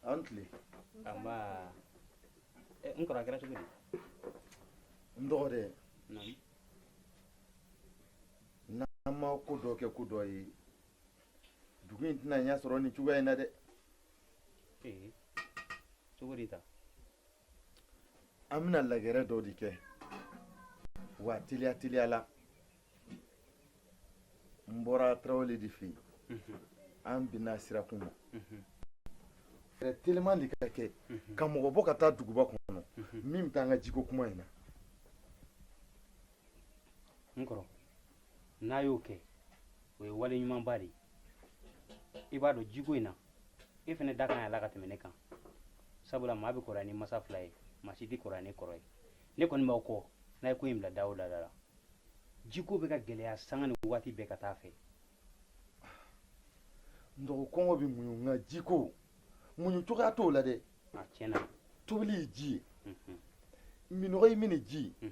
Aw ni tile. Nba. N kɔrɔ, a kɛra cogo di? N dɔgɔ dɛ, n'an ma ko dɔ kɛ ko dɔ ye, dugu in tɛna ɲɛ sɔrɔ nin cogoya in na dɛ. Ee, cogo di ta? An bɛna lagɛrɛ dɔ de kɛ wa teliya teliya la. N bɔra tarawele de fɛ yen, an binna sirakun ma. Fɛɛrɛ teliman de ka kɛ ka mɔgɔ bɔ ka taa duguba kɔnɔ min bɛ taa an ka jiko kuma in na. N kɔrɔ, n'a y'o kɛ, o ye wale ɲumanba de ye. I b'a dɔn, jiko in na, e fana da kan y'a la ka tɛmɛ ne kan, sabula maa bɛ kɔrɔya ni masa fila ye, maa si tɛ kɔrɔya ni kɔrɔ ye. Ne kɔni b'aw kɔ n'a ye ko in bila da o da la. Jiko bɛ ka gɛlɛya sanga ni waati bɛɛ ka taa fɛ. N dɔgɔ, kɔngɔ bɛ muɲu, nka jiko, muɲu cogoya t'o la dɛ. A tiɲɛ na. Tobili ye ji ye, minɔgɔ ye min ni ji ye,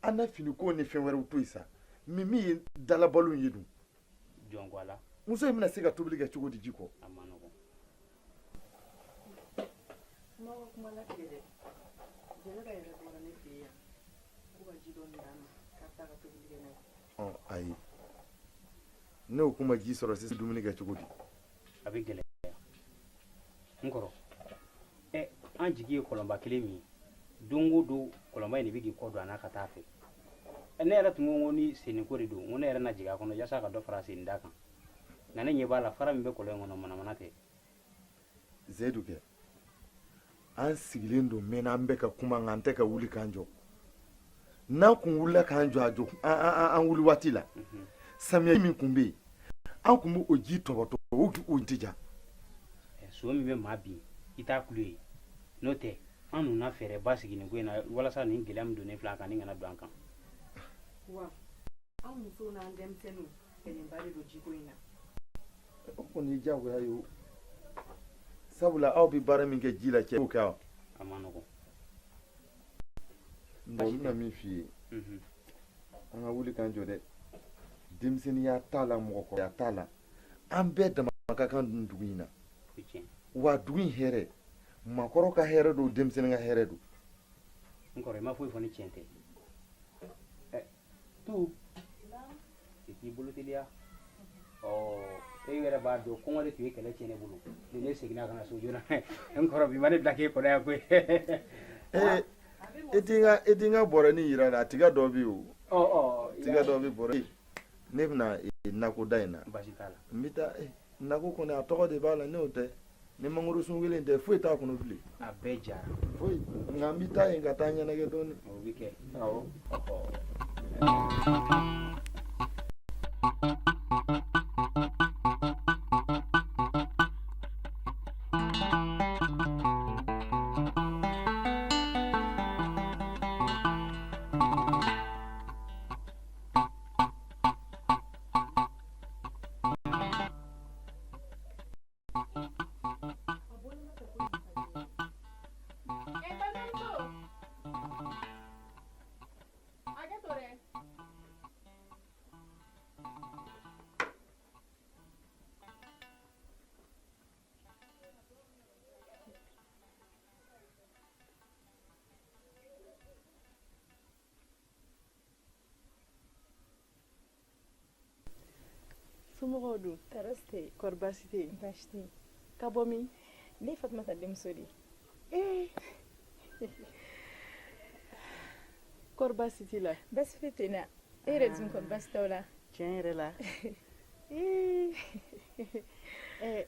an na finiko ni fɛn wɛrɛw to yen sa. Min min ye dalabalo ye dun? Jɔn ko a la. Muso in bɛna se ka tobili kɛ cogo di ji kɔ? A man nɔgɔn. Kuma ka kuma latigɛ dɛ. Jɛnɛba yɛrɛ bɔra ne fɛ yan ko ka ji dɔɔni d'a ma k'a bɛ taa ka tobili kɛ n'a ye. Ɔ ayi, n'o kun ma ji sɔrɔ sisan, dumuni kɛ cogo di? A bɛ gɛlɛya, n kɔrɔ. Ɛ, an jigi ye kɔlɔnba kelen min ye, don o don kɔlɔnba in de bɛ k'i kɔ don an na ka taa fɛ. Ne yɛrɛ tun ko ni senniko de don, n ko ne yɛrɛ na jigin a kɔnɔ yaasa ka dɔ fara sennida kan, nka ne ɲɛ b'a la, fara min bɛ kɔlɔn in kɔnɔ, manamana tɛ. Zeyidu kɛ, an sigilen don mɛnna, an bɛ ka kuma, nka an tɛ ka wuli k'an jɔ. N'an kun wulila k'an jɔ, a jɔ an wuli waati la, samiya min kun bɛ yen, an kun bɛ o ji tɔbɔtɔ, o tɛ ja. So min bɛ maa bin, i t'a kulo ye. N'o tɛ, an nana fɛɛrɛba sigi nin ko in na walasa nin gɛlɛya min donnen filɛ an kan, nin kana don an kan. Wa an musow n'an denmisɛnninw kɛlɛba de don jiko in na. O kɔni ye diyagoya ye o, sabula aw bɛ baara min kɛ ji la, cɛ b'o kɛ wa? A man nɔgɔn. N bɛna min f'i ye, an ka wuli k'an jɔ dɛ. Denmisɛnninya t'a la, mɔgɔkɔrɔya t'a la, an bɛɛ dama ka kan dun dugu in na. Wa dugu in hɛrɛ, maakɔrɔ ka hɛrɛ don, denmisɛnnin ka hɛrɛ don. N kɔrɔ, i ma foyi fɔ ni tiɲɛ tɛ. Ɛ tu, i k'i bolo teliya. Ɔ, e yɛrɛ b'a dɔn, kɔngɔ de tun ye kɛlɛ tiɲɛ ne bolo ni ne seginna ka na so joona. N kɔrɔ, bi ma ne bila k'e kɔnɔ yan koyi. Ee, e t'i n ka bɔrɛnin yira la. A tiga dɔ bɛ yen o. Ɔ ɔ. Tiga dɔ bɛ bɔrɛ. Ne bɛna nakoda in na. Baasi t'a la. N bɛ taa nako kɔni, a tɔgɔ de b'a la, n'o tɛ, ni mangoro sun kelen tɛ, foyi t'a kɔnɔ bilen. A bɛɛ jara. Foyi, nka n bɛ taa yen ka taa ɲɛnajɛ dɔɔni. O bɛ kɛ. Awɔ. Somɔgɔw dun? Tɔɔrɔ si tɛ yen. Kɔri baasi tɛ yen? Baasi tɛ yen. Ka bɔ min? Ne ye Fatumata denmuso de ye. Ee, kɔri baasi t'i la? Baasi foyi tɛ n na. E yɛrɛ dun, kɔri baasi t'aw la? Tiɲɛ yɛrɛ la. Ee, ɛ,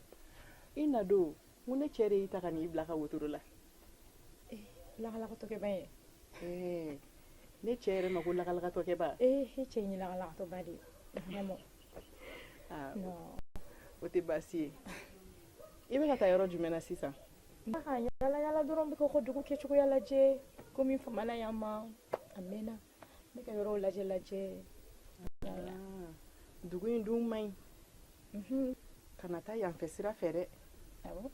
i na don, n ko ne cɛ de y'i ta ka n'i bila ka wotoro la. Ee, lakalakatɔkɛba ye. Ee, ne cɛ yɛrɛ ma ko lakalakatɔkɛba. Ee, e cɛ in ye lakalakatɔba de ye vraiment. Aa, non. O tɛ baasi ye. I bɛ ka taa yɔrɔ jumɛn na sisan? N bɛ ka yala yala dɔrɔn, n bɛ ka dugu kɛcogoya lajɛ, komi n famana yan ma a mɛnna, n bɛ ka yɔrɔw lajɛ lajɛ. Ah, dugu in dun man ɲi. Kana taa yanfɛ sira fɛ dɛ. Awɔ.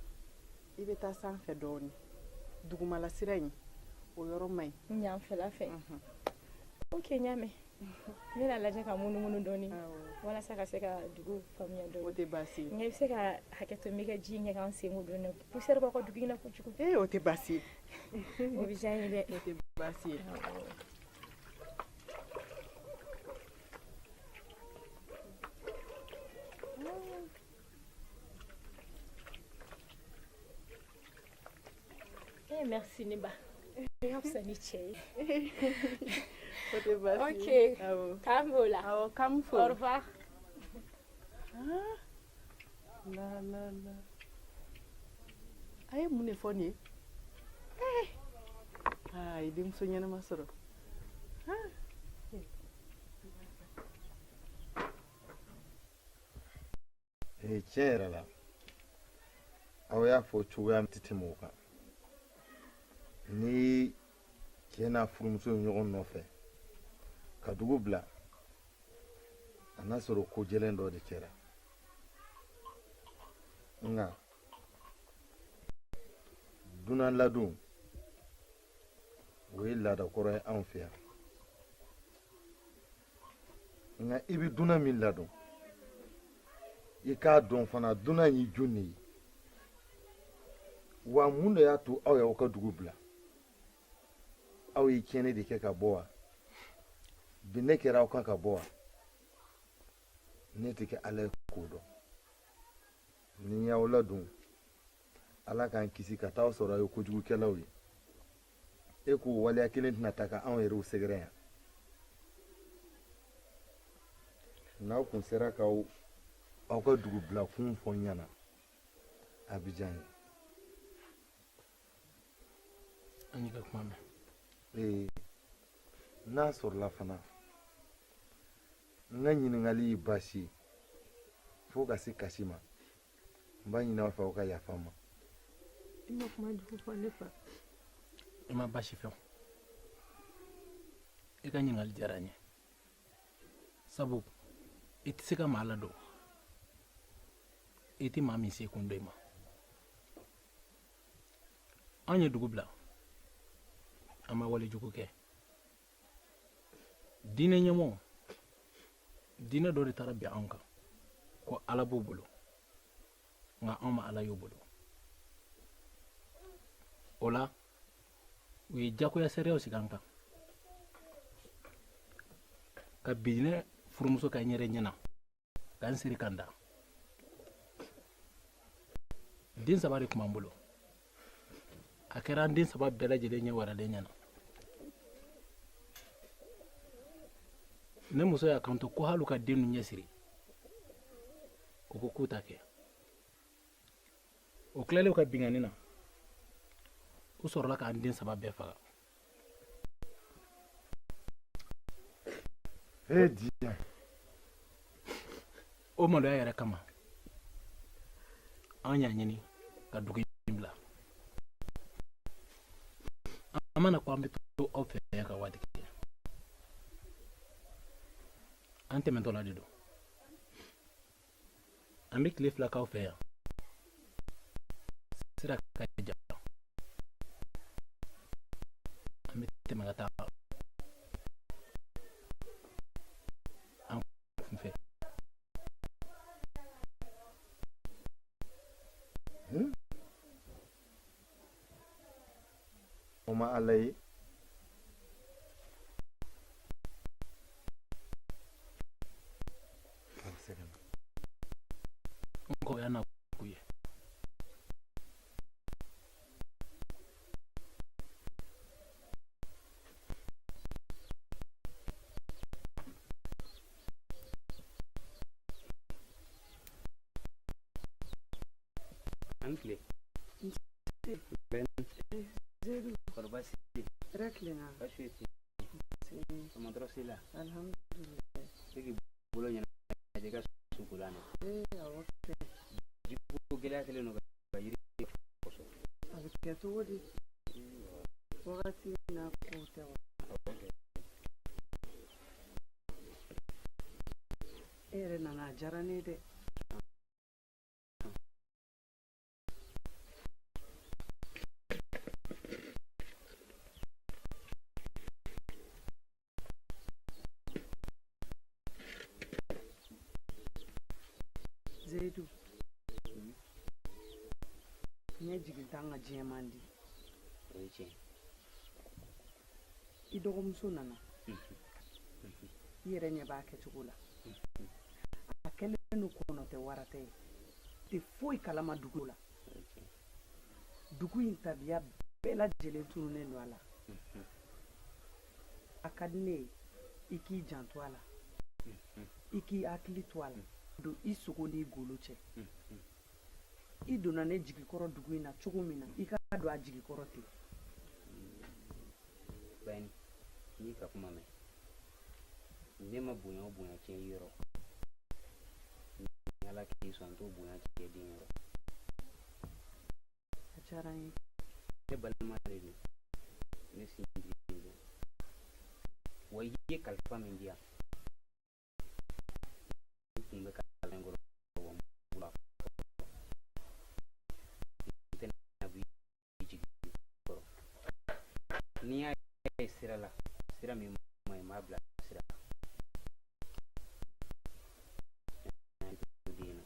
I bɛ taa sanfɛ dɔɔnin, dugumala sira in, o yɔrɔ man ɲi. Yanfɛla fɛ. Ok, n y'a mɛn. N bɛna lajɛ ka munumunu dɔɔni walasa ka se ka dugu faamuya dɔɔni. O tɛ baasi ye. Nka i bɛ se ka hakɛ to n b'i ka ji in kɛ k'an sen ko dɔɔni. Poussière b'aw ka dugu in na kojugu. Ee o tɛ baasi ye. O bɛ diya n ye dɛ. O tɛ baasi ye. Eh merci ne ba. I ka fisa ni cɛ ye. O tɛ baasi ye. Ok. K'an b'o la. Awɔ, k'an fo. Au revoir. Ah, la la la. A ye mun de fɔ nin ye? Eh! Aa, a ye denmuso ɲɛnama sɔrɔ. Ah. Ee tiɲɛ yɛrɛ la aw y'a fɔ cogoya min tɛ tɛmɛ o kan. Ni cɛ n'a furumuso ye ɲɔgɔn nɔfɛ ka dugu bila a n'a sɔrɔ ko jɛlen dɔ de kɛra nka dunan ladon o ye laada kɔrɔ ye anw fɛ yan nka i bɛ dunan min ladon i k'a dɔn fana dunan ye jɔn de ye wa mun de y'a to aw y'aw ka dugu bila aw ye tiɲɛni de kɛ ka bɔ wa bin ne kɛra aw kan ka bɔ wa ne tɛ kɛ ala ye k'o dɔn ni n y'aw ladon ala k'an kisi ka t'aw sɔrɔ aw ye kojugukɛlaw ye e k'o waleya kelen tɛna ta ka anw yɛrɛw sɛgɛrɛ yan n'aw kun sera k'aw aw ka dugu bila kun fɔ n ɲɛna a bɛ diya n ye. An y'i ka kuma mɛn. Ee n'a sɔrɔla fana n ka ɲininkali ye baasi ye fo ka se kasi ma n b'a ɲini aw fɛ aw ka yafa n ma. I ma kuma jugu fɔ ne fa. I ma baasi fɛ o. I ka ɲininkali diyara n ye sabu i tɛ se ka maa ladon i tɛ maa min se kun dɔn i ma. Anw ye dugu bila an ma wale jugu kɛ. Diinɛ ɲɛmɔgɔ diinɛ dɔ de taara bin anw kan ko ala b'u bolo nka anw ma ala y'u bolo. O la u ye jagoya sariyaw sigi an kan ka bin ne furumuso kan n yɛrɛ ɲɛna ka n siri ka n da. Den saba de tun b'an bolo. A kɛra an den saba bɛɛ lajɛlen ɲɛ waralen ɲɛna. Ne muso y'a kanto ko hali u ka den ninnu ɲɛsiri u ko k'u t'a kɛ. O tilalen u ka binkanni na u sɔrɔla k'an den saba bɛɛ faga. E diɲɛ. O maloya yɛrɛ kama an y'a ɲini ka dugu in bila. An mana ko an bɛ to aw fɛ yan ka waati kɛ. An tɛmɛtɔla de don. An bɛ tile fila k'aw fɛ yan. Sira ka jan. An bɛ tɛmɛ ka taa an kunfɛ. O ma ala ye. N kɔ ya na k'u ye. An tile. Bɛn. Zedu. Kɔrɔ baasi tɛ yen. Hɛrɛ tilenna. Baasi foyi tɛ yen. Tɔmɔ tɔɔrɔ si la. Alhamdulilayi. E k'i bolo ɲɛnajɛ i ka sukolan na. Ee awɔ kɛ. Jiko gɛlɛya kɛlen don ka yiri kɔsɔ. A bɛ kɛ cogo di? Wagati n'a kow tɛ wa? E yɛrɛ nana a diyara ne ye dɛ. tɛ an ka diɲɛ man di. O ye tiɲɛ. I dɔgɔmuso nana, i yɛrɛ ɲɛ b'a kɛcogo la. A kɛlen don kɔnɔ tɛ wara tɛ ye, tɛ foyi kalama dugu la. Dugu in tabiya bɛɛ lajɛlen tununnen don a la. A ka di ne ye i k'i janto a la, i k'i hakili to a la, don i sogo n'i golo cɛ. I donna ne jigi kɔrɔ dugu in na cogo min na, i ka don a jigi kɔrɔ ten. Bayini, n y'i ka kuma mɛn. Ne ma bonya o bonya tiɲɛ i yɔrɔ, ni Ala k'i sɔn, n t'o bonya tiɲɛ den yɔrɔ. A diyara n ye. Ne balima de don, ne sinji don. Wa i ye kalifa min di yan, n kun bɛ kalan kɔrɔ, wa n bolo a kɔrɔ, n tɛna bɔ i jigi kɔrɔ. N'i y'a ye sira la, sira min man ɲi, n b'a bila sira den na.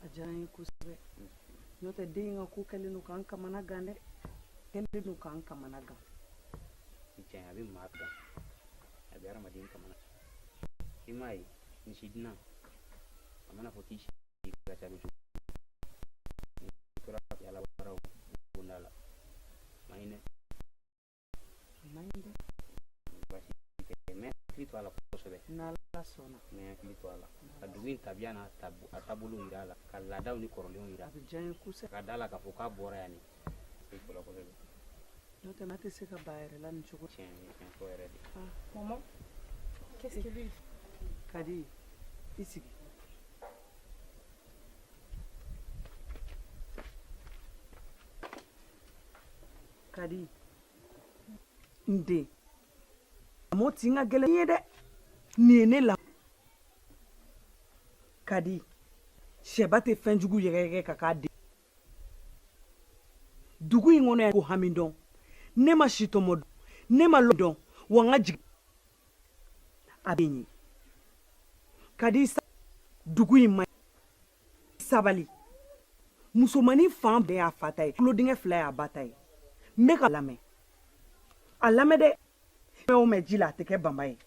A diyara n ye kosɛbɛ. N'o tɛ, den in ka ko kɛlen don k'an kamana gan dɛ, kɛlen don k'an kamana gan. Tiɲɛ, a bɛ maa gan, a bɛ hadamaden kamana. I m'a ye, misi dunan, a mana fɔ k'i si ka ca kojugu, n'i tora yala waraw bonda la, man ɲi dɛ. A man ɲi dɛ. Baasi tɛ, n bɛ hakili to a la kosɛbɛ. N'Ala sɔnna. N bɛ hakili to a la, ka dugu in tabiya n'a a taabolo yira a la, ka laadaw ni kɔrɔlenw yira. A bɛ diya n ye kosɛbɛ. Ka da la k'a fɔ k'a bɔra yan de ko la kosɛbɛ. N'o tɛ, maa tɛ se ka ba yɛrɛ la nin cogo. Tiɲɛ ye, tiɲɛ fɔ yɛrɛ de. Maman, qu'est-ce que lui Kadi, i sigi. Kadi, n den, lamɔ tin ka gɛlɛn ye dɛ. Nin ye ne la. Kadi, sɛba tɛ fɛn jugu yɛgɛyɛgɛ ka k'a den. Dugu in kɔnɔ yan ko hami dɔn, ne ma sitɔmɔ dɔn, ne ma lɔ dɔn, wa n ka jigin a bɛ yen. Kadi, dugu in ma sabali. Musomannin fan bɛɛ y'a fa ta ye, tulodiŋɛ fila y'a ba ta ye. N bɛ ka lamɛn, a lamɛn dɛ. Mɛ o mɛ ji la, a tɛ kɛ banba ye.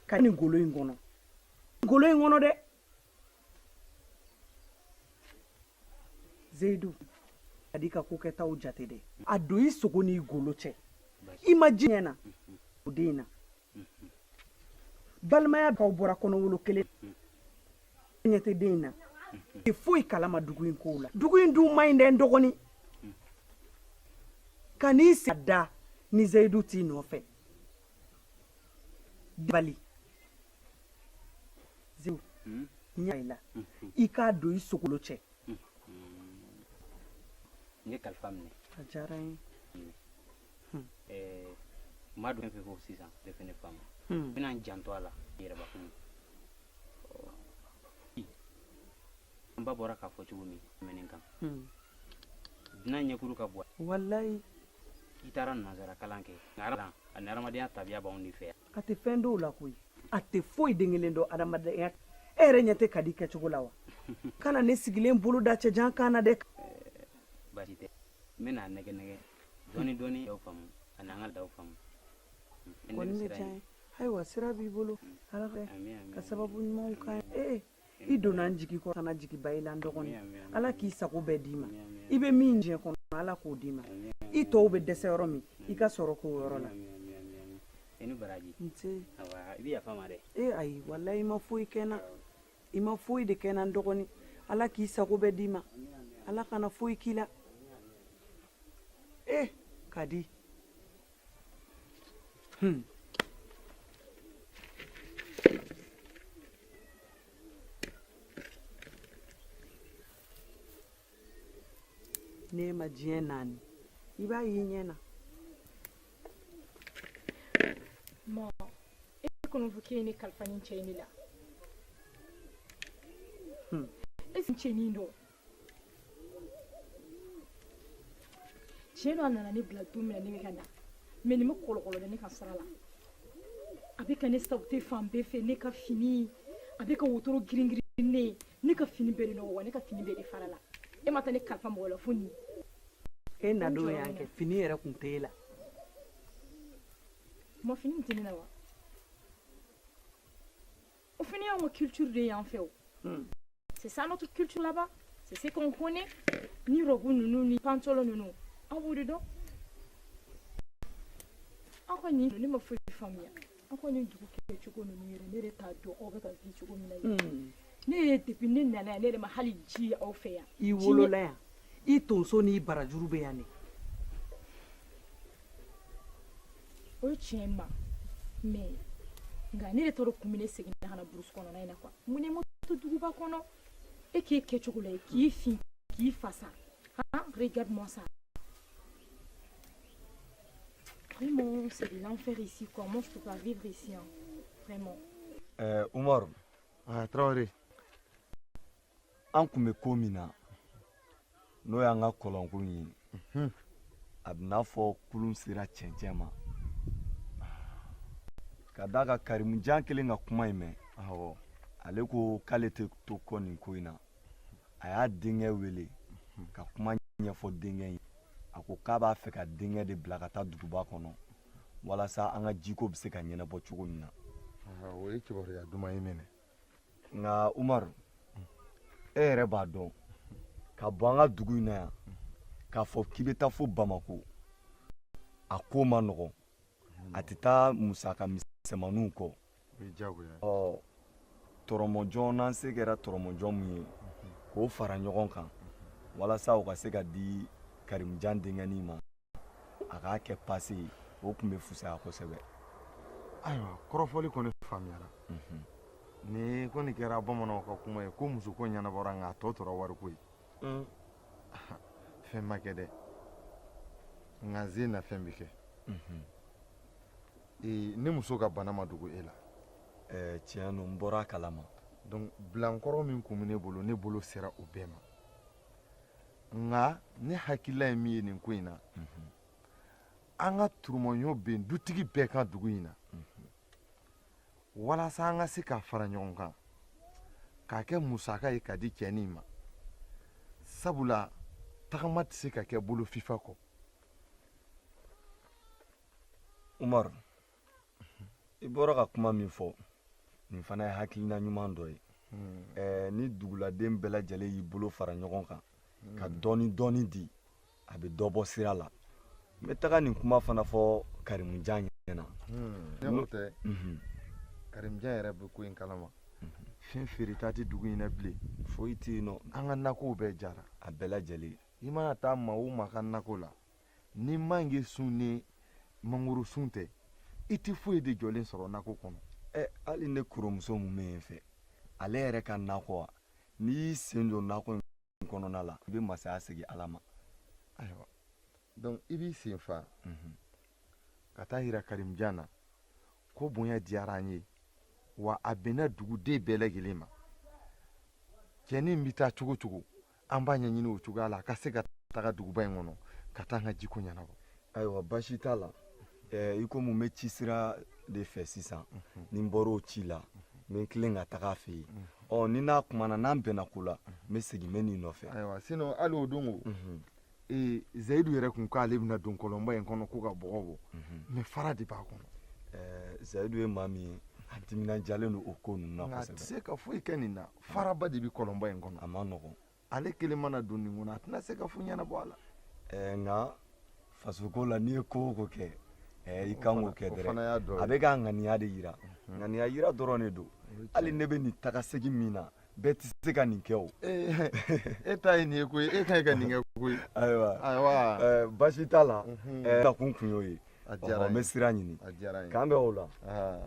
Ka nin golo in kɔnɔ, golo in kɔnɔ dɛ. Zeyidu, Kadi ka ko kɛtaw jate dɛ. A don i sogo n'i golo cɛ. I ma ji ɲɛ na o den in na. Balimaya kaw bɔra kɔnɔwolo kelen, ɲɛ tɛ den in na, tɛ foyi kalama dugu in kow la. Dugu in dun man ɲi dɛ, n dɔgɔnin. Ka n'i sen da ni Zeyidu t'i nɔfɛ. Bali Zeyidu, ɲɛ i la, i k'a don i sogolo cɛ. N ye kalifa minɛ. A diyara n ye. N m'a dɔn fɛn fɛn fɔ sisan, ne fɛnɛ faamu. N bɛna n janto a la n yɛrɛbakun. N ba bɔra k'a fɔ cogo min tɛmɛnen kan, dunan ɲɛkuru ka bɔ. Walayi. I taara nansara kalan kɛ, nka ani hadamadenya tabiya b'anw de fɛ yan. A tɛ fɛn dɔw la koyi, a tɛ foyi den kelen dɔn adamadenya. E yɛrɛ ɲɛ tɛ Kadi kɛcogo la wa? Kana ne sigilen bolo da cɛjan kan na dɛ. Baasi tɛ, n bɛna nɛgɛ nɛgɛ dɔɔni dɔɔni, aw faamu ani an ka laadaw faamu. Kɔni bɛ diya n ye. Ayiwa, sira b'i bolo. Ala ka sababu ɲumanw kan. Ee, i donna n jigi kɔrɔ, kana jigi ba i la n dɔgɔnin. Ala k'i sago bɛɛ d'i ma. I bɛ min diɲɛ kɔnɔ, Ala k'o d'i ma. I tɔw bɛ dɛsɛ yɔrɔ min, i ka sɔrɔ k'o yɔrɔ la. I ni baraji. Nse. Awa, i bɛ yafa n ma dɛ. Ee ayi, walayi, i ma foyi kɛ n na. I ma foyi de kɛ n na, n dɔgɔnin. Ala k'i sago bɛɛ d'i ma. Ala kana foyi k'i la. Ee Kadi. N'e ma diɲɛ naani, i b'a y'i ɲɛ na. Ma, e kɔnɔ fɔ k'e ye ne kalifa nin cɛ in de la. E cɛnin dɔn. Tiɲɛ don, a nana ne bila don min na, ne bɛ ka na. Mais nin bɛ kɔlɔkɔlɔ da ne ka sira la. A bɛ ka ne saboter fan bɛɛ fɛ, ne ka fini. A bɛ ka wotoro girin girin ne ye. Ne ka fini bɛɛ de nɔgɔ wa, ne ka fini bɛɛ de fara la. E ma taa ne kalifa mɔgɔ la fo nin. E na don y'an kɛ fini yɛrɛ kun tɛ e la. Ma fini tɛ ne na wa? O fini y'anw ka culture de ye yan fɛ o. C'est ça notre culture là-bas. C'est ce qu'on connaît. Ni robe ninnu ni pantalon ninnu, an b'o de dɔn. Aw ka nin, ne ma foyi faamuya. Aw ka nin dugu kɛcogo ninnu yɛrɛ, ne yɛrɛ t'a dɔn aw bɛ ka vie cogo min na yen. Ne ye depuis ne nana yan, ne yɛrɛ ma hali ji ye aw fɛ yan. I wolola yan, i tonso n'i barajuru bɛ yan de. O ye tiɲɛ ma, mais nka ne yɛrɛ t'a dɔn kun min ne seginna ka na brousse kɔnɔna in na quoi. Mun ne ma to duguba kɔnɔ? E k'e kɛcogo la k'i fin k'i fasa. Han, regarde-moi ça. Vraiment, c'est de l'enfer ici, quoi. Moi, je peux pas vivre ici, hein. Vraiment. Umaru. Ah, Traoré. An kun bɛ ko min na, n'o y'an ka kɔlɔnko in ye, a bɛ n'a fɔ kulun sera cɛncɛn ma. Ka d'a kan Karimujan kɛlen ka kuma in mɛn, ale ko k'ale tɛ to kɔ nin ko in na. A y'a denkɛ wele ka kuma ɲɛfɔ denkɛ ye. A ko k'a b'a fɛ ka denkɛ de bila ka taa duguba kɔnɔ walasa an ka jiko bɛ se ka ɲɛnabɔ cogo min na. O ye kibaruya duman ye mɛnɛ. Nka Umaru, e yɛrɛ b'a dɔn ka bɔ an ka dugu in na yan k'a fɔ k'i bɛ taa fo Bamako, a ko ma nɔgɔn. A tɛ taa musaka misɛnmaninw kɔ. O ye diyagoya ye. Ɔ tɔrɔmɔjɔn, n'an se kɛra tɔrɔmɔjɔn mun ye k'o fara ɲɔgɔn kan walasa o ka se ka di Karimujan denkɛnin ma, a k'a kɛ pase ye, o tun bɛ fisaya kosɛbɛ. Ayiwa, kɔrɔfɔli kɔni faamuyara. Ni kɔni kɛra bamananw ka kuma ye ko musoko ɲɛnabɔra, nka a tɔ tora wariko ye. Fɛn ma kɛ dɛ, nka zen na fɛn bɛ kɛ. Ne muso ka bana ma dogo e la. Tiɲɛ don, n bɔra a kalama. Donc bilankɔrɔ min kun bɛ ne bolo, ne bolo sera o bɛɛ ma. Nka ne hakilila ye min ye nin ko in na, an ka turumɔɲɔ ben dutigi bɛɛ kan dugu in na, walasa an ka se ka fara ɲɔgɔn kan k'a kɛ musaka ye ka di cɛnin ma, sabula tagama tɛ se ka kɛ bolo fifa kɔ. Umaru, i bɔra ka kuma min fɔ, nin fana ye hakilina ɲuman dɔ ye. Ni duguladen bɛɛ lajɛlen y'i bolo fara ɲɔgɔn kan ka dɔɔni dɔɔni di, a bɛ dɔ bɔ sira la. N bɛ taga nin kuma fana fɔ Karimujan ɲɛna. Ne tɛ, Karimujan yɛrɛ bɛ ko in kalama. Fɛn feereta tɛ dugu in na bilen. Foyi tɛ yen nɔ. An ka nakɔw bɛɛ jara. A bɛɛ lajɛlen. I mana taa maa o maa ka nakɔ la, ni manje sun ni mangoro sun tɛ, i tɛ foyi de jɔlen sɔrɔ nakɔ kɔnɔ. Hali ne kɔrɔmuso mun bɛ yen fɛ, ale yɛrɛ ka nakɔ wa, n'i y'i sen don nakɔ in kɔnɔna la, i bɛ masaya segin Ala ma. Ayiwa, donc i b'i sen fa ka taa yira Karimujan na ko bonya diyara an ye, wa a bɛnna duguden bɛɛ lajɛlen ma. Cɛnin bɛ taa cogo cogo, an b'a ɲɛɲini o cogoya la a ka se ka taga duguba in kɔnɔ ka taa an ka jiko ɲɛnabɔ. Ayiwa, baasi t'a la. I komi n bɛ ci sira de fɛ sisan, ni n bɔra o ci la, n bɛ n tilen ka taga a fɛ yen. Ɔ ni n'a kumana, n'an bɛnna ko la, n bɛ segin n bɛ n'i nɔfɛ. Ayiwa, sinon hali o don o, Zayidu yɛrɛ kun k'ale bɛna don kɔlɔnba in kɔnɔ ko ka bɔgɔ bɔ, mais fara de b'a kɔnɔ. Zayidu ye maa min ye, a timinandiyalen don o ko ninnu na kosɛbɛ. Nka a tɛ se ka foyi kɛ nin na, faraba de bɛ kɔlɔnba in kɔnɔ. A ma nɔgɔn. Ale kelen mana don nin kɔnɔ, a tɛna se ka foyi ɲɛnabɔ a la. Nka fasoko la, n'i ye ko o ko kɛ, i kan k'o kɛ dɛrɛ. A bɛ ka ŋaniya de yira, ŋaniya yira dɔrɔn de don. Hali ne bɛ nin taga segin min na, bɛɛ tɛ se ka nin kɛ o. E ta ye nin ye koyi, e ka ɲi ka nin kɛ koyi. Ayiwa, ayiwa, baasi t'a la. Nakun kun y'o ye. A diyara n ye. N bɛ sira ɲini. A diyara n ye. K'an bɛn o la.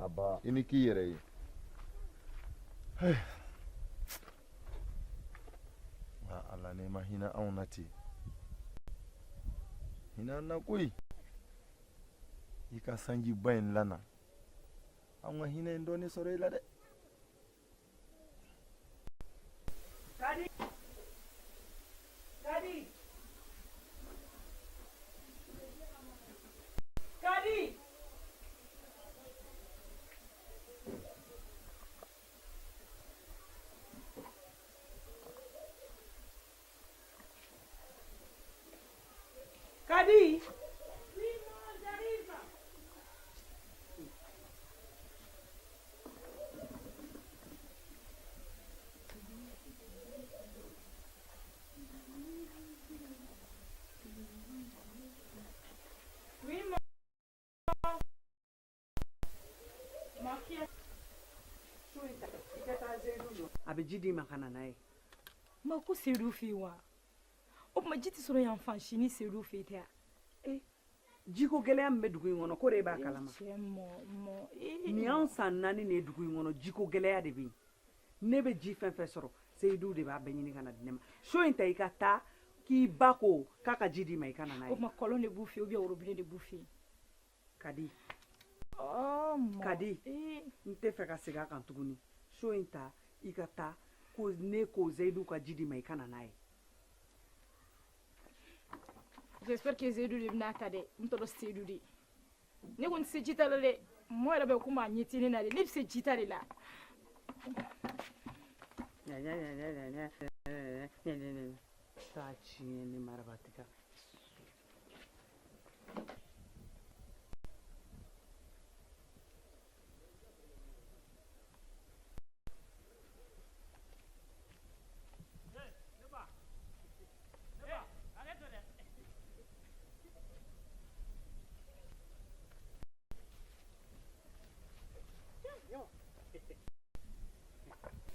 A ba. I ni k'i yɛrɛ ye. Nka Ala ne ma hinɛ anw na ten, hinɛ an na koyi. I ka sanjiba in lana, anw ka hinɛ in dɔɔnin sɔrɔ i la dɛ. Kadi! Kadi! Kadi! Kadi. Oui, maman, j'arrive. Oui, maman. Ma fille. I ka taa Seyidu nɔ. A bɛ ji d'i ma ka na n'a ye. Ma ko Seyidu fɛ yen wa? O tuma ji tɛ sɔrɔ yan fan si ni Seyidu fɛ yen tɛ wa? Eh, jiko gɛlɛya min bɛ dugu in kɔnɔ ko de b'a kalama. Cɛ mɔ mɔ. Nin y'anw san 4 nin ye dugu in kɔnɔ, jiko gɛlɛya de bɛ yen. Ne bɛ ji fɛn fɛn sɔrɔ, Seyidu de b'a bɛɛ ɲini ka na di ne ma. So in ta i ka taa k'i ba ko k'a ka ji d'i ma i ka na n'a ye. O tuma kɔlɔn de b'u fɛ yen ou bien robinet de b'u fɛ yen? Kadi. Oh, mɔ. Kadi. N tɛ fɛ ka segin a kan tuguni. So in ta i ka taa ko ne ko Seyidu ka ji d'i ma i ka na n'a ye. J'espère que Seyidu de bɛna ta dɛ. N t'a dɔn Seyidu de. Ne kɔni tɛ se ji ta la dɛ. Mɔ yɛrɛ bɛ komi a ɲɛ tɛ ne na dɛ. Ne bɛ se ji ta de la. Taa tiɲɛ ni marabatika.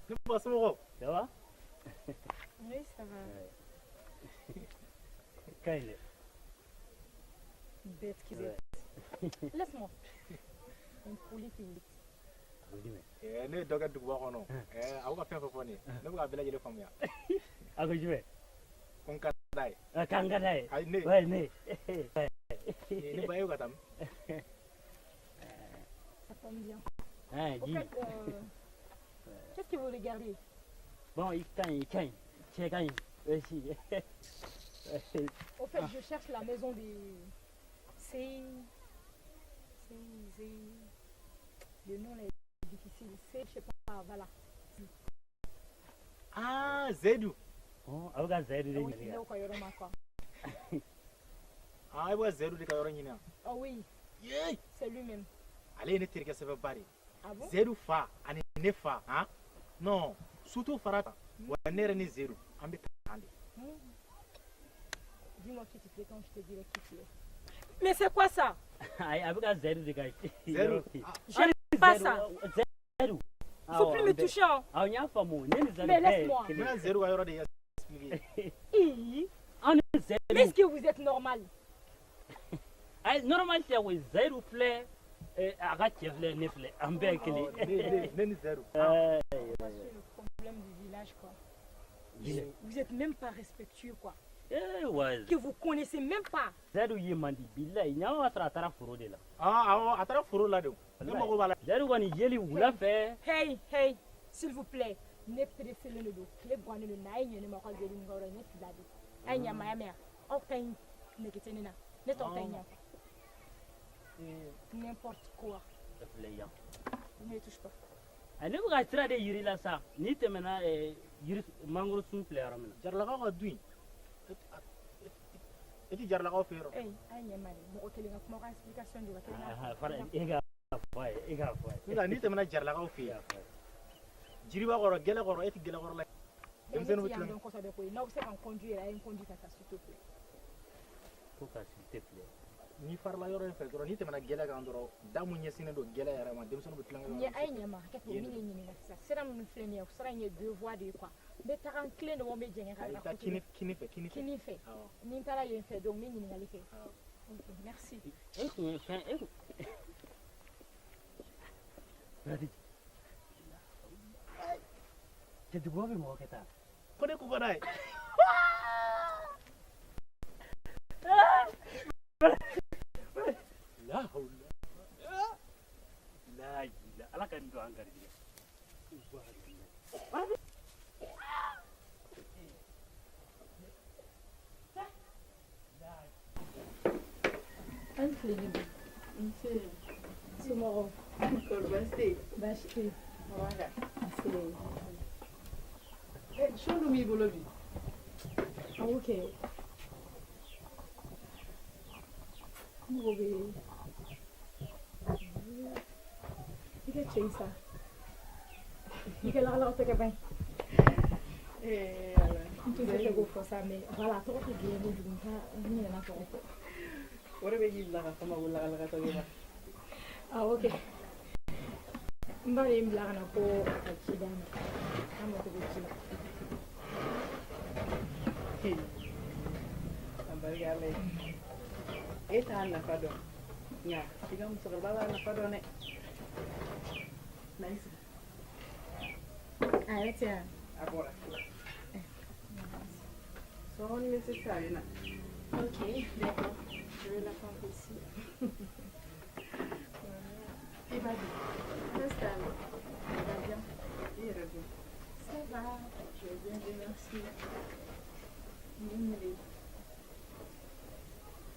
Ne ba somɔgɔw? Ça va? Oui, ça va. Ka ɲi dɛ. Bête qu'ils êtes. Laisse-moi. Impoli que vous êtes. Ne ye dɔ kɛ duguba kɔnɔ. A bɛ ka fɛn fɛn fɔ nin ye, ne bɛ k'a bɛɛ lajɛlen faamuya. A ko jumɛn? Ko n ka d'a ye. K'an ka d'a ye. Ayi ne. Ouais, ne. Ne ba e bɛ ka taa min? Ça tombe bien. Hein, Au dis. fait, qu'est-ce que vous regardez? Bon, i ka ɲi, i ka ɲi. Cɛ ka ɲi. Merci. Au fait, je cherche la maison des... C'est... C'est... C'est... Le nom là est difficile. C'est... Je sais pas, voilà. Ah, Zedu. Oh, a bɛ ka Zayidu de Ah oui, ɲininka. ne ko yɔrɔ ma quoi. Ah, e bɛ ka Zedu de ka yɔrɔ ɲini wa? Ah oui. Yeee. C'est lui-même. Ale ye ne terikɛ sɛbɛba de ye. Ah bon? Zedu fa ani ne fa, han? Non, surtout fara kan. Wa ne yɛrɛ ni Zedu, an bɛ tan de. Dis-moi qui tu fréquentes, je te dirai qui tu es. Mais c'est quoi ça? Ayi, a bɛ ka Zayidu de ka Zedu. J'aime pas ça. Zedu. Faut plus me toucher, hein. Awɔ, n y'a faamu. Ne ni Zedu Mais bɛɛ ye laisse-moi. kelen. N bɛna Zedu ka yɔrɔ de expliquer. Hi. An ni Zedu. Mais est-ce que vous êtes normal? Ayi, normal tɛ koyi. Zayidu filɛ, a ka cɛ filɛ, ne filɛ. An bɛɛ ye kelen. Ne ni Zedu. C'est le problème du village, quoi. Village. Vous êtes même pas respectueux, quoi. Eh, ouais. Que vous connaissez même pas. Zayidu ye man di bilayi. Ɲama b'a sɔrɔ a taara foro de la. Ah, awɔ, a taara foro la de. Ne mago b'a la. Zayidu kɔni yeli wula fɛ. Hey, hey, s'il vous plaît. Ne presselen de don, tile gannen don, n'a ye ɲɛ ne ma aw ka Zayidu ka yɔrɔ ye, ne filila de. A ye ɲa ma, a y'a mɛn wa? Aw ta in nege tɛ ne na. Ne t'aw ta in ɲa. N'importe quoi. Filɛ yan. Ne touche pas. Ne bɛ ka sira de yiri la sa. N'i tɛmɛna yiri mangoro sun filɛ yɔrɔ min na. Jaralakaw ka du in. E ti Jaralakaw fɛ yɔrɔ? Hey, a ye ɲɛ ma dɛ. Mɔgɔ kelen ka kuma, aw ka explication di wa kelen ka. Fara e ka fɔ a ye, e k'a fɔ a ye. Sisan n'i tɛmɛna Jaralakaw fɛ yen. Jiriba kɔrɔ, gɛlɛ kɔrɔ, e ti gɛlɛ kɔrɔ la. Denmisɛnninw bɛ Ne ti yan tulonkɛ. dɔn kosɛbɛ koyi. N'aw bɛ se ka n conduire yɛrɛ, a ye n conduire ka taa s'il te plaît. Ko ka s'il te plaît. N'i farala yɔrɔ in fɛ dɔrɔn, n'i tɛmɛna gɛlɛ kan dɔrɔn, da mun ɲɛsinnen don gɛlɛ yɛrɛ ma, denmisɛnninw bɛ tulonkɛ Ɲɛ, a ye ɲɛ ma, hakɛ to, min ye ɲininka sisan. Sira minnu filɛ nin ye, sira in ye deux voies de ye quoi. N bɛ taga n tilen de wa n bɛ jɛngɛ ka I bɛ taga taa côté dɔ? kini fɛ, kini fɛ. Kini fɛ. Awɔ. Ni n taara yen fɛ donc n bɛ ɲininkali kɛ. Ok, merci. E kun ye fɛn e kun. Cɛ duguba bɛ mɔgɔ kɛ tan. Ko ne ko ka d'a ye. La hawla. La ilaha. Ala ka nin don an garijɛgɛ. An tile Nse. Somɔgɔw? Kɔri baasi tɛ yen? Baasi tɛ yen. Wala. Nse. Sɔ dun b'i bolo bi? Awɔ kɛ. Mɔgɔ bɛ i ka cɛ in sa i ka lagalagatɔ kɛ ban n tun tɛ fɛ k'o fɔ sa mais voilà a tɔgɔ ka gɛlɛn kojugu n t'a n ɲinɛna tɔgɔ kɔ. O de bɛ k'i bila ka fɔ n ma ko lagalagatɔ kɛ ban. Awɔ kɛ n ba de ye n bila ka na ko a ka ji d'a ma an mako bɛ ji la. A barika Ala ye. E t'a nafa dɔn nka i ka musokɔrɔba b'a nafa dɔn dɛ. Na i sigi. A yɛrɛ tɛ yan. A bɔra. Sɔɔni bɛ se sisan a bɛ na. Ok, d'accord. Je vais l'attendre ici. I b'a di. Reste là. Ça va bien. I yɛrɛ dun. Ça va. Je vais bien, Dieu merci. Mun de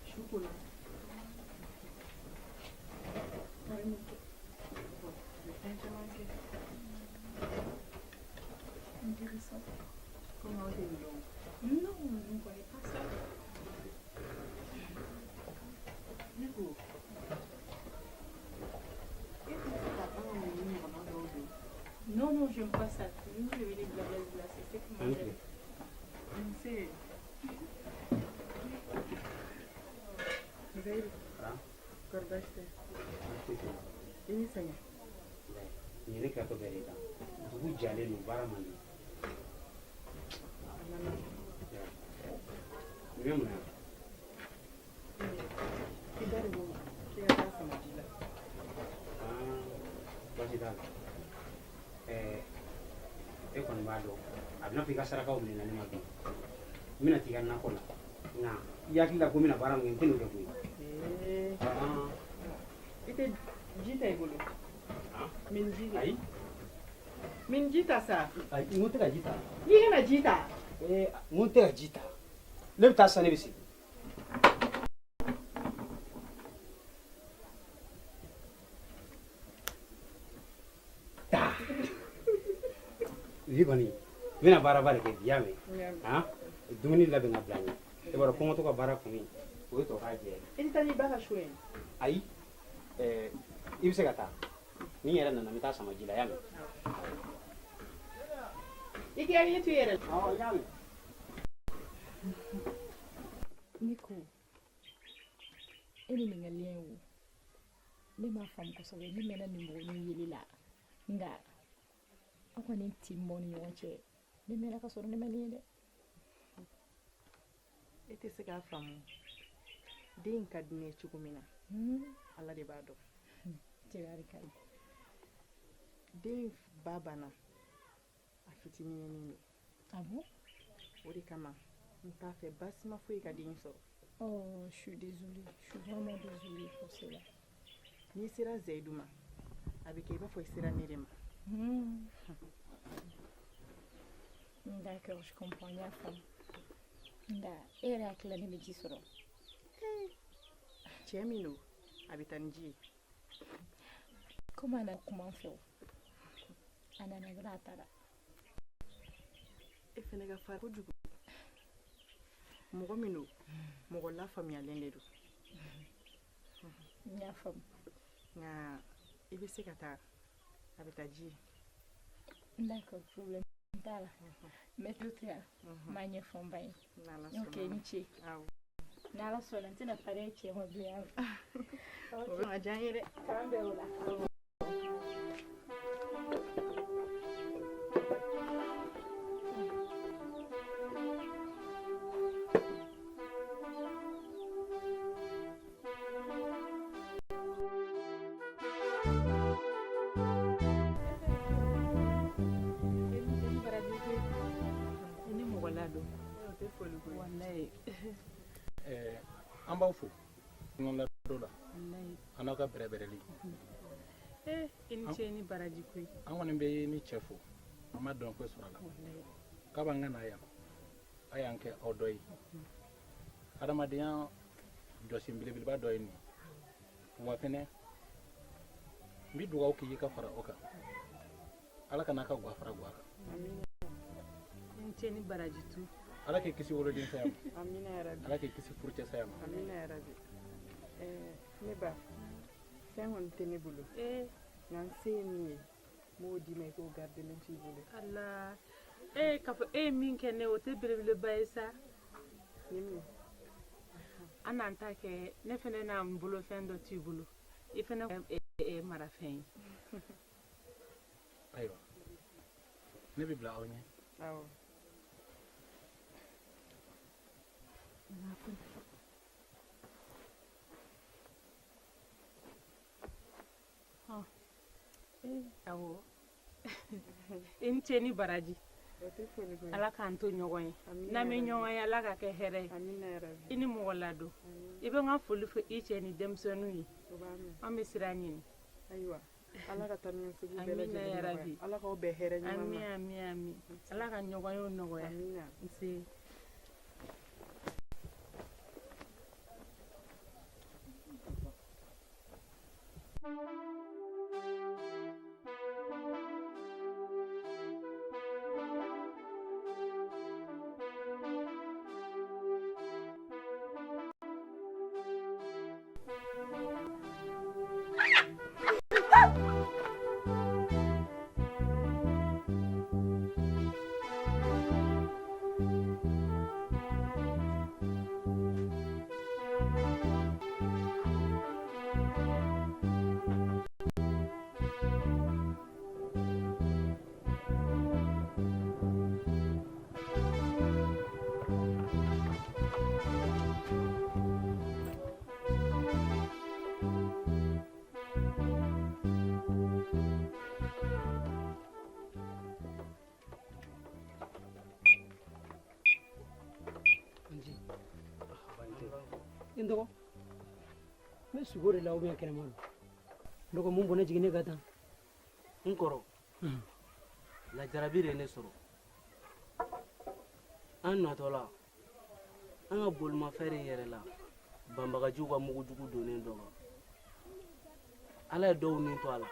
Su ko la. A bɛ mun kɛ? Bon, a bɛ fɛn caman kɛ. Intéressant. Komi aw tɛ nin dɔn. Non, je ne connais pas ça. Ne ko e tɛ se ka an ka nin ɲɔgɔnna dɔw don. Non, non, j'aime pas ça. Toujours je vais les blablabla, c'est ce que moi j'aime. Nse. Zayidu. Kɔri baasi tɛ? I ni sɛgɛn. Nin ye ne tilatɔ bɛɛ de ye tan dugu jalen don baara man di. A nana. Nin bɛ mun na? I ba de ko k'i ka taa sama ji la. Baasi t'a la. Ɛɛ e kɔni b'a dɔn a bɛ n'a fɔ i ka sarakaw minɛna ne ma bi n bɛna t'i ka nakɔ la nka i hakili la ko n bɛna baara min kɛ n tɛ n'o kɛ koyi. I tɛ ji ta i bolo. Min ji kɛ. Ayi. Min ji ta sa. Ayi n ko n tɛ ka ji ta. N'i kana ji ta. Ee n ko n tɛ ka ji ta ne bɛ taa sisan ne bɛ segin. Bi kɔni n bɛna baaraba de kɛ bi y'a mɛn han dumuni labɛn ka bila n ɲɛ e b'a dɔn kɔngɔtɔ ka baara kun ye o ye tɔ k'a jɛ. I tɛ taa n'i ba ka so ye. Ayi ɛɛ i bɛ se ka taa ni n yɛrɛ nana n bɛ taa sama ji la y'a mɛn. I k'i hakili to i yɛrɛ la. Awɔ n y'a mɛn. Ne ko e ni nin ka lien wo ne m'a faamu kosɛbɛ ne mɛnna nin mɔgɔnin yeli la nka aw ka nin tin bɔ ni ɲɔgɔn cɛ ne mɛnna ka sɔrɔ ne ma nin ye dɛ. E tɛ se k'a faamu den in ka di ne ye cogo min na Ala de b'a dɔn. Tibarikala. Den ba banna a fitinin don. Ah bon? O de kama n t'a fɛ baasima foyi ka den sɔrɔ. Oh, je suis désolée. Je suis vraiment désolée pour cela. N'i sera Zayidu ma a bɛ kɛ i b'a fɔ i sera ne de ma. D'accord, je comprends. N y'a faamu. Nka e yɛrɛ hakili la ne bɛ ji sɔrɔ. Cɛ min don a bɛ taa ni ji ye. Komi a nana kuma n fɛ o. A nana dɔrɔn a taara. E fana ka farin kojugu. Mɔgɔ min don mɔgɔ lafaamuyalen de don. N y'a faamu. Nka i bɛ se ka taa a bɛ taa ji ye. D'accord, problème t'a la. Mais to to yan. N b'a ɲɛfɔ n ba ye. N'Ala Ok, sɔnna. i ni ce. Awɔ. N'Ala sɔnna n tɛna pariya cɛ ma bilen. O bɛ ka diya n ye dɛ. K'an bɛn o la. I ni mɔgɔ ladon. O tɛ foli ko ye. Walayi. Ɛɛ an b'aw fo ɲɔgɔn ladon la an n'aw ka bɛrɛbɛrɛli. Ee i ni ce ni baraji koyi. An kɔni bɛ ni cɛ fo an ma dɔn ko sɔrɔ a la k'ab'an ka na yan a y'an kɛ aw dɔ ye adamadenya jɔsen belebeleba dɔ ye nin ye wa fɛnɛ n bɛ dugawu k'i ye ka fara o kan ala kana ka gwa fara gwa kan. I ni ce ni baraji tu. Ala k'i kisi woloden saya ma. Amina yarabi. Ala k'i kisi furucɛ saya ma. Amina yarabi. Ne ba, fɛn kɔni tɛ ne bolo, nka n se ye min ye, n b'o d'i ma, i k'o garidelen to i bolo. Ala ee, k'a fɔ e ye min kɛ ne, o tɛ belebeleba ye sa. Ni min An n'an ta kɛ, ne fana n'a n bolofɛn dɔ t'i bolo, i fana marafɛn ye. Ayiwa, ne bɛ bila aw ɲɛ. Awɔ. Awɔ, i ni ce ni baraji. O tɛ foli koyi. Ala k'an to ɲɔgɔn ye. Amina. N'an bɛ Yarabi. ɲɔgɔn ye, Ala ka kɛ hɛrɛ ye. Amina yarabi. I ni mɔgɔ ladon. I bɛ n ka foli fɔ i cɛ ni denmisɛnninw ye. O b'a mɛn. An bɛ sira ɲini. Ayiwa, Ala ka taa ni ka segin bɛɛ Amina lajɛlen yarabi. nɔgɔya. Ala k'aw bɛn hɛrɛ ɲuman Ami ma. ami ami, Ala ka ɲɔgɔnyew nɔgɔya. Amina. Nse. N dɔgɔ, n bɛ sugo de la ou bien kɛnɛma don? N dɔgɔ, mun bɔnɛ jigin ne ka tan? N kɔrɔ, lajarabi de ye ne sɔrɔ. An natɔ la, an ka bolimafɛn de yɛrɛ la banbagajiw ka mugujugu donnen dɔ kan. Ala ye dɔw ni to a la,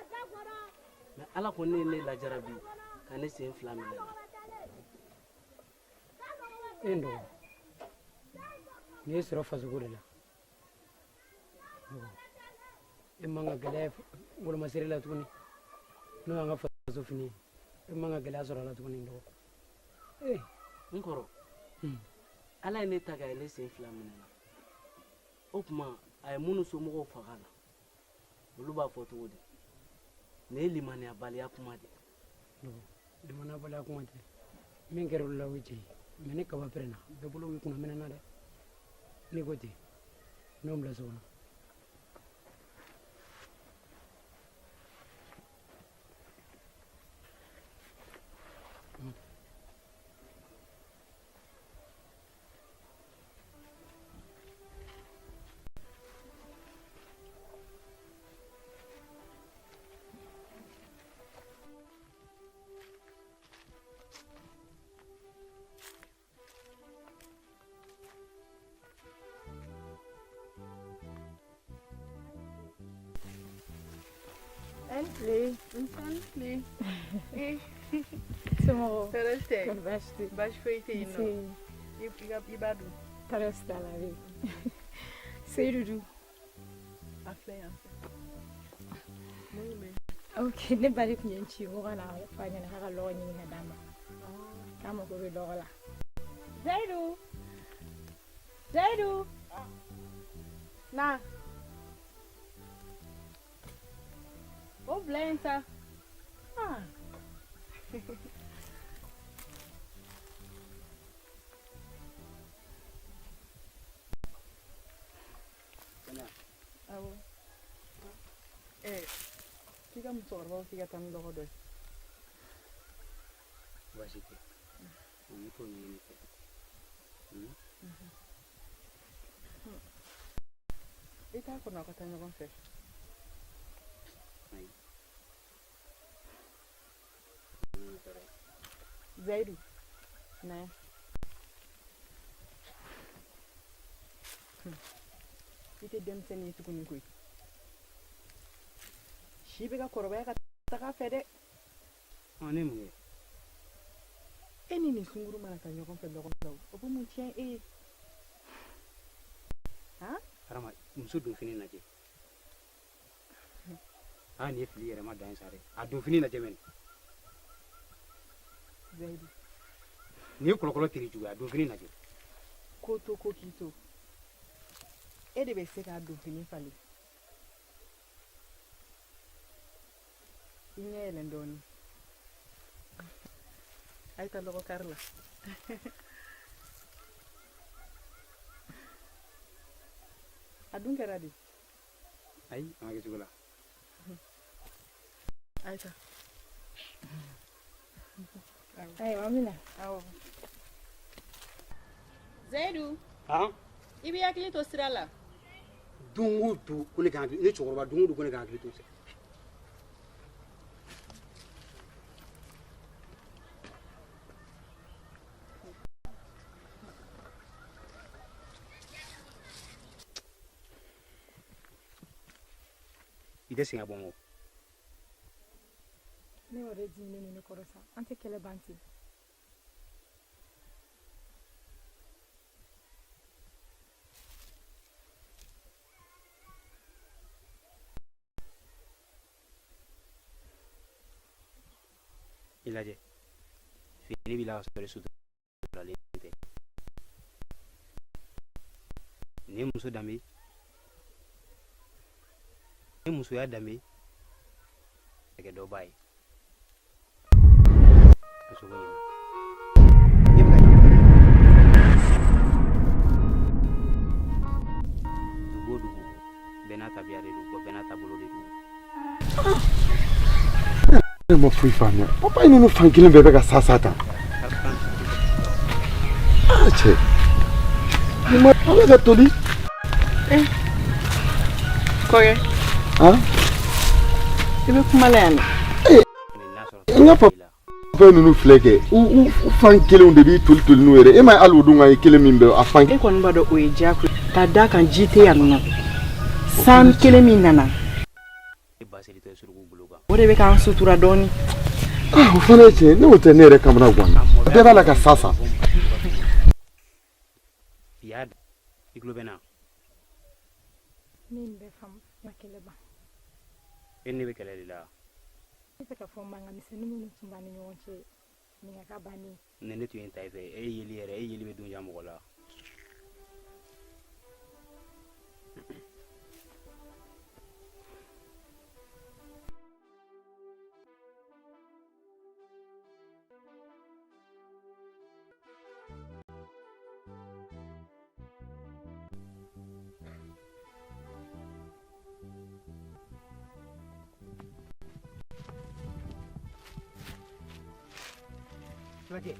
mɛ Ala kɔni ye ne lajarabi ka ne sen fila minɛ. E n dɔgɔ, nin ye sɔrɔ fasoko de la. Dɔgɔ, e man ka gɛlɛya wolomasiri la tuguni, n'o y'an ka faso fini ye. E man ka gɛlɛya sɔrɔ a la tuguni, n dɔgɔ. Ee. N kɔrɔ, Ala ye ne ta kɛ, a ye ne sen fila minɛ na. O tuma a ye minnu somɔgɔw faga la, olu b'a fɔ cogo di? Nin ye limaniyabaliya kuma de ye. Limaniyabaliya kuma tɛ. Min kɛra olu la, o ye tiɲɛ ye, mɛ ni kaba pɛrɛnna, bɛɛ bolo b'i kunna minɛ na dɛ. N'i ko ten, n'o bila so kɔnɔ. An tile. An tile. Eh. Somɔgɔw? Tɔɔrɔ tɛ. Kɔri baasi tɛ? Baasi foyi tɛ yen nɔ. Nse. I b'a dun. Tɔɔrɔ si t'a la, a bɛ yen. Seyidu dun? A filɛ yan fɛ. Mun bɛ yen? Ok, ne ba de tun ye n ci ko ka na fɔ a ɲɛna k'a ka lɔgɔ ɲini ka d'a ma, k'a mago bɛ lɔgɔ la. Seyidu, Seyidu. Na. O bila yen sa. Ah. Awɔ. K'i ka musokɔrɔbaw k'i ka taa ni lɔgɔ dɔ ye. Baasi tɛ, n bɛ t'o ɲini fɛ. I t'a kɔnɔ aw ka taa ɲɔgɔn fɛ. Ayi. Zayidu, na yan. I tɛ denmisɛnnin ye tuguni koyi. Si bɛ ka kɔrɔbaya ka taga fɛ dɛ. Ɔ, ne mun kɛ? E ni nin sunkuru mana taa ɲɔgɔn fɛ lɔgɔ la, o bɛ mun tiɲɛ e ye? Han? Arama, Muso donfini lajɛ. Aa nin ye fili yɛrɛ ma dan ye sa dɛ. A donfini lajɛ mɛnɛ. Zayidu. Nin ye kɔlɔkɔlɔ teri jugu ye, a donfini lajɛ. Ko to ko k'i to. E de bɛ se k'a donfini falen. I ɲɛ yɛlɛn dɔɔnin. A ye taa lɔgɔ kari la. A dun kɛra di? Ayi, a ma kɛ cogo la. A ye taa. Ayiwa an bɛ na. Awɔ. Zayidu. Han? I b'i hakili to sira la. Don o don ko ne ka hakili ne cɛkɔrɔba don o don ko ne ka hakili to sira. I tɛ segin ka bɔ n kɔ. Ne yɛrɛ diminen don ne kɔrɔ sa an tɛ kɛlɛ ban ten. I lajɛ fini b'i la ka sɔrɔ i suturalen tɛ. Nin ye muso danbe ye. Nin ye musoya danbe ye. Kɛ dɔ ba ye. Muso ko ɲɛna. E bɛ ka dugu o dugu bɛɛ n'a tabiya de don wa bɛɛ n'a taabolo de don. Ne ma foyi faamuya papaye ninnu fan kelen bɛɛ bɛ ka sa sa tan aa cɛ nin ma a bɛ ka toli Kɔkɛ. Han? I bɛ kuma la yan dɛ. N ka papaye ninnu filɛ kɛ u fan kelenw de b'i toli toli n'u yɛrɛ e ma ye hali o don ka ye kelen min bɛ a fan. E kɔni b'a dɔn o ye diyagoya ka d'a kan ji tɛ yan nɔ san kelen min nana o de bɛ k'an sutura dɔɔnin. Ah, o fana ye tiɲɛ ne o tɛ ne yɛrɛ kamana gan na bɛɛ b'a la ka sa sa. I tulo bɛ n na. Ne ye nin bɛɛ faamu ma kɛlɛ ban. E ni ne bɛ kɛlɛ de la. Ne fɛ k'a fɔ mankan misɛnnin minnu tun b'an ni ɲɔgɔn cɛ nin ka k'a bannen. Ni ne tun ye n ta i fɛ e yeli yɛrɛ e yeli bɛ don diya mɔgɔ la. Fulakɛ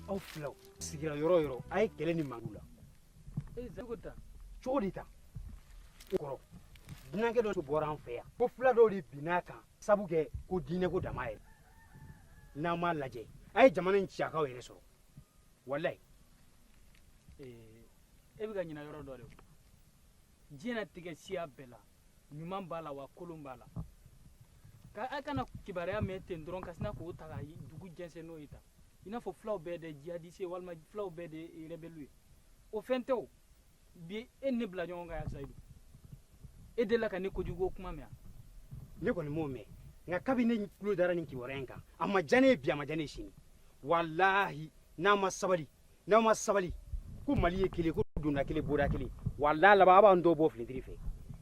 aw filaw sigira yɔrɔ o yɔrɔ a ye kɛlɛ ni mangu la cogo di tan o kɔrɔ dunankɛ dɔ bɔra an fɛ yan ko fula dɔw de binn'a kan sabu kɛ ko diinɛ ko dama yɛrɛ n'aw m'a lajɛ a ye jamana in ci a k'aw yɛrɛ sɔrɔ walayi e bɛ ka ɲinɛ yɔrɔ dɔ de kɔ diɲɛnatigɛ siya bɛɛ la ɲuman b'a la wa kolon b'a la ka a kana kibaruya mɛn ten dɔrɔn ka sina k'o ta ka dugu jɛnsɛn n'o ye tan i n'a fɔ fulaw bɛɛ de jihadiste ye walima fulaw bɛɛ de ye rebelle ye o fɛn tɛ o bi e ni ne bila ɲɔgɔn kan yan sayidu e delila ka ne kojugu ko kuma mɛn wa ne kɔni m'o mɛn nka kabi ne tulo dara nin kibaruya in kan a ma diya ne ye bi a ma diya ne ye sini walahi n'a ma sabali n'aw ma sabali ko mali ye kelen ko donda kelen bɔda kelen walahi laban a b'an dɔw bɔ finitiri fɛ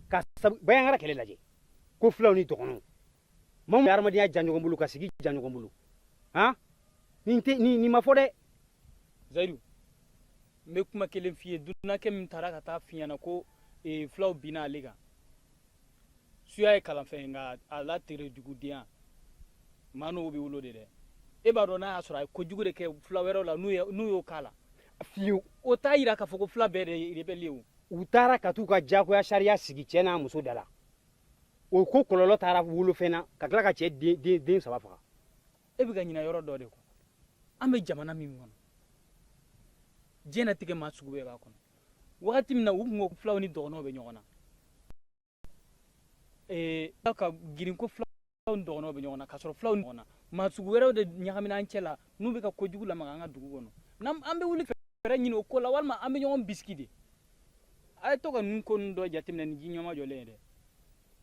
ka sabu Bandiagara kɛlɛ lajɛ ko fulaw ni dɔgɔnɔw maa min hadamadenya diya ɲɔgɔn bolo ka sigi diya ɲɔgɔn bolo han nin tɛ nin nin ma fɔ dɛ zayidu n bɛ kuma kelen f'i ye dunankɛ min taara ka taa f'i ɲɛna ko eh, fulaw binna ale kan suya ye kalanfɛn ye nka a la terijugudenya maa n'o bɛ wolo de dɛ e b'a dɔn n'a y'a sɔrɔ a ye kojugu de kɛ fula wɛrɛw la n'u y'o k'a la fiyewu o t'a yira k'a fɔ ko fula bɛɛ de ye rebelle ye o u taara ka t'u ka diyagoya sariya sigi cɛ n'a muso da la o ko kɔlɔlɔ taara wolofɛn na ka tila ka cɛ den saba faga e bɛ ka ɲinɛ yɔrɔ dɔ de kɔ an bɛ jamana min kɔnɔ diɲɛnatigɛ maa sugu bɛɛ b'a kɔnɔ wagati min na u tun ko fulaw ni dɔgɔnɔw bɛ ɲɔgɔn na ee ka girin ko fulaw ni dɔgɔnɔw bɛ ɲɔgɔn na k'a sɔrɔ fulaw ni ɲɔgɔn na maa sugu wɛrɛw de ɲagamina an cɛ la n'u bɛ ka kojugu lamaga an ka dugu kɔnɔ n'an an bɛ wuli fɛɛrɛ ɲini o ko la walima an bɛ ɲɔgɔn bisigi de A ye to ka ninnu ko ninnu dɔ jateminɛ ni ji ɲɛmajɔlen ye dɛ.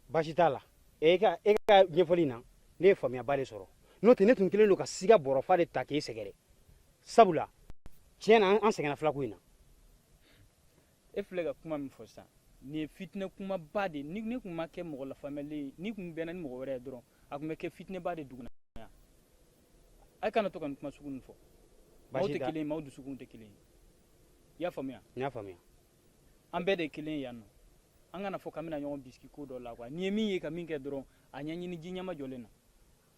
Baasi t'a la. E ka e ka ɲɛfɔli in na, ne ye faamuyaba de sɔrɔ. N'o tɛ, ne tun kɛlen don ka siga bɔrɔfa de ta k'e sɛgɛrɛ, sabula tiɲɛ na, an sɛgɛnna filako in na. E filɛ ka kuma min fɔ sisan, nin ye fitinɛ kumaba de ye. Ni ne tun ma kɛ mɔgɔ lafaamuyalen ye, ni tun bɛnna ni mɔgɔ wɛrɛ ye dɔrɔn, a tun bɛ kɛ fitinɛba de dugu na yan. A kana to ka nin kuma sugu nin fɔ. Maaw tɛ kelen ye, maaw dusukun tɛ kelen ye. I y'a faamuya? N y'a faamuya. An bɛɛ de ye kelen ye yan nɔ. An kana fɔ k'an bɛna ɲɔgɔn bisigi ko dɔ la quoi. N'i ye min ye ka min kɛ dɔrɔn, a ɲɛɲini ji ɲɛmajɔlen na.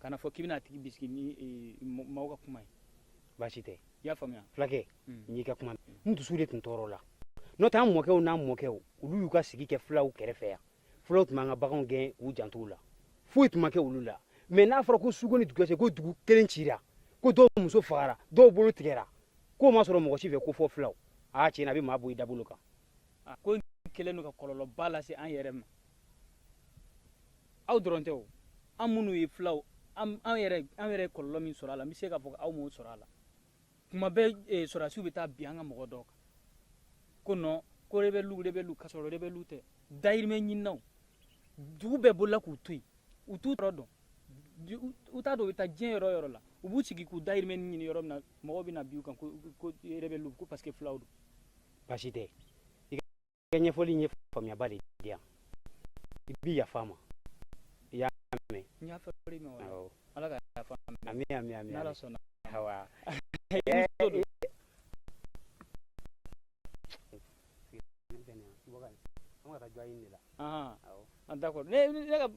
Kana fɔ k'i bɛna a tigi bisigi ni maaw ka kuma ye. Baasi tɛ. I y'a faamuya? Fulakɛ, n y'i ka kuma. N dusu de tun tɔɔrɔ la. N'o tɛ, an mɔkɛw n'an mɔkɛw, olu y'u ka sigi kɛ fulaw kɛrɛfɛ yan. Fulaw tun b'an ka baganw gɛn k'u janto u la, foyi tun ma kɛ olu la. Mais n'a fɔra ko suko ni dugujɛ, ko dugu kelen cira, ko dɔw muso fagara, dɔw bolo tigɛra, k'o ma sɔrɔ mɔgɔ si fɛ ko fɔ fulaw, aa, tiɲɛ na, a bɛ maa bɔ i dabolo kan. Ko in kɛlen don ka kɔlɔlɔba lase an yɛrɛ ma. Aw dɔrɔn tɛ o, an minnu ye fulaw, an yɛrɛ, an yɛrɛ ye kɔlɔlɔ min sɔrɔ a la, n bɛ se k'a fɔ aw m'o sɔrɔ a la. Kuma bɛɛ sɔrɔdasiw bɛ taa bin an ka mɔgɔ dɔw kan ko non, ko rebelle, rebelle, k'a sɔrɔ rebelle tɛ, dayirimɛ ɲininaw. Dugu bɛɛ bolila k'u to yen, u t'u yɔrɔ dɔn, u t'a dɔn u bɛ taa diɲɛ yɔrɔ yɔrɔ la. U b'u sigi k'u dayirimɛ ɲini yɔrɔ min na, mɔgɔw bɛ na bin u kan ko rebelle, ko parce que fulaw don. Baasi tɛ. I ka ɲɛfɔli in ye faamuyaba de di yan. I bi yafa n ma, i y'a mɛn? N yafara i ma. Awɔ, Ala ka yafa. Ami, ami, ami. N'Ala sɔnna. Awa. An ka taa jɔ de la. Ah, d'accord. Ne ka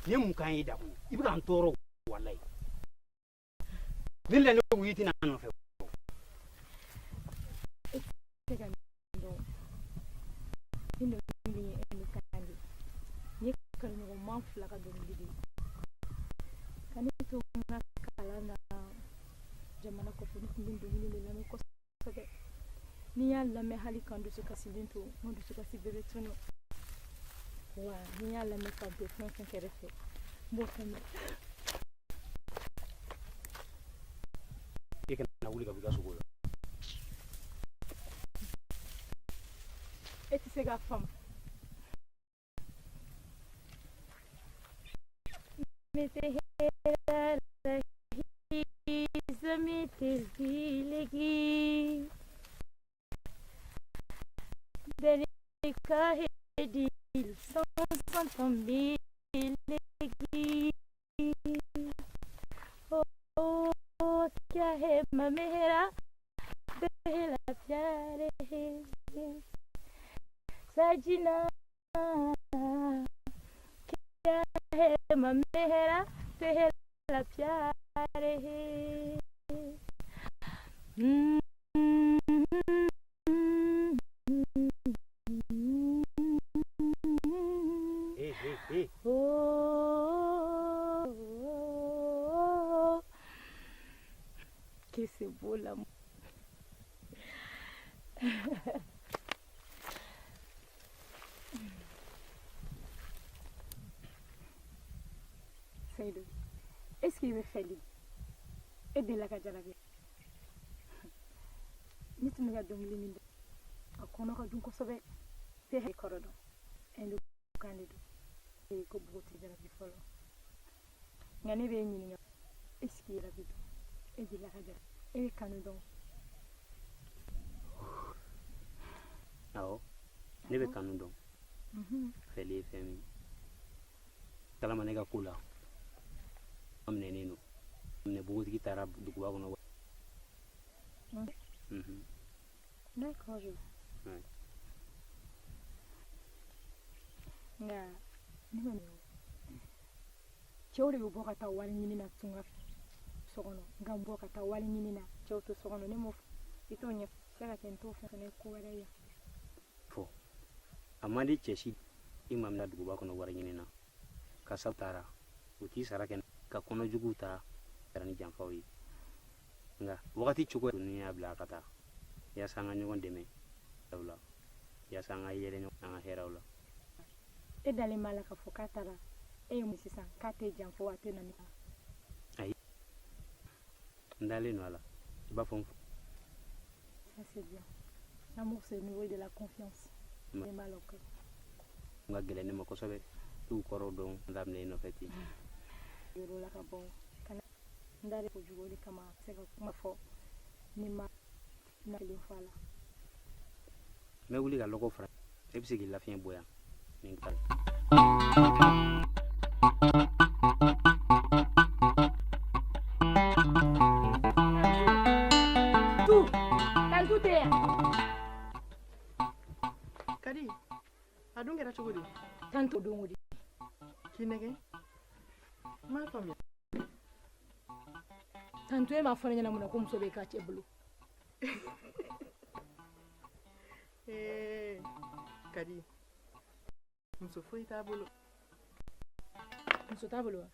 Nin ye mun kan ye da kɔnɔ? I bɛ ka n tɔɔrɔ walayi. Ne la, ne ko i tɛna n nɔfɛ. E tɛ se ka min dɔn, ni dɔnkili ye Ɛndu kan de ye. Nin ye kanuɲɔgɔnma fila ka dɔnkili de ye. Ka ne to n ka kalan na jamana kɔfɛ, ne tun bɛ dɔnkili de lamɛn kosɛbɛ. Ni n y'a lamɛn, hali ka n dusu kasilen to, n ka dusukasi bɛɛ bɛ tunu. Wa ni n y'a lamɛn ka don fɛn fɛn kɛrɛfɛ, n b'o fɛn bɛɛ. E kana wuli ka bɔ i ka sogo la. E tɛ se k'a faamu. मैं तेरा रही ज़मीं तेरी लगी मैंने काहे दिल सौ मिलेगी। ओ, ओ क्या है मेरा पहला प्यार है सजना, क्या है मेरा पहला प्यार है। Hey, hey, hey. Oh, que c'est beau l'amour. Seydou, est-ce qu'il bɛ fɛli e delila ka jarabi? Ne tun bɛ ka dɔnkili min da, a kɔnɔ ka dun kosɛbɛ. Tɛ kɔrɔ dɔn, Ɛndu kan de don. Ee, ko npogotigi jarabi fɔlɔ. Nka ne b'e ɲininka, est-ce que jarabi dɔn? E delila ka jarabi? E bɛ kanu dɔn? Awɔ, ne bɛ kanu dɔn. Fɛli ye fɛn min kalama ne ka ko la, minɛnen don minɛ. Npogotigi taara duguba kɔnɔ. D'accord, je Ouais. Nka ne ma, cɛw de bɛ bɔ ka taa wari ɲini na tunga fɛ. so kɔnɔ nka n bɔ ka taa wari ɲini na cɛw to so kɔnɔ ne m'o i t'o ɲɛ se ka kɛ n t'o fɛnɛ ko wɛrɛ ye fɔ a man di cɛ si i ma mina duguba kɔnɔ wari ɲini na ka sabu taara u t'i sara kɛ ka kɔnɔjuguw ta kɛra ni janfaw ye nka wagati cogo ninnu y'a bila a ka taa yaasa an ka ɲɔgɔn dɛmɛ la yaasa an ka yɛlɛ ɲɔgɔn an ka hɛrɛw la e dalen b'a la k'a fɔ k'a taara e ye mun sisan k'a tɛ janfa wa a tɛ na ni ayi n dalen don a la i b'a fɔ n Ça c'est bien. L'amour c'est le niveau de la confiance. Ma- N b'a la o kɛ. n ka gɛlɛn ne ma kosɛbɛ t'u kɔrɔ dɔn n daminɛ i nɔfɛ ten Yɔrɔ la ka bɔ kana n dalen kojugu o de kama n se ka kuma fɔ ni ma na kelen fɔ a la. n bɛ wuli ka lɔgɔ fara e bɛ se k'i lafiɲɛ bɔ yan ni n taara Tu, Tantu tɛ yan. Kadi, a dun kɛra cogo di? Tantu don o de. K'i nɛgɛ? N m'a faamuya. Tantu e m'a fɔ ne ɲɛna mun na ko muso bɛ k'a cɛ bolo. Ee, Kadi, muso foyi t'a bolo. Muso t'a bolo wa?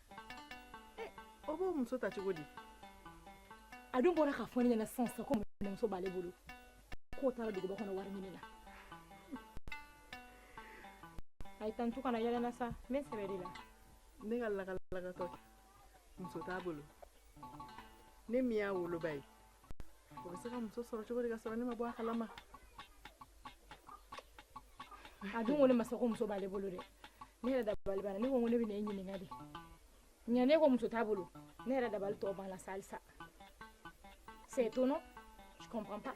O b'o muso ta cogo di? A dun bɔra k'a fɔ ne ɲɛna sisan sisan ko muso b'ale bolo. K'o taara duguba kɔnɔ wari ɲini na. Ayi Tantu kana yɛlɛ n na sa, n bɛ n sɛbɛ de la. Ne ka lagalagatɔ muso t'a bolo. Ne min y'a woloba ye, o bɛ se ka muso sɔrɔ cogo di ka sɔrɔ ne ma bɔ a kalama? A dun ko ne ma sa ko muso b'ale bolo dɛ. Ne yɛrɛ dabali banna, ne ko n ko ne bɛna e ɲininka de. Nka ne ko muso t'a bolo, ne yɛrɛ dabali tɔ banna sa halisa. C'est étonnant, je comprends pas.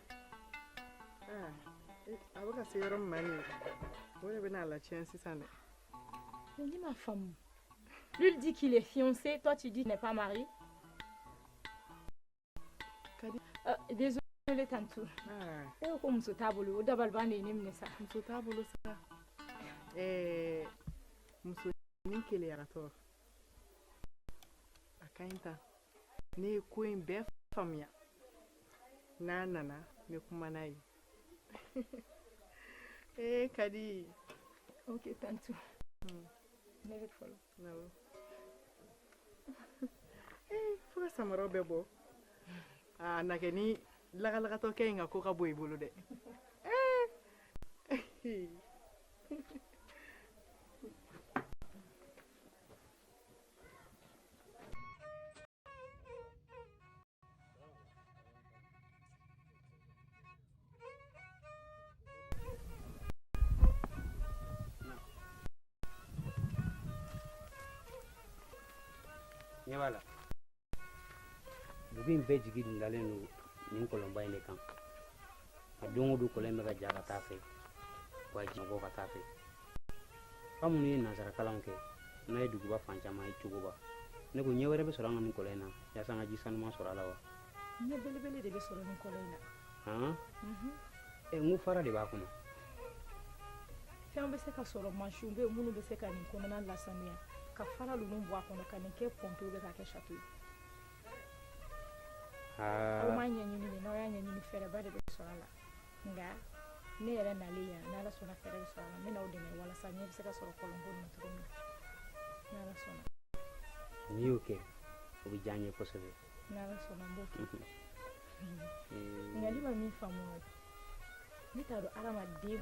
Ah, a bɛ ka se yɔrɔ min ma nin ye, o de bɛna a latiɲɛ sisan dɛ. Mais ne m'a faamu. Lui, il dit qu'il est fiancé, toi tu dis qu'il n'est pas marié. Kadi. Désolé Tantu. Ah. E ko muso t'a bolo, o dabaliban de ye ne minɛ sa. Muso t'a bolo sa. Ɛɛ, muso ni keleyaratɔ. A ka ɲi tan. Ne ye ko in bɛɛ faamuya. N'a nana, n bɛ kuma n'a ye. Ee Kadi. Ok Tantu. Ne bɛ fɔlɔ. Awɔ. Ee, fo ka samaraw bɛɛ bɔ. Aa, na kɛ ni lagalagatɔkɛ in ka ko ka bon i bolo dɛ. Ee. Ɲɛ b'a la dugu in bɛɛ jigi dun dalen don nin kɔlɔnba in de kan a don o don kɔlɔn in bɛ ka ja ka taa fɛ wa ji bɔ ka taa fɛ an minnu ye nansarakalanw kɛ n'a ye duguba fan caman ye cogoba ne ko ɲɛ wɛrɛ bɛ sɔrɔ an ka nin kɔlɔn in na yaasa an ka ji sanuman sɔrɔ a la wa Ɲɛ belebele de bɛ sɔrɔ nin kɔlɔn in na. han ɛ n ko fara de b'a kɔnɔ Fɛn bɛ se ka sɔrɔ mansinw bɛ yen minnu bɛ se ka nin kɔnɔna lasanuya ka fara ninnu bɔ a kɔnɔ ka nin kɛ pompe bɛ k'a kɛ château ye. Aw m'a ɲɛɲini de n'aw y'a ɲɛɲini fɛɛrɛba de bɛ sɔrɔ a la nka ne yɛrɛ nalen yan n'Ala sɔnna fɛɛrɛ bɛ sɔrɔ a la n bɛna aw dɛmɛ walasa ɲɛ bɛ se ka sɔrɔ kɔlɔnko nin na cogo min na n'Ala sɔnna. N'i y'o kɛ o bɛ diya n ye kosɛbɛ. N'Ala sɔnna n b'o kɛ. Nka ne ma min faamu ne t'a dɔn adamaden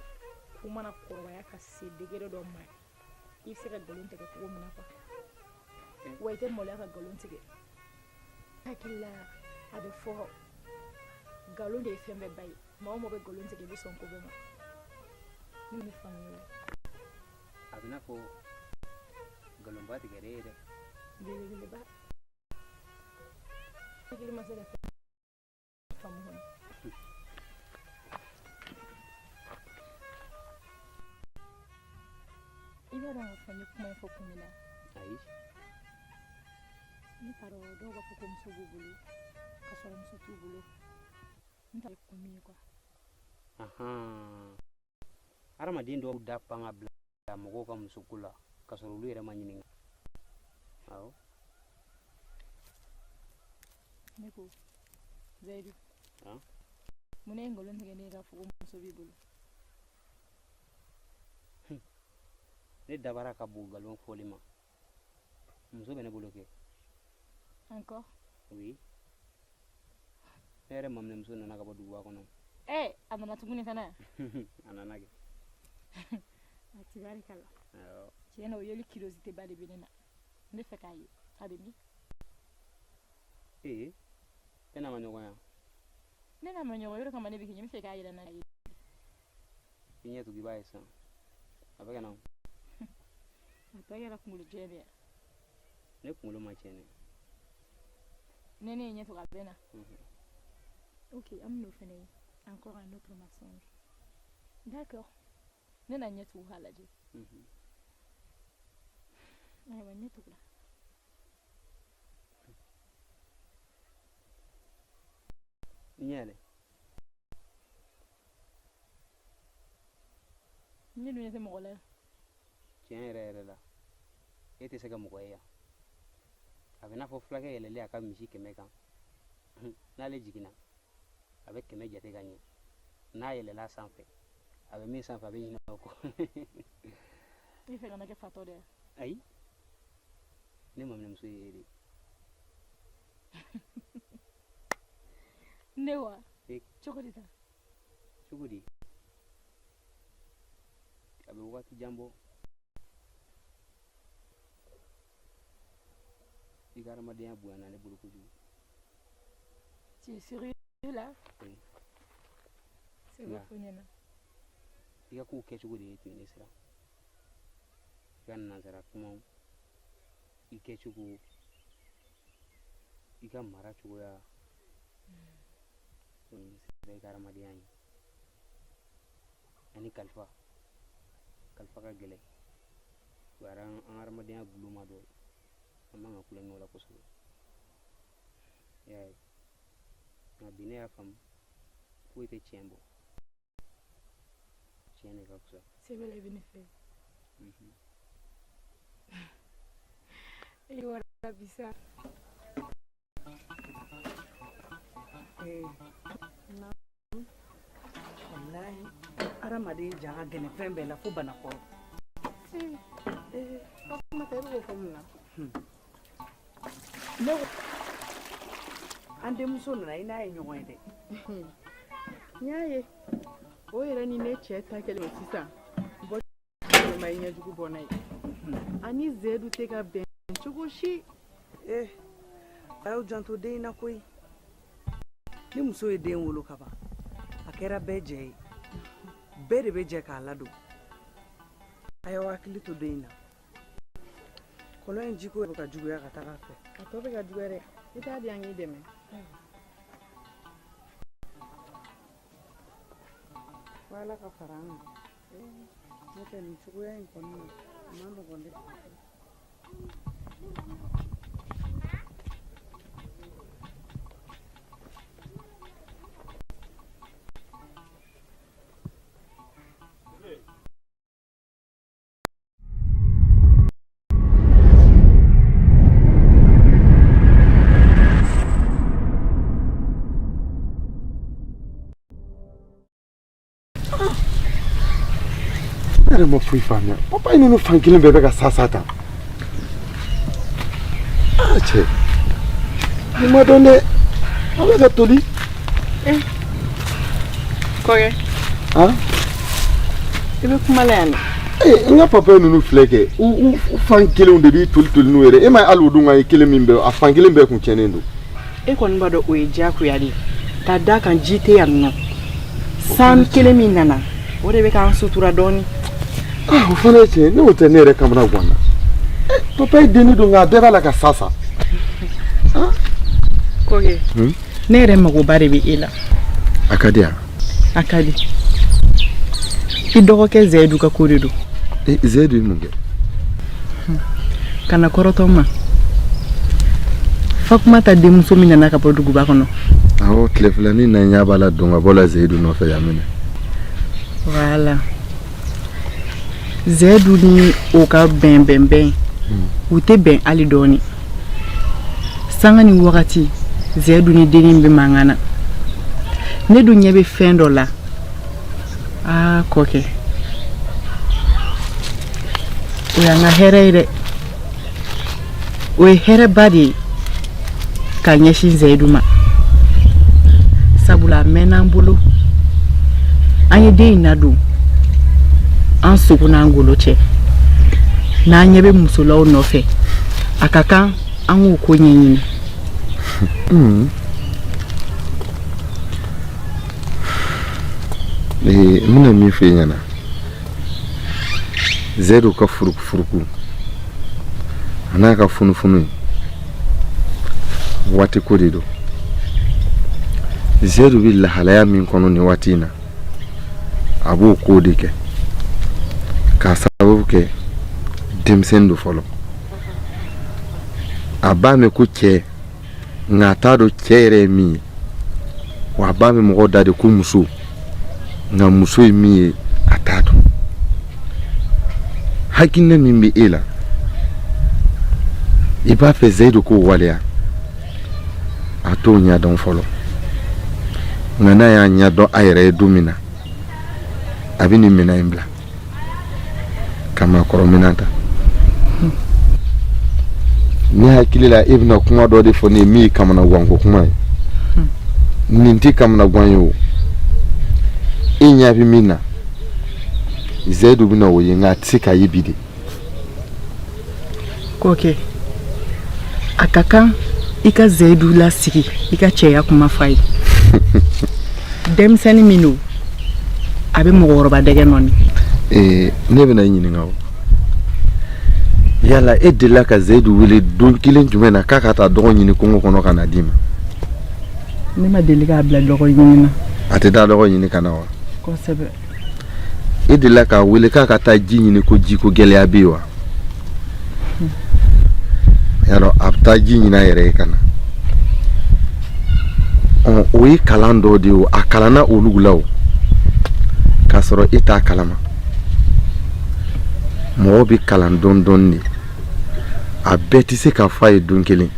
ko mana kɔrɔbaya ka se degré dɔ ma i bɛ se ka nkalon tigɛ cogo min na quoi wa i tɛ maloya ka nkalon tigɛ hakili la a bɛ fɔ nkalon de ye fɛn bɛɛ ba ye maa o maa bɛ nkalon tigɛ i bɛ sɔn ko bɛɛ ma ne ma faamu o la. A bɛ n'a fɔ nkalonba tigɛra e ye dɛ. Belebeleba hakili ma se ka fɛn faamu kɔni. I b'a dɔn k'a fɔ n ye kuma in fɔ kun min na. Ayi. Ne t'a dɔn dɔw b'a fɔ ko muso b'u bolo ka sɔrɔ muso t'u bolo n t'a dɔn kun min ye quoi. Ahan. Hadamaden dɔw da pan ka bila mɔgɔw ka musoko la ka sɔrɔ olu yɛrɛ ma ɲininka. Awɔ. Ne ko Zayidu, mun ye nkalon tigɛ ne ye k'a fɔ ko muso b'i bolo? Ne dabara ka bon nkalon fɔli ma. Muso bɛ ne bolo kɛ. Encore? Oui, ne yɛrɛ maminɛmuso nana ka bɔ duguba kɔnɔ. Eh, a nana tuguni fana? A nana kɛ. A tibarikala. Awɔ. Tiɲɛ na, o yeli curiosité ba de bɛ ne na. N bɛ fɛ k'a ye. A bɛ min? Ee, e n'a ma ɲɔgɔn ye? Ne n'a ma ɲɔgɔn yɔrɔ kama, ne bɛ k'i ɲɛ, n bɛ fɛ k'a yira n na. I ɲɛ tugu, i b'a ye sisan, a bɛ ka na. A tɔ kɛra kunkolo jɛ de ye. Ne kunkolo ma tiɲɛ dɛ. Ne ye ɲɛ tugu, a bɛ na. Ok, an bɛn'o fana ye. Encore un autre mensonge. D'accord, ne na ɲɛ tugu k'a lajɛ. Ayiwa, ɲɛ tugula. I ɲɛ yɛlɛ. Ne dun ɲɛ tɛ mɔgɔ la yan. Tiɲɛ yɛrɛ yɛrɛ la, e tɛ se ka mɔgɔ ye yan. A bɛ n'a fɔ fulakɛ yɛlɛlen a ka misi 100 kan, n'ale jiginna, a bɛ 100 jate ka ɲɛ. N'a yɛlɛla sanfɛ, a bɛ min sanfɛ, a bɛ ɲinɛ o kɔ. I fɛ ka ne kɛ fatɔ de ye? Ayi, ne maminɛmuso ye e de ye. Ne wa? E. Cogo di tan? Cogo di? A bɛ wagati jan bɔ, i ka adamadenya bonyana ne bolo kojugu. Tu es sérieux là? Oui. C'est bon, fɔ ɲɛna. I ka kow kɛcogo de ye tun ye ne siran. I ka nansara kumaw, i kɛcogo, i ka mara cogoya, o ye ne siran i ka adamadenya ye. Ani kalifa, kalifa ka gɛlɛn. O yɛrɛ an ka adamadenya guloma dɔ ye. An man ka tulonkɛ o la kosɛbɛ. I y'a ye, nka bi ne y'a faamu, foyi tɛ tiɲɛ bɔ, tiɲɛ de ka fisa. Sɛbɛ la, i bɛ ne fɛ? E wara bi sa. Walahi, hadamaden ja ka gɛlɛn fɛn bɛɛ la fo banakɔrɔ. Fatumata, e bɛ k'o fɔ mun na? Ne ko an denmuso nana, i n'a ye ɲɔgɔn ye dɛ. N y'a ye. O yɛrɛ ni ne cɛ ta kɛlen don sisan bɔ ma, ye ɲɛjugu bɔ n'a ye. Ani Zedu tɛ ka bɛn cogo si. Ee, a y'aw janto den in na koyi. Ni muso ye den wolo ka ban, a kɛra bɛɛ jɛ ye, bɛɛ de bɛ jɛ k'a ladon. A y'aw hakili to den in na. Kɔlɔn in jiko bɛ ka juguya ka taga a fɛ. A tɔ bɛ ka juguya dɛ. I t'a di an k'i dɛmɛ. Fo Ala ka fara an kan, n'o tɛ nin cogoya in kɔni na, a man nɔgɔn dɛ. Ne yɛrɛ ma foyi faamuya. Papaye ninnu fan kelen bɛɛ bɛ ka sa sa tan. Aa cɛ, ni ma dɔn dɛ, a bɛ ka toli. Kɔkɛ. Han? I bɛ kuma la yan nɔ. Ee, n ka papaye ninnu filɛ kɛ, u fan kelenw de b'i toli toli n'u yɛrɛ. E ma ye, hali o don, an ye kelen min bɛ, a fan kelen bɛɛ kun tiɲɛnen don. E kɔni b'a dɔn, o ye diyagoya de ye, ka d'a kan ji tɛ yan nɔ. San kelen min nana, o de bɛ k'an sutura dɔɔni. Ah, o fana ye tiɲɛ ye. N'o tɛ, ne yɛrɛ kamana gan na. Papaye denni don, nka a bɛɛ b'a la ka sa sa. Kɔkɛ, ne yɛrɛ magoba de bɛ e la. A ka di yan? A ka di. I dɔgɔkɛ Zɛyidu ka ko de don. Ee, Zɛyidu ye mun kɛ? Kana kɔrɔtɔ n ma. Fatumata denmuso min nana ka bɔ duguba kɔnɔ. Awɔ, tile filanin na, ɲɛ b'a la don ka bɔ la Zeyidu nɔfɛ yan minɛ. Voilà, Zɛyidu ni o ka bɛn bɛn bɛn, u tɛ bɛn hali dɔɔni. Sanga ni wagati, Zɛyidu ni dennin bɛ mankan na. Ne dun ɲɛ bɛ fɛn dɔ la. Aa kɔkɛ, o y'an ka hɛrɛ ye dɛ. O ye hɛrɛba de ye ka ɲɛsin Zɛyidu ma. Sabula a mɛnna an bolo. An ye den in ladon an sogo n'an golo cɛ. N'an ɲɛ bɛ muso la o nɔfɛ, a ka kan an k'o ko ɲɛɲini. N bɛna min fɔ e ɲɛna, Zɛyidu ka furukufuruku a n'a ka funufunu ye waati ko de don. Zɛyidu bɛ lahalaya min kɔnɔ nin waati in na, a b'o ko de kɛ k'a sababu kɛ denmisɛnnin don fɔlɔ. A b'a mɛn ko cɛ, nka a t'a dɔn cɛ yɛrɛ ye min ye, wa a b'a mɛn mɔgɔw da de ko muso, nka muso ye min ye a t'a dɔn. Hakilina min bɛ e la, i b'a fɛ Zayidu k'o waleya, a t'o ɲɛdɔn fɔlɔ, nka n'a y'a ɲɛdɔn a yɛrɛ ye don min na, a bɛ nin minɛn in bila ka maakɔrɔ minɛn ta. Ne hakili la e bɛna kuma dɔ de fɔ ne ye min ye kamanaganko kuma ye. Nin tɛ kamanagan ye o. E ɲɛ bɛ min na, Zayidu bɛna o ye, nka a tɛ se k'a ye bi de. Kɔkɛ, a ka kan i ka Zayidu lasigi, i ka cɛya kuma f'a ye. Denmisɛnnin min don, a bɛ mɔgɔkɔrɔba dɛgɛ nɔɔni. Ee, ne bɛna i ɲininka o. Yala e delila ka Zayidu wele don kelen jumɛn na k'a ka taa dɔgɔ ɲini kungo kɔnɔ ka na d'i ma? Ne ma deli k'a bila dɔgɔ ɲini na. A tɛ taa dɔgɔ ɲini ka na wa? Kosɛbɛ. E delila k'a wele k'a ka taa ji ɲini ko jiko gɛlɛya bɛ yen wa? Y'a dɔn a bɛ taa ji ɲini a yɛrɛ ye ka na. O ye kalan dɔ de ye o, a kalanna olu la o, k'a sɔrɔ e t'a kalama. Mɔgɔ bɛ kalan dɔɔni dɔɔni de, a bɛɛ tɛ se ka fɔ a ye don kelen.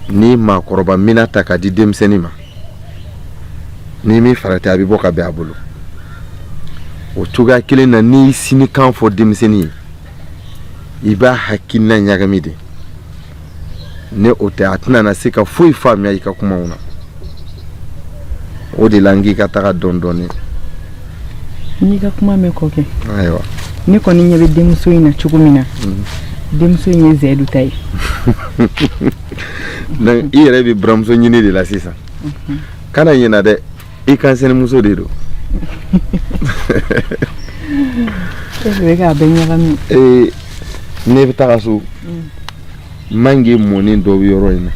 N'i ye maakɔrɔba minɛn ta k'a di denmisɛnnin ma, n'i m'i farati a bɛ bɔ ka bɛn a bolo. O cogoya kelen na, n'i ye sinikan fɔ denmisɛnnin ye, i b'a hakilina ɲagami de. Ni o tɛ, a tɛna na se ka foyi faamuya i ka kumaw na. O de la n k'i ka taga dɔɔni dɔɔni. N y'i ka kuma mɛn kɔkɛ. Ayiwa. Ne kɔni ɲɛ bɛ denmuso in na cogo min na, denmuso in ye Zayidu ta ye. Donc i yɛrɛ bɛ buramuso ɲini de la sisan. Kana ɲinɛ dɛ, i kansinamuso de don. E de bɛ k'a bɛɛ ɲagami. Ee, ne bɛ taga so. Mange mɔnen dɔ bɛ yɔrɔ in na,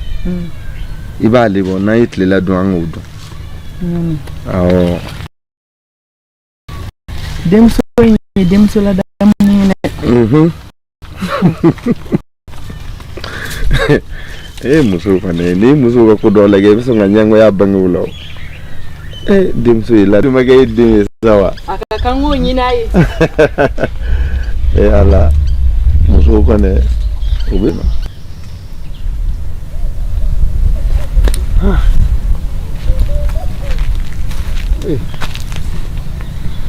i b'ale bɔ, n'an ye tilela dun, an k'o dun. Awɔ. Denmuso in ye denmuso ladamunen ye dɛ. E musow fana, ni musow ka ko dɔw lajɛ, i bɛ sɔn ka ɲɛngoya bange u la o. E denmuso ye la ma kɛ e den ye sa wa? A ka kan k'o ɲini a ye. E Ala, musow kɔni u bɛ na.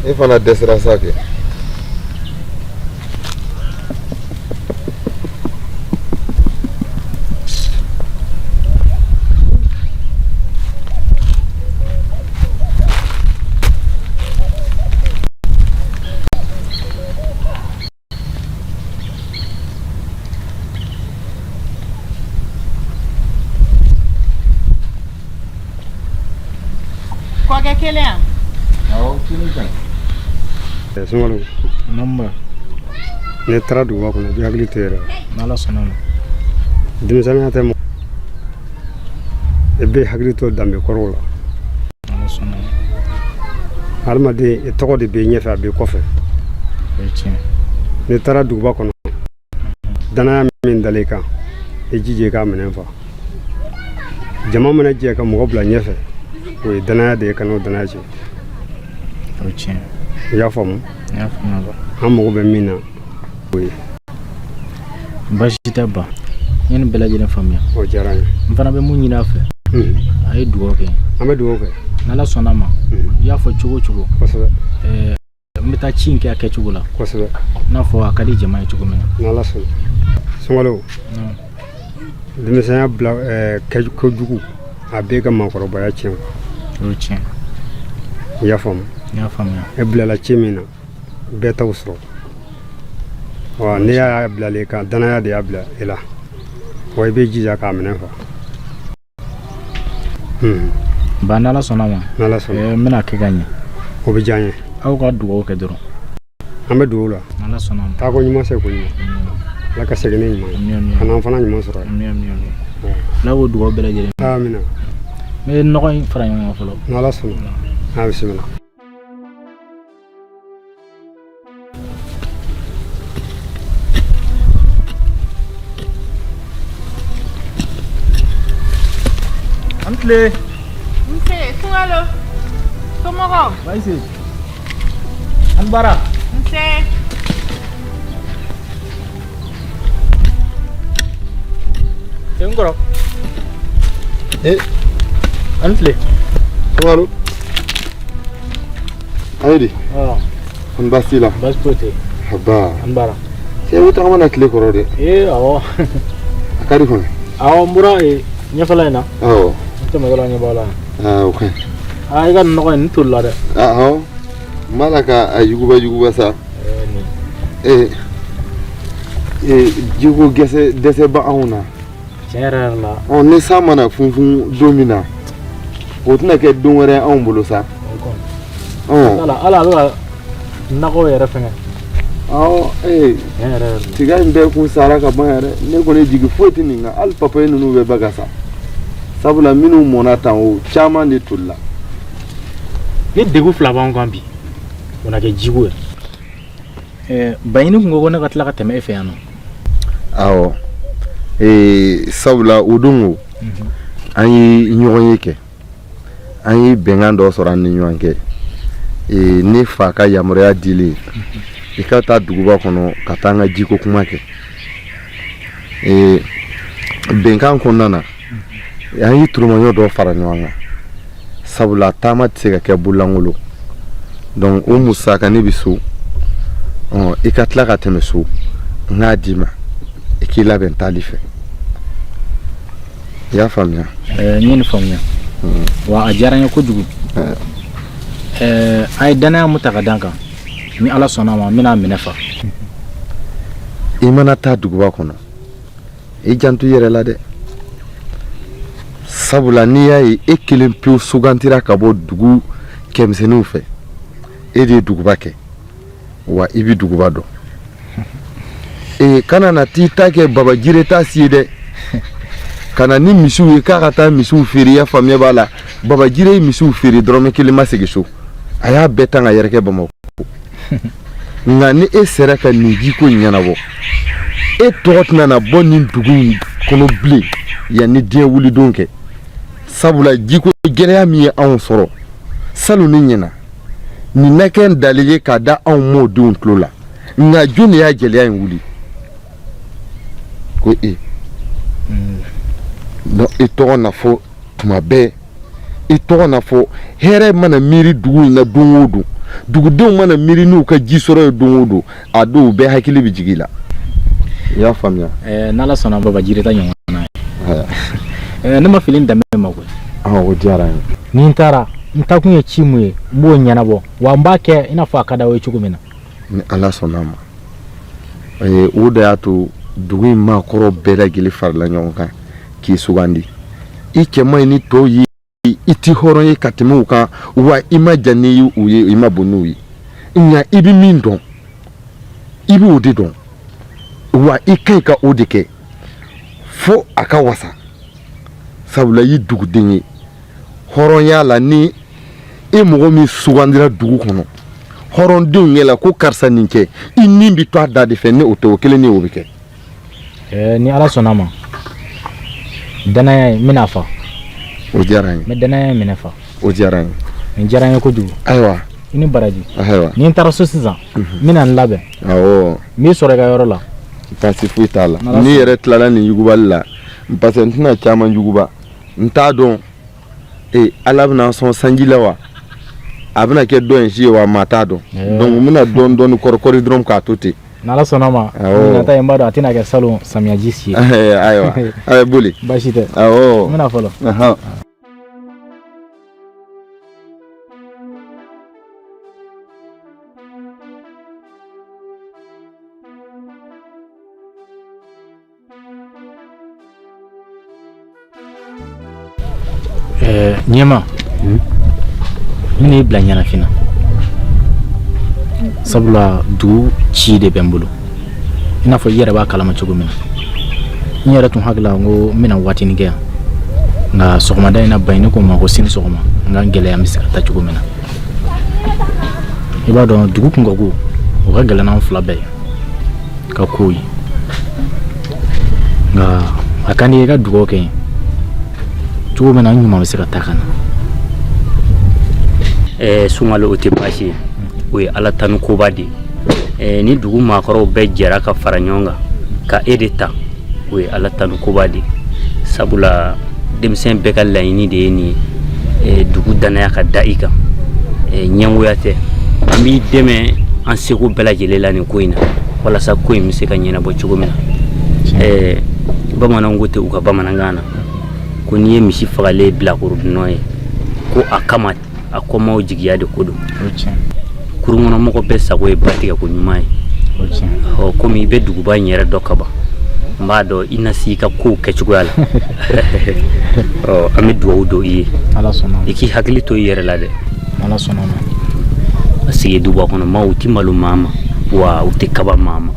E fana dɛsɛra sa kɛ. Kɔkɛ kelen yan. Awɔ, kelen ka ɲi. Sumaworo. Naamu. Ne taara duguba kɔnɔ, i b'i hakili to i yɛrɛ la. N'Ala sɔnna ma. Denmisɛnninya tɛ mɔgɔ. I bɛ hakili to danbe kɔrɔw la. N'Ala sɔnna ma. Hadamaden, i tɔgɔ de b'i ɲɛfɛ, a b'i kɔfɛ. O ye tiɲɛ. N'i taara duguba kɔnɔ, danaya min dalen i kan, i jija i k'a minɛn fa. Jama mana jɛ ka mɔgɔ bila ɲɛfɛ, o ye danaya de ye, ka n'o danaya tiɲɛ. O ye tiɲɛ. I y'a faamu? N y'a faamuya ba. An mago bɛ min na, o ye. Baasi tɛ ba. N ye nin bɛɛ lajɛlen faamuya. O diyara n ye. N fana bɛ mun ɲini a fɛ, a ye dugawu kɛ. An bɛ dugawu kɛ. N'Ala sɔnna a ma, i y'a fɔ cogo o cogo. Kosɛbɛ. Ɛɛ, n bɛ taa ci in kɛ a kɛcogo la. Kosɛbɛ. I n'a fɔ a ka di jama ye cogo min na. N'Ala sɔnna. Sunkalo. Denmisɛnya bila ɛɛ kɛ kojugu a b'e ka maakɔrɔbaya tiɲɛ. O ye tiɲɛ. I y'a faamu. N y'a faamuya. E bilala ci min na, bɛɛ t'o sɔrɔ. Wa ne y'a bilalen kan, danaya de y'a bila e la. Wa i b'i jija k'a minɛ fa. Ba, n'Ala sɔnna a ma. N'Ala sɔnna. N bɛna kɛ ka ɲɛ. O bɛ diya n ye. Aw ka dugawu kɛ dɔrɔn. An bɛ dugawu la. N'Ala sɔnna a ma. Taako ɲuman se ko ɲuman. Ala ka segin ni ɲuman ye. Ka n'an fana ɲuman sɔrɔ yen. Ala k'o dugawu bɛɛ lajɛlen. Amina. N bɛ nɔgɔ in fara ɲɔgɔn kan fɔlɔ. N'Ala sɔnna. A bisimila. An tile. Nse, Sunkalo. Somɔgɔw? Baasi. An baara. Nse. N kɔrɔ. Eh. An tile. Sunkalo. A ye di? Kɔni baasi t'i la? Baasi foyi tɛ. Aba. An baara. Cɛ, i bɛ tagama na tile kɔrɔ dɛ. Ee, awɔ. A ka di kɔni? Awɔ, n bɔra ɲɛfɛla in na. Awɔ. N tɛmɛtɔla ɲɛ b'aw la. Aa, o ka ɲi. Aa, i ka nin nɔgɔ in, nin tolila dɛ. Awɔ. N b'a la ka a yuguba yuguba sa. Ee, jiko gɛsɛ dɛsɛ bɛ anw na. Tiɲɛ yɛrɛ yɛrɛ la. Ɔ, ni san mana funfun don min na, o tɛna kɛ don wɛrɛ anw bolo sa. Ala ala bɛ ka nakɔ yɛrɛ fɛngɛ. Awɔ, ee. Tiɲɛ yɛrɛ yɛrɛ la. Tiga in bɛɛ kun sara ka ban yɛrɛ. Ne kɔni jigi foyi tɛ nin kan, hali papaye ninnu bɛɛ bɛ ka sa. Sabula minnu mɔnna tan, o caman de tolila. Ni degun fila b'anw kan bi, o na kɛ jiko ye. Baɲini kun ko ko ne ka tila ka tɛmɛ e fɛ yan nɔ. Awɔ, ee, sabula o don o, an ye ɲɔgɔn ye kɛ, an ye bɛnkan dɔ sɔrɔ an ni ɲɔgɔn kɛ. Ee, ne fa ka yamaruya dilen i ka taa duguba kɔnɔ ka taa an ka jiko kuma kɛ. Ee, bɛnkan kɔnɔna na, an ye turumaɲɔ dɔ fara ɲɔgɔn kan, sabula taama tɛ se ka kɛ bololankolon. Donc o musaka, ne bɛ so, ɔ, i ka tila ka tɛmɛ so, n k'a d'i ma, i k'i labɛn taali fɛ. I y'a faamuya? N ye nin faamuya, wa a diyara n ye kojugu. A ye danaya mun ta ka da n kan, ni Ala sɔnna a ma, n bɛna a minɛ fa. I mana taa duguba kɔnɔ, i janto i yɛrɛ la dɛ, sabula n'i y'a ye e kelen pewu sugantira ka bɔ dugu cɛmisɛnninw fɛ, e de ye duguba kɛ, wa i bɛ duguba dɔn. Ee, kana na t'i ta kɛ babajire ta si ye dɛ, ka na ni misiw ye k'a ka taa misiw feere. I ya faamuya b'a la, babajire ye misiw feere, dɔrɔmɛ kelen ma segin so, a y'a bɛɛ tan ka yɛrɛkɛ Bamakɔ. Nka ni e sera ka nin jiko in ɲɛnabɔ, e tɔgɔ tɛna na bɔ nin dugu in kɔnɔ bilen yanni diɲɛ wulidon kɛ, sabula jiko gɛlɛya min ye anw sɔrɔ salon ni ɲɛna, nin na kɛ dali ye k'a da anw mɔdenw tulo la. Nka jɔn de y'a gɛlɛya in wuli ko e? Donc e tɔgɔ na fɔ tuma bɛɛ, i tɔgɔ na fɔ. Hɛrɛ mana miiri dugu in na don o don, dugudenw mana miiri n'u ka ji sɔrɔ ye don o don, a dɔw bɛɛ hakili bɛ jigin i la. I y'a faamuya? N'Ala sɔnna, babajire ta ɲɔgɔn na ye. Ne ma fili n danbe ma koyi. O diyara n ye. Ni n taara, n taakun ye ci mun ye, n b'o ɲɛnabɔ, wa n b'a kɛ i n'a fɔ a ka d'aw ye cogo min na. Ni Ala sɔnna a ma. O de y'a to dugu in maakɔrɔ bɛɛ lajɛlen farala ɲɔgɔn kan k'i sugandi. I cɛ man ɲi ni tɔw ye, i ti hɔrɔn ye ka tɛmɛ u kan, wa i ma jan ni u ye, i ma bon n'u ye, nka i bɛ min dɔn, i b'o de dɔn, wa i ka ɲi ka o de kɛ fo a ka wasa, sabula i ye duguden ye hɔrɔnya la. Ni e mɔgɔ min sugandira dugu kɔnɔ hɔrɔndenw ɲɛ la ko karisa nin kɛ, i ni bɛ to a da de fɛ. Ni o tɛ, o kelen ni o bɛ kɛ. Ni Ala sɔnna a ma, danaya in, n bɛna fa. O diyara n ye. N bɛ danaya in minɛ fa. O diyara n ye. Nin diyara n ye kojugu. Ayiwa. I ni baraji. Ayiwa. Ni n taara so sisan, n bɛna n labɛn. Awɔ. N b'i sɔrɔ i ka yɔrɔ la. Baasi foyi t'a la n'i yɛrɛ tilala nin yugubali la parce que n tɛna caman yuguba n t'a dɔn ee ala bɛna sɔn sanji la wa a bɛna kɛ dɔ in si ye wa maa t'a dɔn donc n bɛna dɔɔni dɔɔni kɔrɔkɔri dɔrɔn k'a to ten n'ala sɔnna ma nata n b'a dɔn a tɛna kɛ salon samiyaji si ye ayiwa a bɛ boli baasi tɛ awɔ n bɛna fɔlɔ. Ɲɛma n bɛn'i bila ɲɛnafin na sabula dugu ci de bɛ n bolo i n'a fɔ i yɛrɛ b'a kalama cogo min na n yɛrɛ tun hakili la n ko n bɛna waatinin kɛ yan nka sɔgɔmada in na Baɲini ko n ma ko sini sɔgɔma n ka gɛlɛya n bɛ se ka taa cogo min na i b'a dɔn dugu kunkanko o ka gɛlɛn n'an fila bɛɛ ye ka ko ye nka a ka di i ka dugawu kɛ n ye cogo min na n ɲuman bɛ se ka taa ka na. Ɛɛ Sunkalo o tɛ baasi ye o ye ala tanu koba de ye ɛɛ ni dugu maakɔrɔw bɛɛ jɛra ka fara ɲɔgɔn kan ka e de ta o ye ala tanu koba de ye sabula denmisɛn bɛɛ ka laɲini de ye nin ye dugu dannaya ka da i kan ɲɛngoya tɛ an b'i dɛmɛ an seko bɛɛ lajɛlen la nin ko in na walasa ko in bɛ se ka ɲɛnabɔ cogo min na bamananw ko ten u ka bamanankan na ko n'i ye misi fagalen bilakoro nɔ ye ko a kama a kɔmaw jigiya de ko don kurunkɔnɔmɔgɔ bɛɛ sago ye ba tigɛ ko ɲuman ye ɔ komi i bɛ duguba in yɛrɛ dɔn ka ban n b'a dɔn i na se i ka kow kɛcogoya la ɔ an bɛ dugawu don i ye i k'i hakili to i yɛrɛ la dɛ parce que duguba kɔnɔ maaw u tɛ malo maa ma wa u tɛ kaba maa ma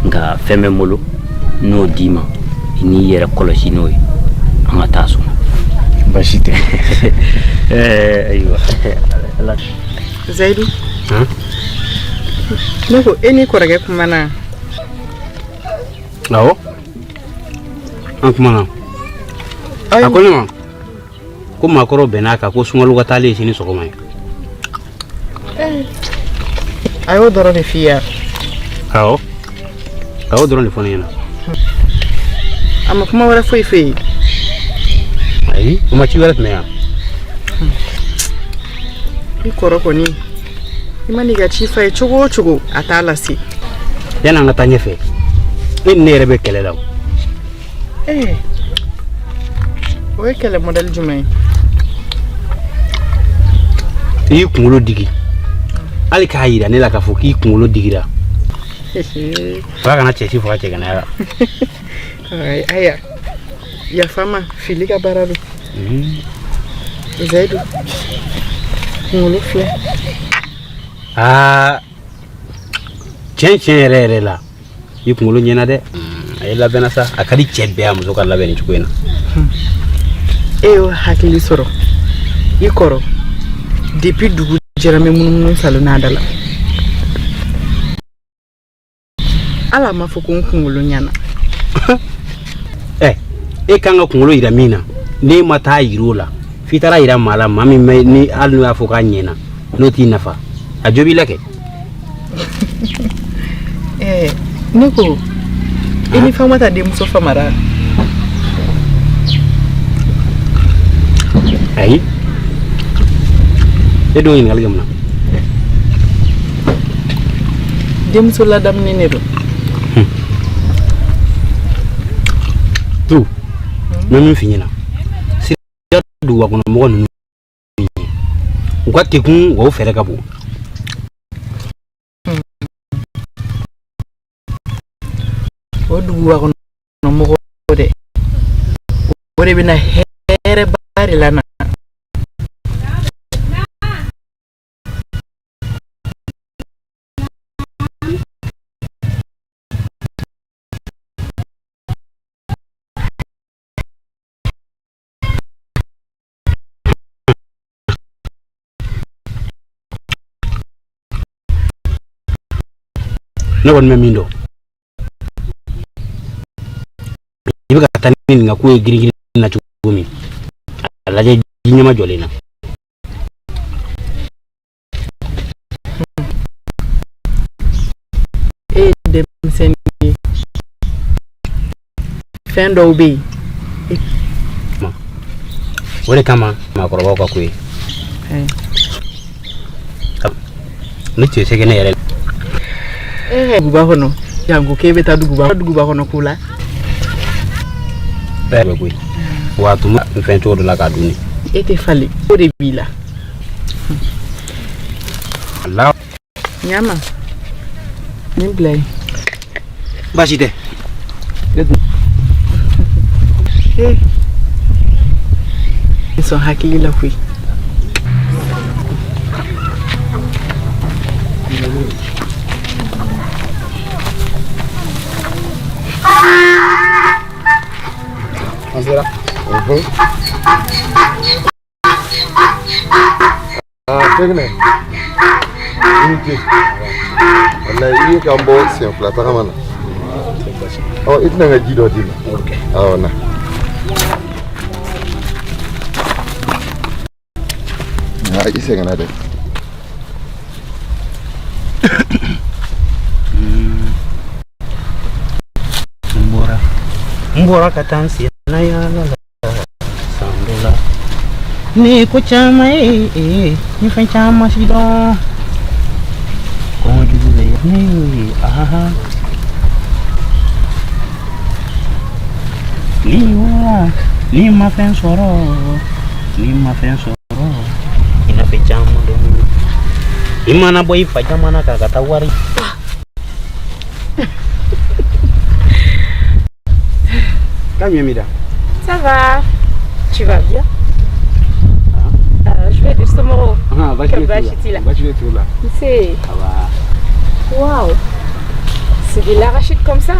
nka fɛn bɛ n bolo n'o d'i ma i n'i yɛrɛ kɔlɔsi n'o ye an ka taa so baasi tɛ ayiwa Zayidu ne ko e ni kɔrɔkɛ kumana awɔ an kumana a ko ne ma ko maakɔrɔw bɛnn'a kan ko sunkalo ka taalen sini sɔgɔma ye a y'o dɔrɔn de f'i ye awɔ a y'o dɔrɔn de fɔ ne ɲɛna a ma kuma wɛrɛ foyi f'e ye ayi o ma ci wɛrɛ tɛmɛ yan i kɔrɔ kɔni i man'i ka ci f'a ye cogo o cogo a t'a lase yanni an ka taa ɲɛfɛ e ni ne yɛrɛ bɛ kɛlɛ la o ee o ye kɛlɛ mɔdɛli jumɛn ye i y'i kunkolo digi hali k'a yira ne la k'a fɔ k'i kunkolo digira ala kana cɛ si faga cɛganaya la aya yafa n ma fili ka baara don zayidu kunkolo filɛ aa tiɲɛ tiɲɛ yɛrɛ yɛrɛ la i kunkolo ɲɛna dɛ a ye labɛnna sa a ka di cɛ bɛɛ a muso ka labɛn nin cogo in na e y'o hakili sɔrɔ i kɔrɔ depuis dugu jɛra n bɛ munumunu salo n'a da la hali a m'a fɔ ko n kunkolo ɲɛna ɛ e kan ka kunkolo yira min na n'e ma taa yira o la f'i taara yira maa la maa min bɛ ni hali n'o y'a fɔ k'a ɲɛna n'o t'i nafa a jo b'i la kɛ ɛɛ ne ko i ni Famata denmuso famara ayi e dun ɲininkali kɛ mun na denmuso ladamunen de don tu n bɛ min f'i ɲɛna sira duguba kɔnɔ mɔgɔ ninnu u ka kekun wa u fɛɛrɛ ka bon o duguba kɔnɔ mɔgɔ dɛ o de bɛna hɛrɛba de lana Ne kɔni bɛ min dɔn i bɛ ka taa ni nin ka ko ye girin-girin na cogo min a lajɛ ji ɲɛma jɔlen na e ye Fɛn dɔw bɛ yen. O de kama maakɔrɔbaw ka ko ye. Ne tun ye se kɛ ne yɛrɛ. Duguba kɔnɔ janko k'e bɛ taa duguba duguba kɔnɔ ko la. Bɛɛ bɛ koyi. Wa a tun bɛ n fɛn cogo dɔ la k'a dun de. E tɛ falen o de b'i la. La. Ɲama nin bila yen. Baasi tɛ. Ee n sɔn hakili la koyi. An sera. Aa Sɛkinɛ i ni ce walayi i ye k'an bɔ siɲɛ fila tagama na ɔ i tɛna n ka ji dɔ di ma awɔ na aa i sɛgɛnna dɛ. N bɔra ka taa n sen na yaala la san dɔ la ne ye ko caman ye n ye fɛn caman si dɔn kɔngɔ jugu bɛ ne y'o ye ahaha ni wara n'i ma fɛn sɔrɔ n'i ma fɛn sɔrɔ i na fɛn caman dɔn i mana bɔ i fa jamana kan ka taa wari Ça va? Tu vas bien? Je vais justement. Ah, Baasi t'i la. C'est. Waouh! C'est de l'arachide comme ça?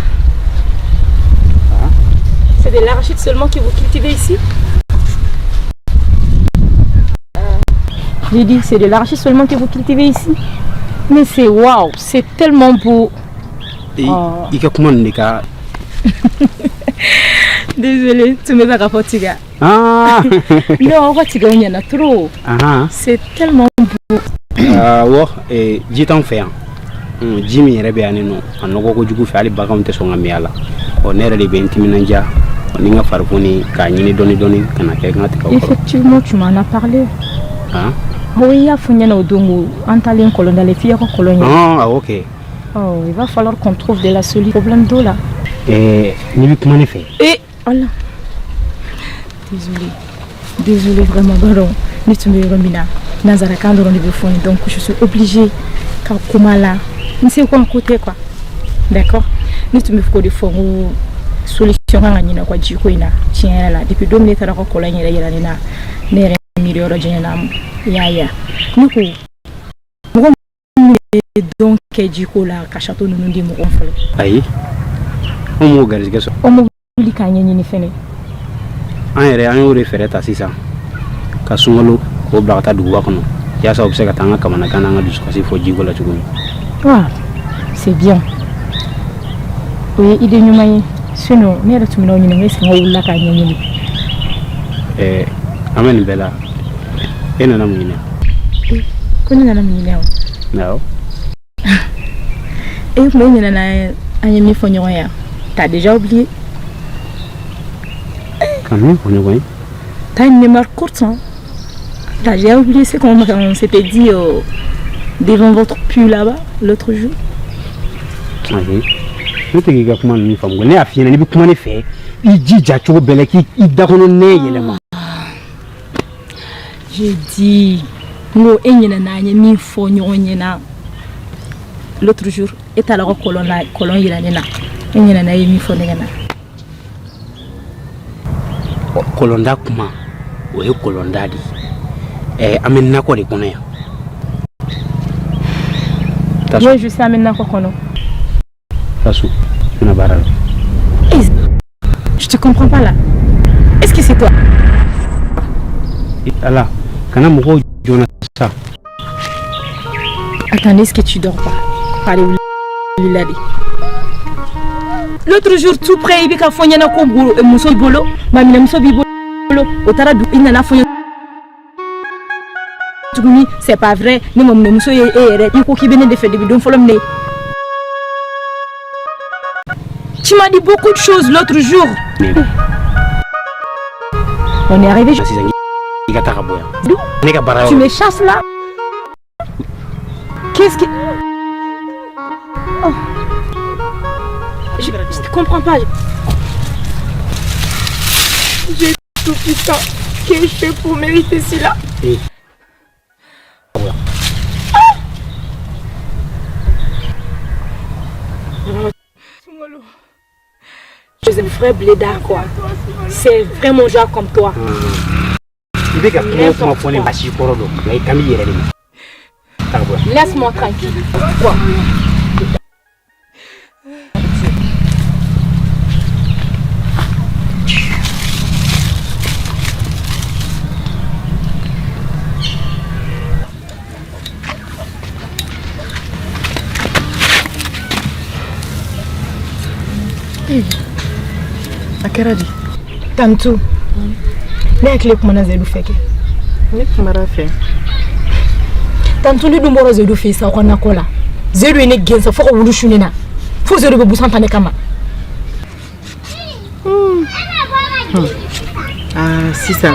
C'est de l'arachide seulement que vous cultivez ici? J'ai dit, c'est de l'arachide seulement que vous cultivez ici? Mais c'est waouh, c'est tellement beau. Oh. I ka kuma nin de ka. Désolé, tu me vas fɔ tiga. Ah. Non, aw ka tigaw ɲɛna trop. Ahan. C'est tellement beau. Awɔ, ji t'anw fɛ yan. Ji min yɛrɛ bɛ yan nɔ, a nɔgɔ kojugu fɛ, hali baganw tɛ sɔn ka min a la. Ɔ ne yɛrɛ de bɛ n timinandiya ni n ka farikolo ni k'a ɲini dɔɔni dɔɔni ka na kɛ n ka tigaw kɔrɔ. Effectivement, tu m'en as parlé. Han? Awɔ, i y'a fɔ n ɲɛna o don ko an taalen kɔlɔnda la f'i ka kɔlɔn ye. Awɔ kɛ. Oh, il va falloir qu'on trouve de la solution. Problème d'eau là. N'i bɛ kuma ne fɛ. Eh, Allah. Désolé. Désolé vraiment, pardon. Ne tun bɛ yɔrɔ min na, nanzarakan dɔrɔn de bɛ fɔ yen, donc je suis obligée ka kuma la. N se ko n ko tɛ quoi. D'accord? Ne tun bɛ fɛ k'o de fɔ n ko solution kan ka ɲini ka jiko in na tiɲɛ yɛrɛ la. Depuis don min ne taara ka kɔlɔn in yɛrɛ yira ne na, ne yɛrɛ miiri yɔrɔ janyana ma. I y'a ye wa? Ne ko mɔgɔ minnu ye don kɛ jiko la ka château ninnu di mɔgɔw fɔlɔ. Ayi, anw m'o garijɛgɛ sɔrɔ. Aw ma wuli k'a ɲɛɲini fɛnɛ. An yɛrɛ an y'o de fɛɛrɛ ta sisan ka sunkalo k'o bila ka taa duguba kɔnɔ yaasa u bɛ se ka taa an ka kamanagan n'an ka dusukasi fɔ jiko la cogo min. Waaw, c'est bien. O ye idée ɲuman ye. Sinon ne yɛrɛ tun bɛna aw ɲininka est-ce que aw wulila k'a ɲɛɲini. An bɛ nin bɛɛ la, e nana mun ɲini? Ko ne nana mun ɲini wa? Awɔ. E tun bɛ ɲinɛ na an ye min fɔ ɲɔgɔn ye. T'as déjà oublié? Ka min fɔ ɲɔgɔn ye? T'as une mémoire courte, hein? T'as déjà oublié ce qu'on on s'était dit devant votre puits là-bas l'autre jour? Ayi, ne tɛ k'i ka kuma ninnu faamu. Ne y'a f'i ɲɛna, n'i bɛ kuma ne fɛ, i jija cogo bɛɛ la k'i da kɔnɔ nɛ yɛlɛma. J'ai dit, n ko e ɲinɛna an ye min fɔ ɲɔgɔn ɲɛna l'autre jour, e taara ka kɔlɔn la, kɔlɔn yira ne na, e ɲinɛna e ye min fɔ ne ɲɛna. Kɔlɔnda kuma, o ye kɔlɔnda de ye. An bɛ nakɔ de kɔnɔ yan. Oui, je sais, an bɛ nakɔ kɔnɔ. Tasu, n bɛna baara la. Je te comprends pas là. Est-ce que c'est toi? Ala, kana mɔgɔw joona sa. Attendez, est-ce que tu dors pas? Allez, wuli de. L'autre jour, tout près, i bɛ ka fɔ n ɲɛna ko muso b'i bolo, maminɛmuso b'i bolo, o taara dugu, i nana fɔ n ɲɛna tuguni, c'est pas vrai, ne maminɛmuso ye e yɛrɛ, i ko k'i bɛ ne de fɛ depuis don fɔlɔ min na. Tu m'as dit beaucoup de choses l'autre jour. On est arrivé. I ka taa ka bɔ yan. Ne ka baara Tu me chasses là? Qu'est-ce qui... Oh. Je ne comprends pas. J'ai tout putain. Qu'est-ce que je fais pour mériter cela? Eh. Je suis un vrai blédard quoi. C'est vraiment genre comme toi. I bɛ ka kuma o kuma fɔ ne ma si kɔrɔ don nka i kan b'i yɛrɛ de ma. Taa ka bɔ yan. Laisse-moi tranquille. Quoi? A kɛra di? Tantu, ne hakili kumana Zedu fɛ kɛ. Ne kumara fɛ. Tantu, ne dun bɔra Zedu fɛ yen sa, aw ka nakɔ la. Zedu ye ne gɛn sa fo ka wulu su ne na. Fo Zedu bɛ busan ta ne kama. Aa, sisan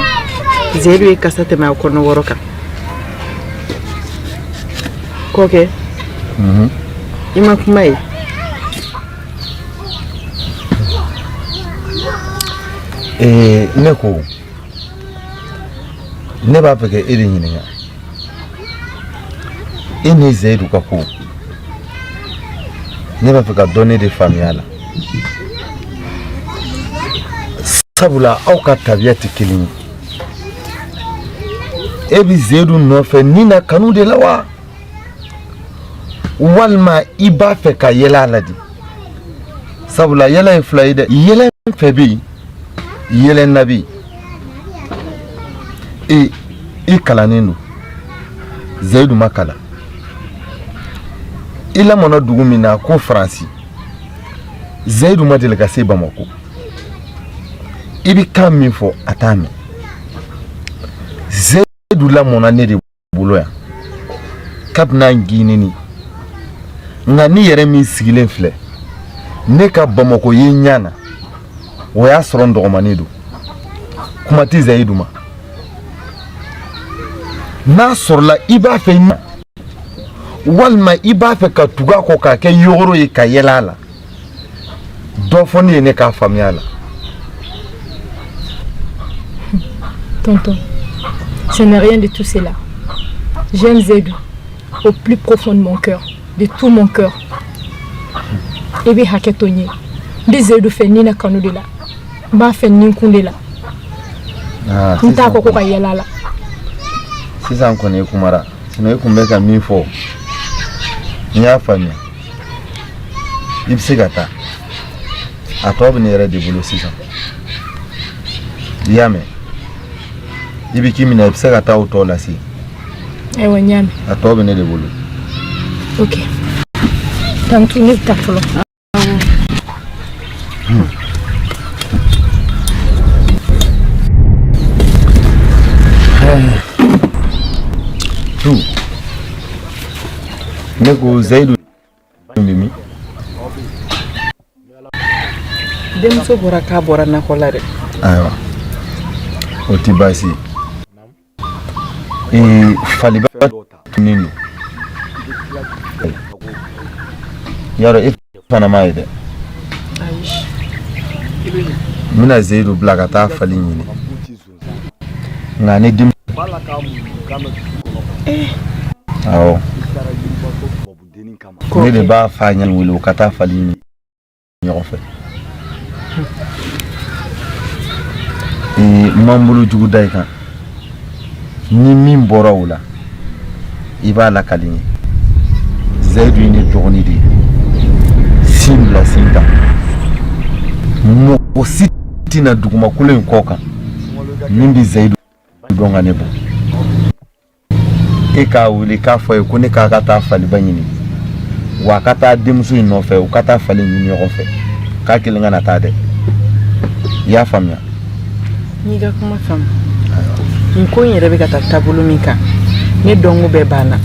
Zedu ye kasa tɛmɛ a kɔnɔ wɔrɔ kan. Kɔkɛ, i ma kuma ye. Ee, ne ko ne b'a fɛ ka e de ɲininka, e ni Zeyidu ka ko, ne b'a fɛ ka dɔɔnin de faamuya a la, sabula aw ka tabiya tɛ kelen ye. E bɛ Zeyidu nɔfɛ ni na kanu de la wa, walima i b'a fɛ ka yɛlɛ a la de? Sabula yɛlɛ ye fila ye dɛ, yɛlɛ fɛ bɛ yen, yɛlɛ na bɛ yen. E, i kalannen don, Zeyidu ma kalan. I lamɔna dugu min na ko Faransi, Zeyidu ma deli ka se Bamakɔ. I bɛ kan min fɔ, a t'a mɛn. Zeyidu lamɔna ne de bolo yan kabini an ginini, nka ne yɛrɛ min sigilen filɛ, ne ka Bamakɔ ye ɲɛ na, o y'a sɔrɔ n dɔgɔmanin don. Kuma tɛ Zeyidu ma. N'a sɔrɔla i b'a fɛ, walima i b'a fɛ ka tugu a kɔ k'a kɛ yogoro ye ka yɛlɛ a la, dɔ fɔ ne ye, ne k'a faamuya a la. Tonton, ce n'est rien de tout cela. J'aime Zedou au plus profond de mon cœur, de tout mon cœur. I bɛ hakɛ to n ye. N bɛ Zedou fɛ ni na kanu de la. N b'a fɛ ni kun de la. Ah, N t'a kɔ ko ka yɛlɛ a la. Sisan kɔni, e kumara. Sinon e kun bɛ ka min fɔ, n y'a faamuya. I bɛ se ka taa, a tɔ bɛ ne yɛrɛ de bolo sisan. I y'a mɛn? I bɛ k'i minɛ, i bɛ se ka taa o tɔ lase. Ayiwa, n y'a mɛn. A tɔ bɛ ne de bolo. Ok. Tantu, ne bɛ taa fɔlɔ. Tu, ne ko Zayidu bɛ min? Denmuso bɔra k'a bɔra nakɔ la dɛ. Ayiwa, o tɛ baasi ye. Ee, faliba tununnen don, yarɔ e fana m'a ye dɛ. N bɛna Zeyidu bila ka taa fali ɲini, nka ni denmuso, awɔ, ne de b'a fa ɲɛ wele, u ka taa fali ɲini ɲɔgɔn fɛ. Ee, n m'an bolo jugu da i kan. Ni min bɔra o la, i b'a lakali n ye. Zayidu ye ne dɔgɔnin de ye, sin bila sin kan. Mɔgɔ si tɛna dugumakolo in kɔ kan min bɛ Zayidu dɔn ka ne bɔ. E k'a wele k'a fɔ a ye ko ne k'a ka taa faliba ɲini, wa a ka taa denmuso in nɔfɛ, u ka taa fali ɲini ɲɔgɔn fɛ, k'a kelen kana taa dɛ. I y'a faamuya? N y'i ka kuma faamu. Nin ko in yɛrɛ bɛ ka taa taabolo min kan, ne dɔnko bɛɛ banna.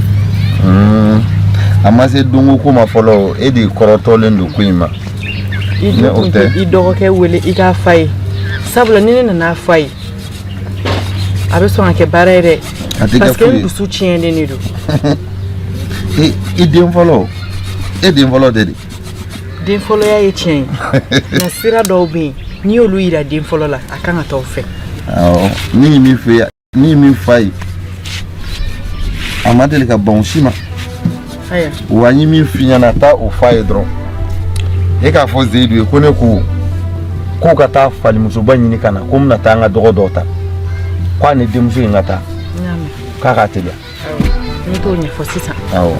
A ma se donko ko ma fɔlɔ. E de kɔrɔtɔlen don ko in ma. I dun tun tɛ i dɔgɔkɛ wele i k'a f'a ye, sabula ni ne nana f'a ye, a bɛ sɔn ka kɛ baara ye dɛ, parce que n dusu tiɲɛnen de don. I den fɔlɔ, e den fɔlɔ tɛ de. Den fɔlɔya ye tiɲɛ ye, nka sira dɔw bɛ yen, n'i y'olu yira den fɔlɔ la, a kan ka taa o fɛ. Awɔ, ne ye min f'i ye, ne ye min f'a ye, a ma deli ka ban o si ma. Wa n ye min f'i ɲɛna, taa o f'a ye dɔrɔn. E k'a fɔ Zeyidu ye ko ne ko k'o ka taa falimusoba ɲini ka na, ko n bɛna taa n ka dɔgɔ dɔw ta, k'a ni denmuso in ka taa, k'a k'a teliya. N bɛ t'o ɲɛfɔ sisan. Awɔ.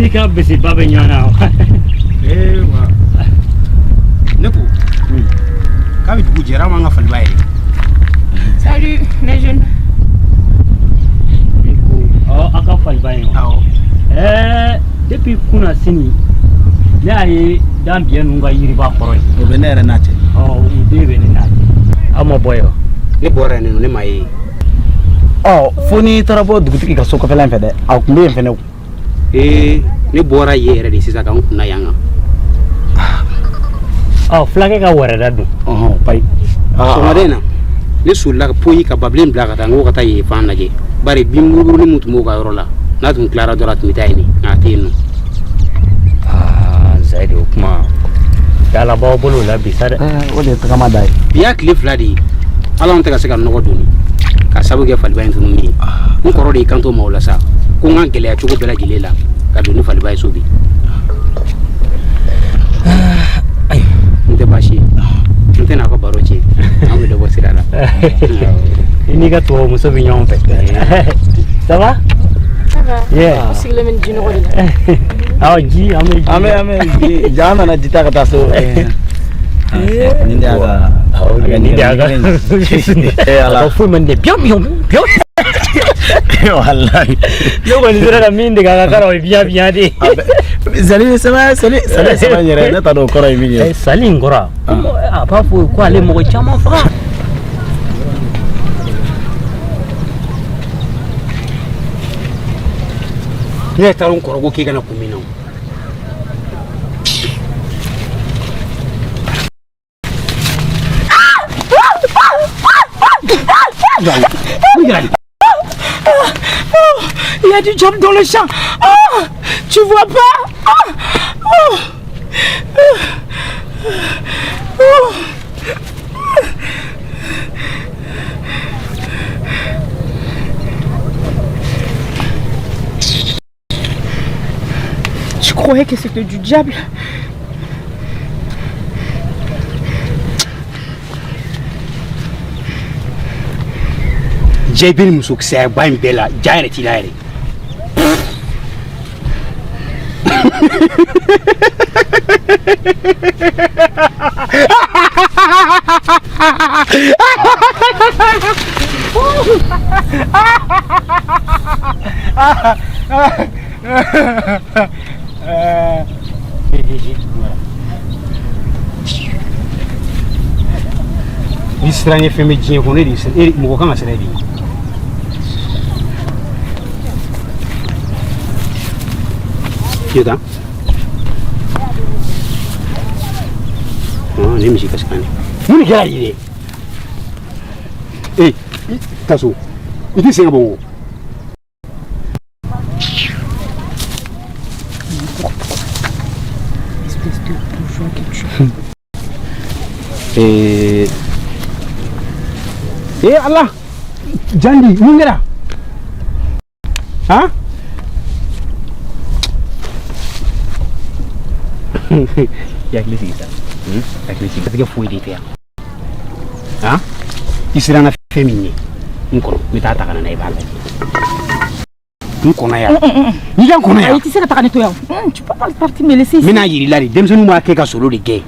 Ka bese ba bɛ ɲɔgɔn na. Ee wa ne ko k'a bɛ dugu jɛra, an m'an ka faliba yɛrɛ. Salut les jeunes. Ɔ, aw ka faliba ye wa? Awɔ. Depuis kunasini ne y'a ye dan biyɛn ninnu ka yiriba kɔrɔ ye. O bɛ ne yɛrɛ n'a cɛ. Ɔ, u den bɛ ne n'a cɛ. Aw ma bɔ yen wa? Ne bɔra yen nɔ, ne m'a ye. Ɔ, fo n'i taara bɔ dugutigi ka so kɔfɛla in fɛ dɛ, a tun bɛ yen fɛnɛ. Ee, ne bɔra yen yɛrɛ de sisan ka n kunna yan kan. Ɔ, fulakɛ ka wɛrɛda dun. Ɔhɔn, payi. Sɔgɔmada in na, ne solila ka poyi ka babilen bila ka taa, n ko ka taa yen fan lajɛ, bari bin buruburunin min tun b'o ka yɔrɔ la, n'a tun tilara dɔrɔn a tun bɛ taa yen, nka a tɛ yen nɔ. Aa Zayidu, o kuma dala b'aw bolo la bi sa dɛ. O de ye tagama da ye. Bi y'a tile 2 de ye, ala anw tɛ ka se ka nɔgɔ doni ka sabu kɛ faliba in tununi ye. N kɔrɔ de y'i kanto ma o la sa, ko n ka gɛlɛya cogo bɛɛ lajɛlen la ka don ni faliba ye so bi. N tɛ baasi ye, n tɛna aw ka baro tiɲɛ, an bɛ dɔ bɔ sira la. I n'i ka tubabumuso bɛ ɲɔgɔn fɛ. Ça va? Ça va. Yeah. Aw sigilen bɛ nin jinɔgɔ de la. Awɔ, ji, an bɛ ji. An bɛ ji, ja an nana ji ta ka taa so. Nin de y'a ka. Nin de y'a ka. Ala. A ka foyi man di ne ye. Biyan biyan biyan. Walayi. Ne kɔni sera ka min dege a ka kan na, o ye biyan biyan de ye. Sali sama sali sali sama yɛrɛ, ne t'a dɔn o kɔrɔ ye min ye. Sali in kɔrɔ, a b'a fɔ ko ale mɔgɔ caman faga. Ne yɛrɛ taara n kɔrɔ ko k'e kana kun min na. Il y a du diable dans le champ. Oh, tu vois pas? Oh, oh, oh. Je croyais que c'était du diable. Jɛ bɛ nin musokisɛyaba in bɛɛ la, ja yɛrɛ t'i la yɛrɛ. Ni siran ye fɛn bɛ diɲɛ kɔnɔ, e de e mɔgɔ kan ka siran e de ɲɛ. Jeta. Nin misi kasikan de. Mun de kɛra yen dɛ? Ee, taa so. I t'i sen ka bɔ n kɔ. Espèce de bourgeois que tu es. Ee, Ala! Jandi, mun kɛra? Han? I hakili sigi sa. Hakili sigi. Garijɛgɛ foyi de tɛ yan. Han? I siranna fɛn min ɲɛ. N kɔnɔ, n bɛ taa ta ka na n'a ye, i b'a lajɛ. N kɔnɔ yan. N'i ka n kɔnɔ yan. Ayi, i tɛ se ka taga ne to yan. Tu peux pas partir me laisser ici. N bɛna yir'i la de, denmisɛnninw b'a kɛ ka solo de gɛn.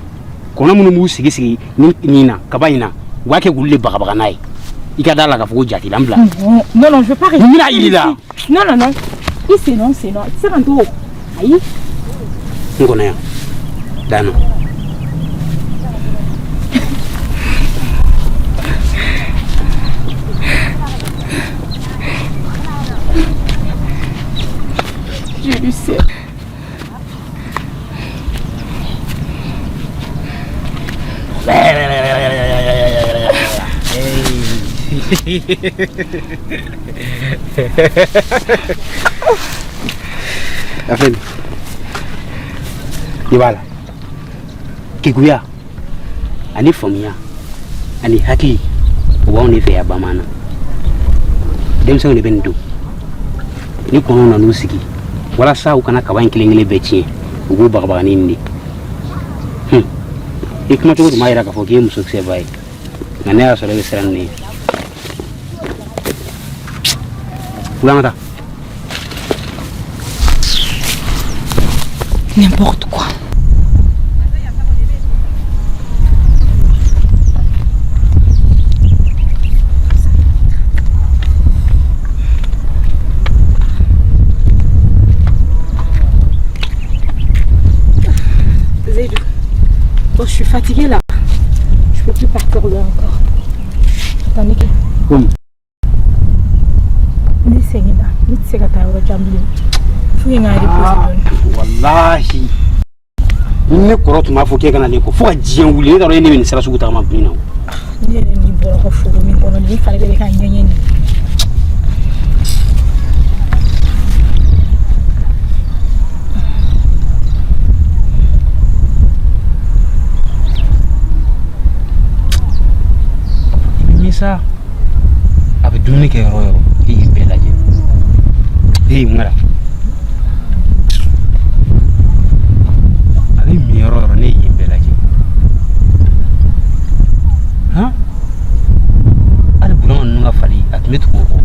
Kɔnɔ minnu b'u sigi sigi nin na, kaba in na, u b'a kɛ k'olu de bagabaga n'a ye. I ka da la k'a fɔ ko jati la n bila. Non, non, je veux pas rester. N bɛna yir'i la. Non, non, non. I sen nɔ, n sen nɔ. I tɛ se ka n to. Ayi. N kɔnɔ yan. Dan nɔ. J'ai eu c'est. A filɛ nin ye, i b'a la keguya ani faamuya ani hakili, o b'anw de fɛ yan bamanan. Denmisɛnw de bɛ nin don ni kɔnɔw nan'u sigi walasa u kana kaba in kelen kelen bɛɛ tiɲɛ, u b'u bagabaga ni nin de. I kumacogo tun b'a jira k'a fɔ k'i ye musokisɛba ye, nka ne y'a sɔrɔ e bɛ siran ne ye. Wuli, an ka taa. N'importe quoi. Zédou, bon, je suis fatiguée là. Je peux plus partir loin encore. Attendez. Comme. Ne sɛgɛnna, ne tɛ se ka taa yɔrɔ jan bilen. Faut que n ka reposer dɔɔni. Walahi, ne kɔrɔ tun b'a fɔ k'e kana ne kɔ fo ka diɲɛ wuli, ne t'a dɔn e ne bɛ nin sira sugu tagama bi na. Ne yɛrɛ ni bɔra ka foro min kɔnɔ nin, fari bɛɛ bɛ ka ŋɛɲɛ nin. I bɛ min sa, a bɛ dumuni kɛ yɔrɔ o yɔrɔ, e y'i bɛɛ lajɛ. E mun kɛra? A bɛ min yɔrɔ o yɔrɔ, ne ye yen bɛɛ lajɛ. Han, hali Burama ninnu ka fali, a tun bɛ tugu o kɔ.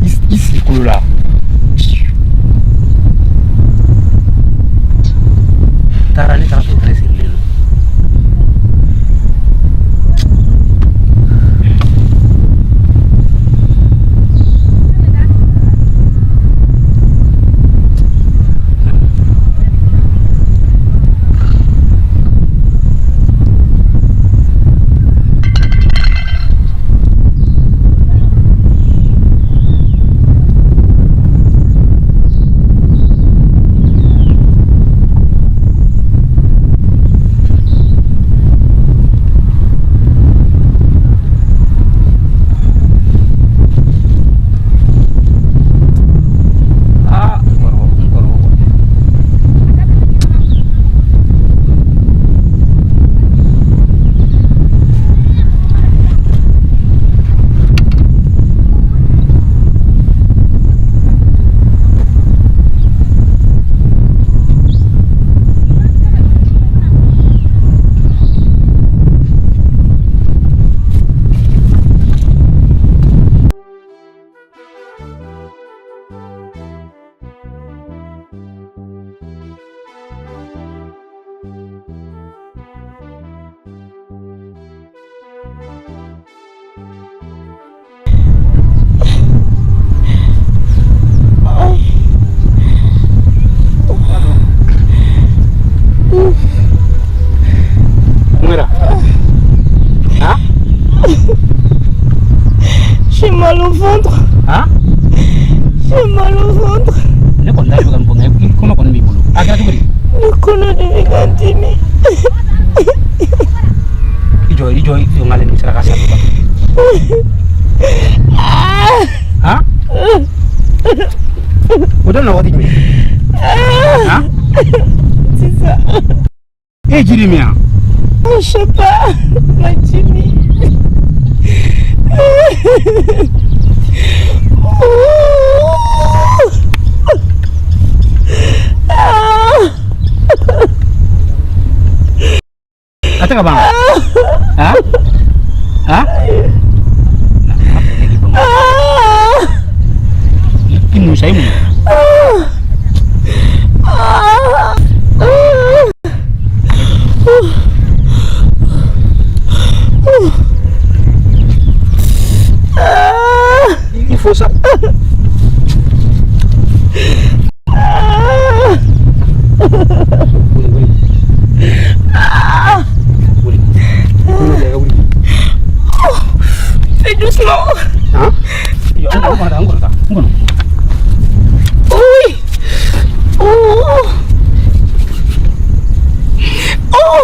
I sigi kolo la. Taara, ne taara sɔrɔ o fɛnɛ sirilen don. Aa, n kɔrɔ, n kɔrɔ. Mun kɛra? Han? J'ai mal au ventre. Han? J'ai mal au ventre. Ne kɔni t'a dɔn ka min fɔ, nka i kɔnɔ kɔni b'i bolo. A kɛra cogo di? Ne kɔnɔ de bɛ ka n dimi. I jɔ, i jɔ, i jɔ, n k'ale ni sera ka sa. Han? O daminɛ waati jumɛn? Han? Sisan. E ye ji de min yan? Je sais pas. Ma dimi. Ah. tɛ ka ban han han i mun sa i mun Il faut ça. Fais doucement. Hein? Oui. Oh. Oh. Oh.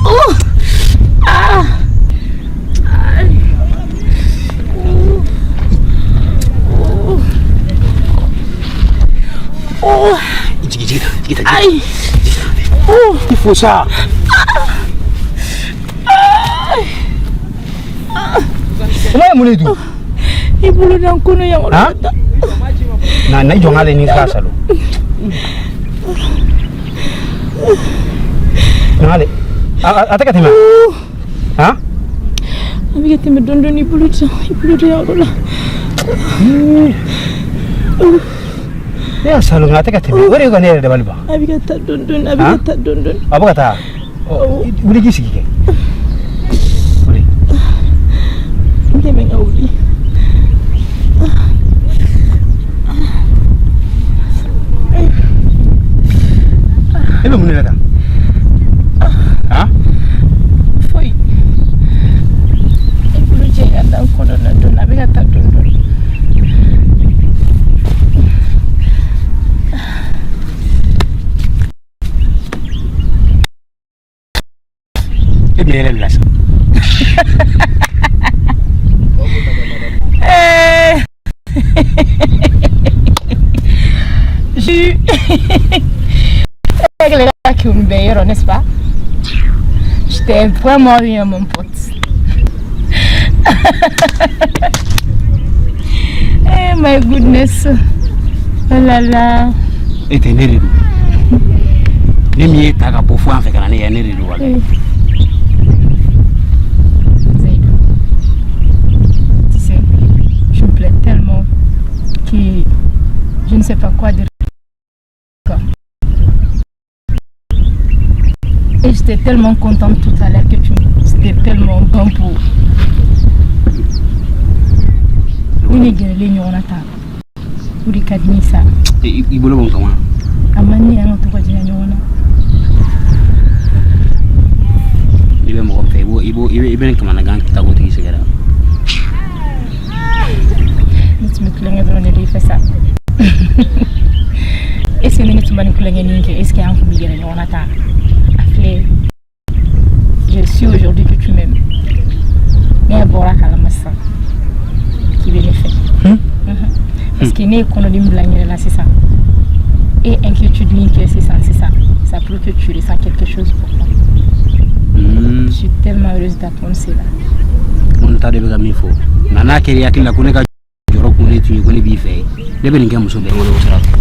Oh. Ah. Oh. Oh. Aïe. Oh. Il faut ça. Kuma ye mun de dun? I bolo da n kɔnɔ yan. Han? Na na i jɔ n k'ale ni k'a salo. N'ale a tɛ ka tɛmɛ. Han? A bɛ ka tɛmɛ dɔɔni dɔɔni i bolo da i bolo da yɔrɔ la. Ne y'a salo nka a tɛ ka tɛmɛ. O de ye ka ne yɛrɛ dabali ban. A bɛ ka taa dɔɔni dɔɔni a bɛ ka taa dɔɔni dɔɔni. A bɛ ka taa. Wuli k'i sigi kɛ. N dɛmɛ ka wuli. E bɛ mun de la tan? Han? Foyi. I bolo jɛ ka da n kɔnɔ na dɔɔni a bɛ ka taa dɔɔni dɔɔni. E bɛ yɛlɛ de la sisan. N'est-ce pas? Je t'ai vraiment eu, mon pote. Eh, my goodness. Oh là là. E tɛ ne de don. Ne min ye ta ka bɔ fo an fɛ ka na ne yan ne de don wa? Zaïdou, tu sais, je me plais tellement que je ne sais pas quoi dire. Et j'étais tellement contente tout à l'heure que tu... C'était tellement bon pour... Ni ne gɛrɛlen ɲɔgɔn na tan, o de ka di ne ye sa. I bolo bɔ n kan wa? A man di ne ye an ka to ka janya ɲɔgɔn na. N'i bɛ mɔgɔ fɛ i bɛ nin kamanagan ta k'o tigi sɛgɛrɛ. Ne tun bɛ tulonkɛ dɔrɔn de i fɛ sa. Est-ce que ni ne tun ma nin tulonkɛnin kɛ, est-ce que an tun bɛ gɛrɛ ɲɔgɔn na tan? Je suis aujourd'hui que tu m'aimes. Ne bɔra kalama sisan k'i bɛ ne fɛ. Parce que ne ye kɔnɔdimi bila n yɛrɛ la sisan. E inquiétude min kɛ sisan sisan, ça prouve que tu ressens quelque chose pour moi. Je suis tellement heureuse d'apprendre cela. N t'a dɔn i bɛ ka min fɔ. Nka n'a kɛra i hakili la ko ne ka jɔrɔ kun ne tun ye ko ne b'i fɛ, ne bɛ nin kɛ muso bɛɛ wolo o sira fɛ.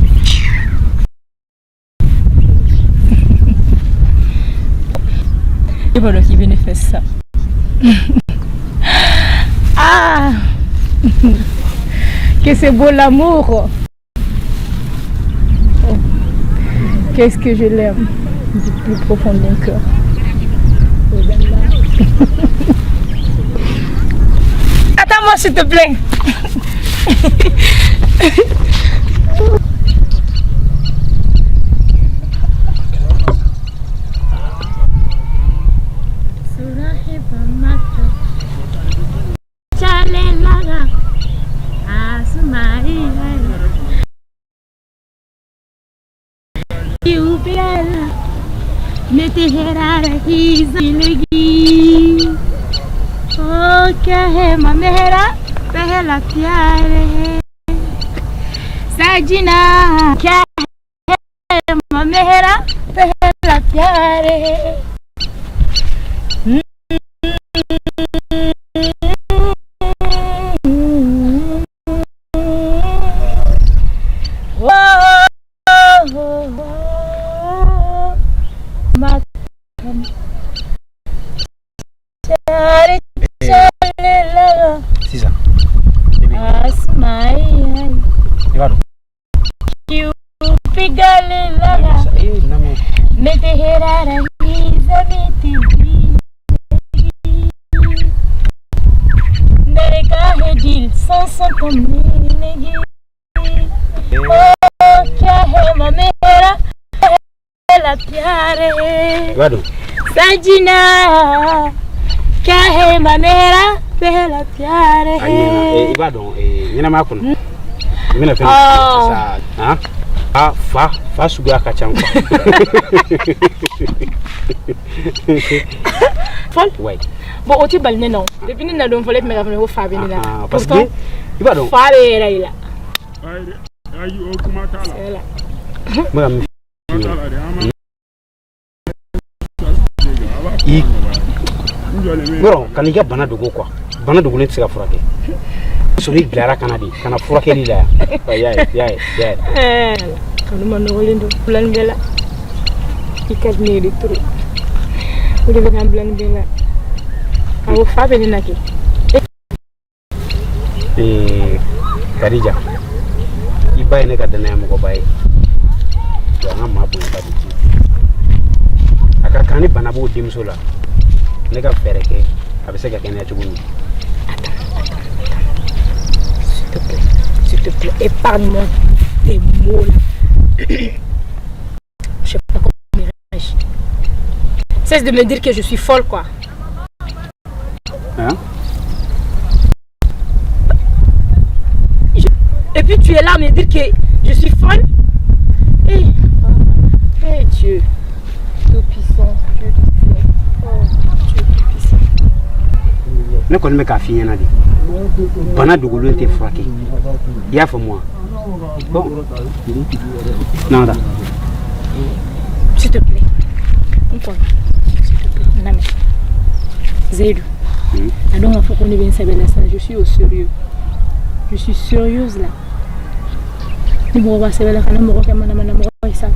I b'a dɔn k'i bɛ ne fɛ sisan. Ah! Que c'est beau l'amour! Oh. Qu'est-ce que je l'aime du plus profond de mon cœur. Oh là là. Attends-moi s'il te plaît. ओ क्या है मेरा पहला प्यार है साजना, क्या है मेरा पहला प्यार है। तो मिलेगी। ओ क्या है माँ मेरा पहला प्यार है। I b'a dɔn. सजना क्या है माँ मेरा पहला प्यार A ɲɛna. है। I b'a dɔn, ɲɛnamaya kɔnɔ n bɛna fɛn dɔ Ah. sa han a fa fa suguya ka ca quoi. Fɔl. Ouais. Bon, o tɛ bali ne na o. Depuis ne na don fɔlɔ, e tun bɛ k'a fɔ ne ko fa bɛ ne la. Ah, parce Pourtant, que i b'a dɔn. fa bɛ yɛrɛ i la. Ayi, o kuma t'a la. C'est la. N bɛ ka min Kuma t'a la dɛ, an b'a i n jɔlen bɛ. Yɔrɔ ka n'i ka bana dogo quoi, bana dogolen tɛ se ka furakɛ. Sɔrɔ i bilara ka na de ka na furakɛli la yan. Wa i y'a ye, i y'a ye, i y'a ye. Eh, kanu ma nɔgɔlen don bila nin bɛɛ la. I ka di ne ye de trop. O de bɛ k'an bila nin bɛɛ la. Awɔ, fa bɛ ne na kɛ. Kadija, i ba ye ne ka danaya mɔgɔba ye wa an ka maa bonyaba de ti. A ka kan ni bana b'o denmuso la, ne ka fɛɛrɛ kɛ a bɛ se ka kɛnɛya cogo min. S'il te plaît, s'il te plaît, épargne-moi tes mots là. Je sais pas comment dirais-je. Cesse de me dire que je suis folle, quoi. Hein? Et puis tu es là à me dire que je suis folle. Eh, eh Dieu, Tout-Puissant, Dieu du ciel. Oh, Dieu Tout-Puissant. Ne kɔni bɛ k'a f'i ɲɛna de, bana dogolen tɛ furakɛ, i y'a faamu wa? Bon, n'an ka taa. S'il te plaît. N kɔnɔ. S'il te plaît. Non mais. Zeydou. A dɔn k'a fɔ ko ne bɛ n sɛbɛ la sisan, je suis au sérieux. Je suis sérieuse là. Ni mɔgɔ b'a sɛbɛ la, kana mɔgɔ kɛ manamana mɔgɔ ye sa.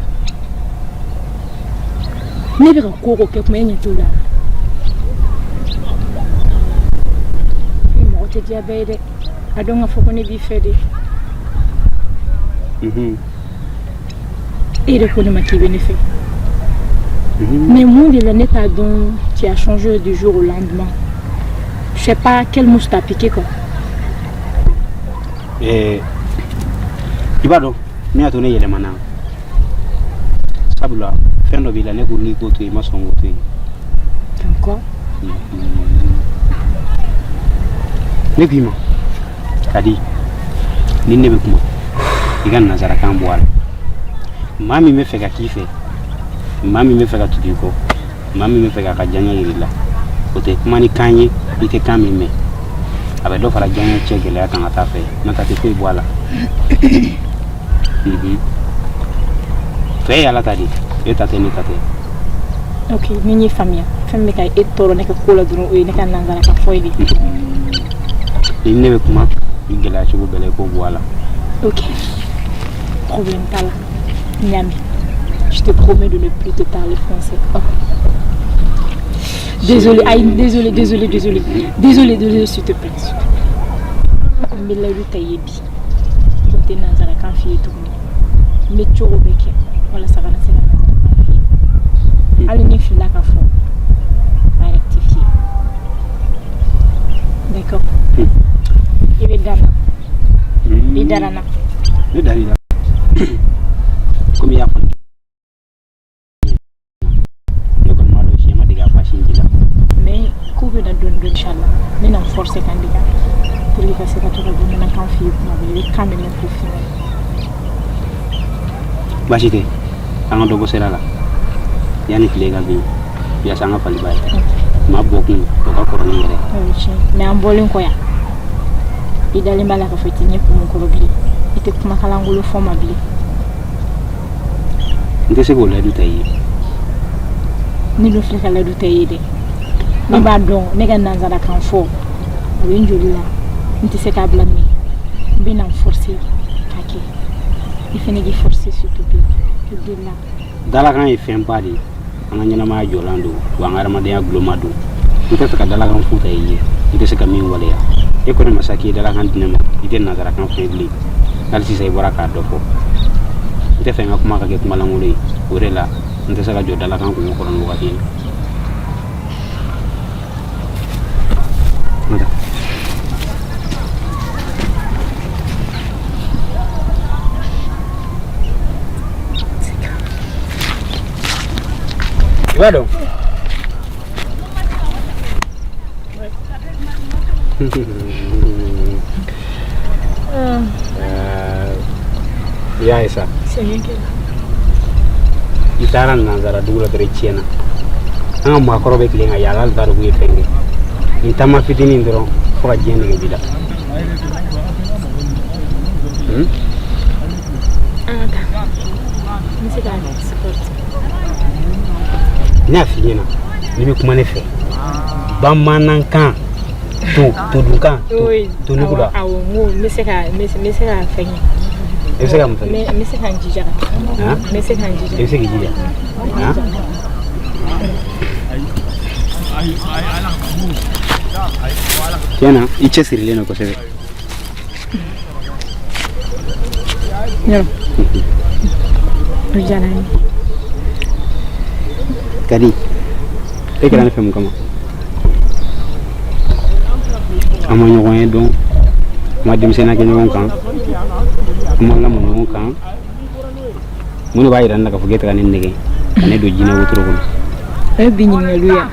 Ne bɛ ka ko o ko kɛ kuma, e ɲɛ t'o la. E mɔgɔ tɛ diya bɛɛ ye dɛ. A dɔn k'a fɔ ko ne b'i fɛ de. E yɛrɛ ko ne ma k'i bɛ ne fɛ. Mais mun de la ne t'a dɔn, tu as changé du jour au lendemain. Je sais pas quelle mouche t'a piqué, quoi. I b'a dɔn min y'a to ne yɛlɛmana, sabula fɛn dɔ b'i la, ne ko n'i k'o to yen, i ma sɔn k'o to yen. Comme quoi? Ne k'i ma, Kadi, ni ne bɛ kuma, i ka nanzarakan bɔ a la. Maa min bɛ fɛ ka k'i fɛ, maa min bɛ fɛ ka tugu i kɔ, maa min bɛ fɛ k'a ka diyaɲɛ yir'i la, o tɛ kuma ni kan ye i tɛ kan min mɛn. A bɛ dɔ fara diyaɲɛ cɛ gɛlɛya kan ka taa fɛ, n'o tɛ a tɛ foyi bɔ a la. Fɛ ye Ala ta de ye, e ta tɛ, ne ta tɛ. Ok, ni n y'i faamuya, fɛn min bɛ ka e tɔɔrɔ ne ka ko la dɔrɔn, o ye ne ka nanzarakan fɔ ye de. Ni ne bɛ kuma, i gɛlɛya cogo bɛɛ la, i k'o bɔ a la. Ok, problème t'a la. N y'a mɛn. Je te promets de ne plus te parler français. Oh. Désolé, aïe, désolé, désolé, désolé. Désolé, désolé, s'il te plaît. S'il te plaît. N bɛ layidu ta i ye bi. Ko n tɛ nanzarakan f'i ye tuguni. N bɛ cogo bɛɛ kɛ walasa ka na se ka nanzarakan f'i ye. Hali ni filila ka fɔ, n b'a rectifier. D'accord. I bɛ da n na. I dara n na. Ne dar'i la komi i y'a fɔ ne kɔni m'a dɔn, siyɛn ma dege a fa sinji la. Mais ko bɛ na dɔɔni dɔɔni, inchallah. Ne na n forcer ka n dege a la pour que ka se ka to ka bamanankan f'i ye kuma bɛɛ, i bɛ kan min mɛn k'o f'i ɲɛna. Baasi tɛ, an ka dɔ bɔ sira la yanni tile ka bin, yaasa an ka faliba ye maa bɔ kun o ka kɔrɔ ni yɛrɛ. O ye tiɲɛ ye. Mais an bɔlen kɔ yan, i dalen b'a la k'a fɔ i tɛ ɲɛ kumu kɔrɔ bilen, i tɛ kumakalankolon fɔ n ma bilen? N tɛ se k'o layidu ta i ye. Ne dun filɛ ka layidu ta i ye dɛ. Ne b'a dɔn ne ka nanzarakan fɔ, o bɛ n joli la, n tɛ se k'a bila, mais n bɛ na n forcer k'a kɛ. I fana k'i forcer, s'il te plaît, i delila. Dalakan ye fɛnba de ye, an ka ɲɛnamaya jɔlan don wa an ka adamadenya guloma don. N tɛ fɛ ka dalakan fu ta i ye i tɛ se ka min waleya. E ko ne ma sa k'i ye dalakan di ne ma, i tɛ nanzarakan fɔ bilen. Hali sisan i bɔra k'a dɔ fɔ, n tɛ fɛ n ka kuma ka kɛ kumalankolon ye. O de la n tɛ se ka jɔ dalakan kungo kɔrɔ nin wagati in na. I b'a dɔn, i y'a ye sa. Sɛgɛn kɛra. I taara nansara dugu la dɔrɔn, i tiɲɛna. An ka maakɔrɔ bɛ tilen ka yaala, hali t'a dɔn k'u ye fɛn kɛ. Nin taama fitinin dɔrɔn, fo ka diɲɛ nege b'i la. An ka taa, n bɛ se k'a supporter. Ne y'a f'i ɲɛna, n'i bɛ kuma ne fɛ bamanankan to todunkan Oui. tonugu la. Awɔ, n ko n bɛ se ka fɛn kɛ. I bɛ se ka mun fɛn? N bɛ se ka n jija ka Han? N bɛ se ka n jija. I bɛ se k'i jija, han? Tiɲɛ na, i cɛsirilen don kosɛbɛ. Yɔrɔ o diyara n ye. Kadi, e kɛra ne fɛ mun kama? An ma ɲɔgɔn ye dɔn, an ma denmisɛnninya kɛ ɲɔgɔn kan, an ma lamɔ ɲɔgɔn kan. Mun de b'a yira ne la k'a fɔ k'e tɛ ka ne nɛgɛ ka ne don jinɛ wotoro kɔnɔ? O ye bi ɲininkaliw ye.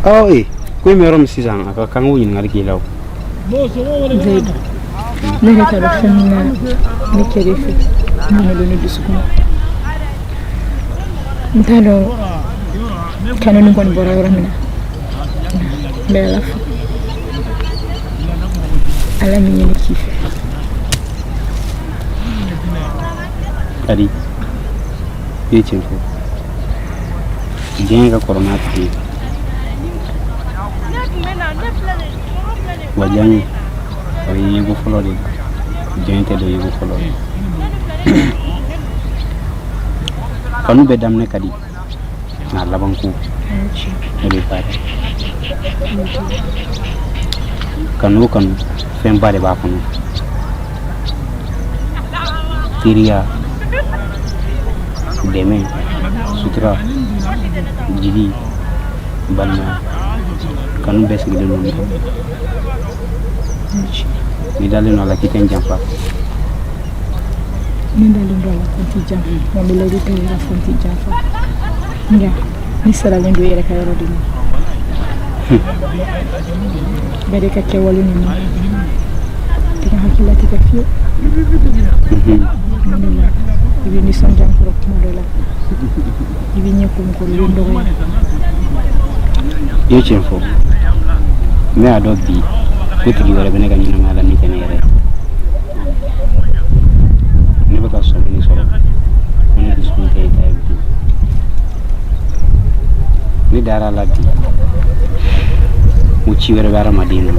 Ɔ ee, ko in bɛ yɔrɔ min sisan, a ka kan k'o ɲininkali k'i la o. Zeyidu, ne yɛrɛ t'a dɔn fɛn min na ne kɛr'e fɛ mun de don ne dusukun na. N t'a dɔn kanu nin kɔni bɔra yɔrɔ min na. N bɛ Ala fo, Ala min ye ne k'i fɛ. Kadi, i ye tiɲɛ fɔ. Diɲɛ ka kɔrɔ n'a tigi ye wa, diyaɲɛ o ye yeko fɔlɔ de ye. Diɲɛ tɛ don yeko fɔlɔ ye. Kanu bɛɛ daminɛ ka di, nka a laban ko, o de ye baara ye. Kanu o kanu, fɛnba de b'a kɔnɔ: teriya, dɛmɛ, sutura, jigi, balimaya. Kanu bɛɛ sigilen don nin kan. N'i dalen don a la k'i tɛ n janfa. Ne dalen don a la ko n t'i janfa, wa n bɛ layidu ta i yɛrɛ fɔ n t'i janfa, nka ne saralen don i yɛrɛ ka yɔrɔ de ma. Bɛɛ de ka kɛwale ninnu tɛ ka hakili latigɛ fiyewu. Kuma dɔ la i bɛ nisɔndiya n kɔrɔ, kuma dɔ la i bɛ ɲɛ kumu kɔrɔ, i bɛ n dɔgɔya. I ye tiɲɛ fɔ. Ne y'a dɔn bi ko tigi wɛrɛ bɛ ne ka ɲɛnamaya la min tɛ ne yɛrɛ ye. Ne bɛ ka sɔmi nin sɔrɔ ko ne dusukun tɛ e ta ye bi. Ne dara a la bi ko ci wɛrɛ bɛ hadamaden na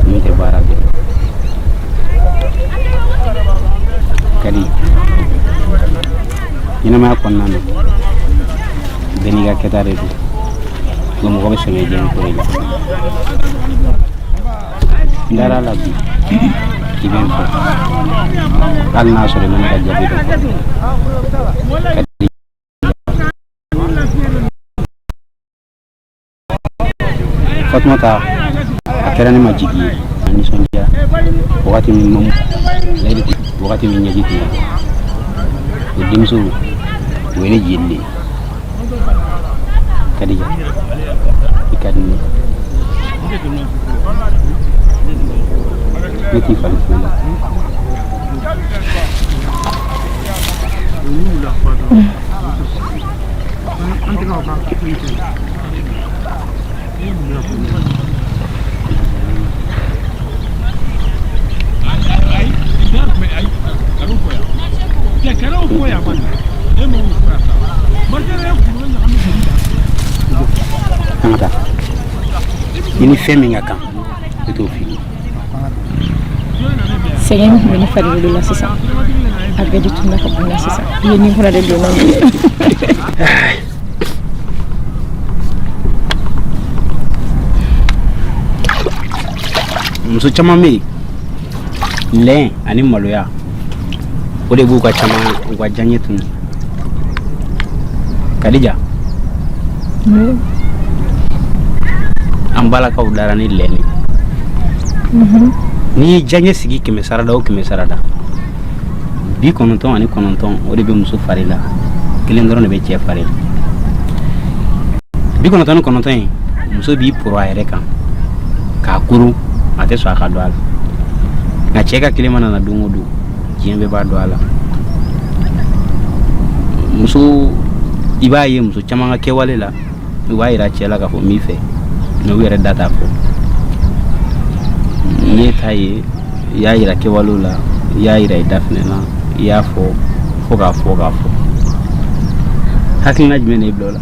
min tɛ baara kɛ. Kadi, ɲɛnamaya kɔnɔna na, bɛɛ n'i ka kɛta de don, nka mɔgɔ bɛ sɛgɛn diɲɛ ko de la. N dara a la bi k'i bɛ n fɛ, hali n'a sɔrɔ i ma ne ka jaabi dɔn fɔlɔ. Kadi, Fatumata, a kɛra ne ma jigi ye, a nisɔndiya wagati min ma layidu, wagati min ɲɛji tun o denmuso, o ye ne jeli de ye. Kadija, i ka di ne ye, ne t'i falen foyi la. An ka taa. I ni fɛn min ka kan, ne t'o f'i ye. Sɛgɛn min tun bɛ ne farikolo la sisan, a bɛɛ de tununa ka bɔ n na sisan. I ye nin fana de don n na. Muso caman bɛ yen, lɛn ani maloya, o de b'u ka caman u ka diyaɲɛ tunu. Kadija, an balakaw dara ni lɛn de. N'i ye diyaɲɛ sigi 100 sarada o 100 sarada, 99, o de bɛ muso fari la, kelen dɔrɔn de bɛ cɛ fari la. 99 in, muso b'i poro a yɛrɛ kan k'a koron, a tɛ sɔn a ka don a la. Nka cɛ ka kelen mana na don o don, diɲɛ bɛɛ b'a dɔn a la. Muso, i b'a ye muso caman ka kɛwale la, u b'a yira cɛ la k'a fɔ n b'i fɛ, mɛ u yɛrɛ da t'a fɔ. N'i ta ye, i y'a yira kɛwalew la, i y'a yira i da fɛnɛ na, i y'a fɔ fo k'a fɔ k'a fɔ. Hakilina jumɛn de y'i bila o la?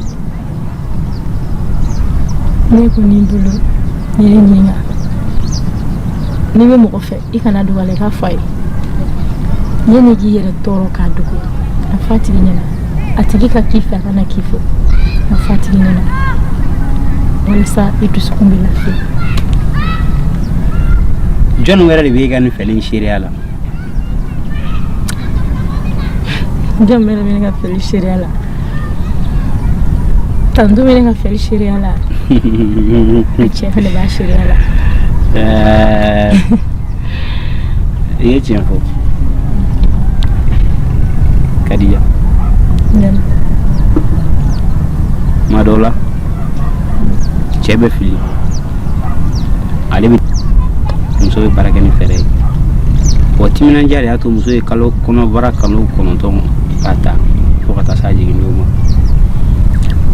Ne kɔni bolo, n'i ye ɲininka, n'i bɛ mɔgɔ fɛ, i kana dogo a la, i k'a fɔ a ye. Yanni k'i yɛrɛ tɔɔrɔ k'a dogo, a fɔ a tigi ɲɛna. A tigi ka k'i fɛ, a kana k'i fɛ, a fɔ a tigi ɲɛna walasa i dusukun bɛ lafiya. Jɔnni wɛrɛ de bɛ e ka nin fɛli in seereya la? Jɔn wɛrɛ bɛ ne ka fɛli seereya la? Tanto bɛ ne ka fɛli seereya la, a cɛ fɛnɛ b'a seereya la. I ye tiɲɛ fɔ, Kadija. Tuma dɔw la, cɛ bɛ fili, ale bɛ muso bɛ baara kɛ ni fɛɛrɛ ye. Wa timinandiya de y'a to muso ye kalo kɔnɔbara kalo 9 k'a ta fo ka taa s'a jigin don ma.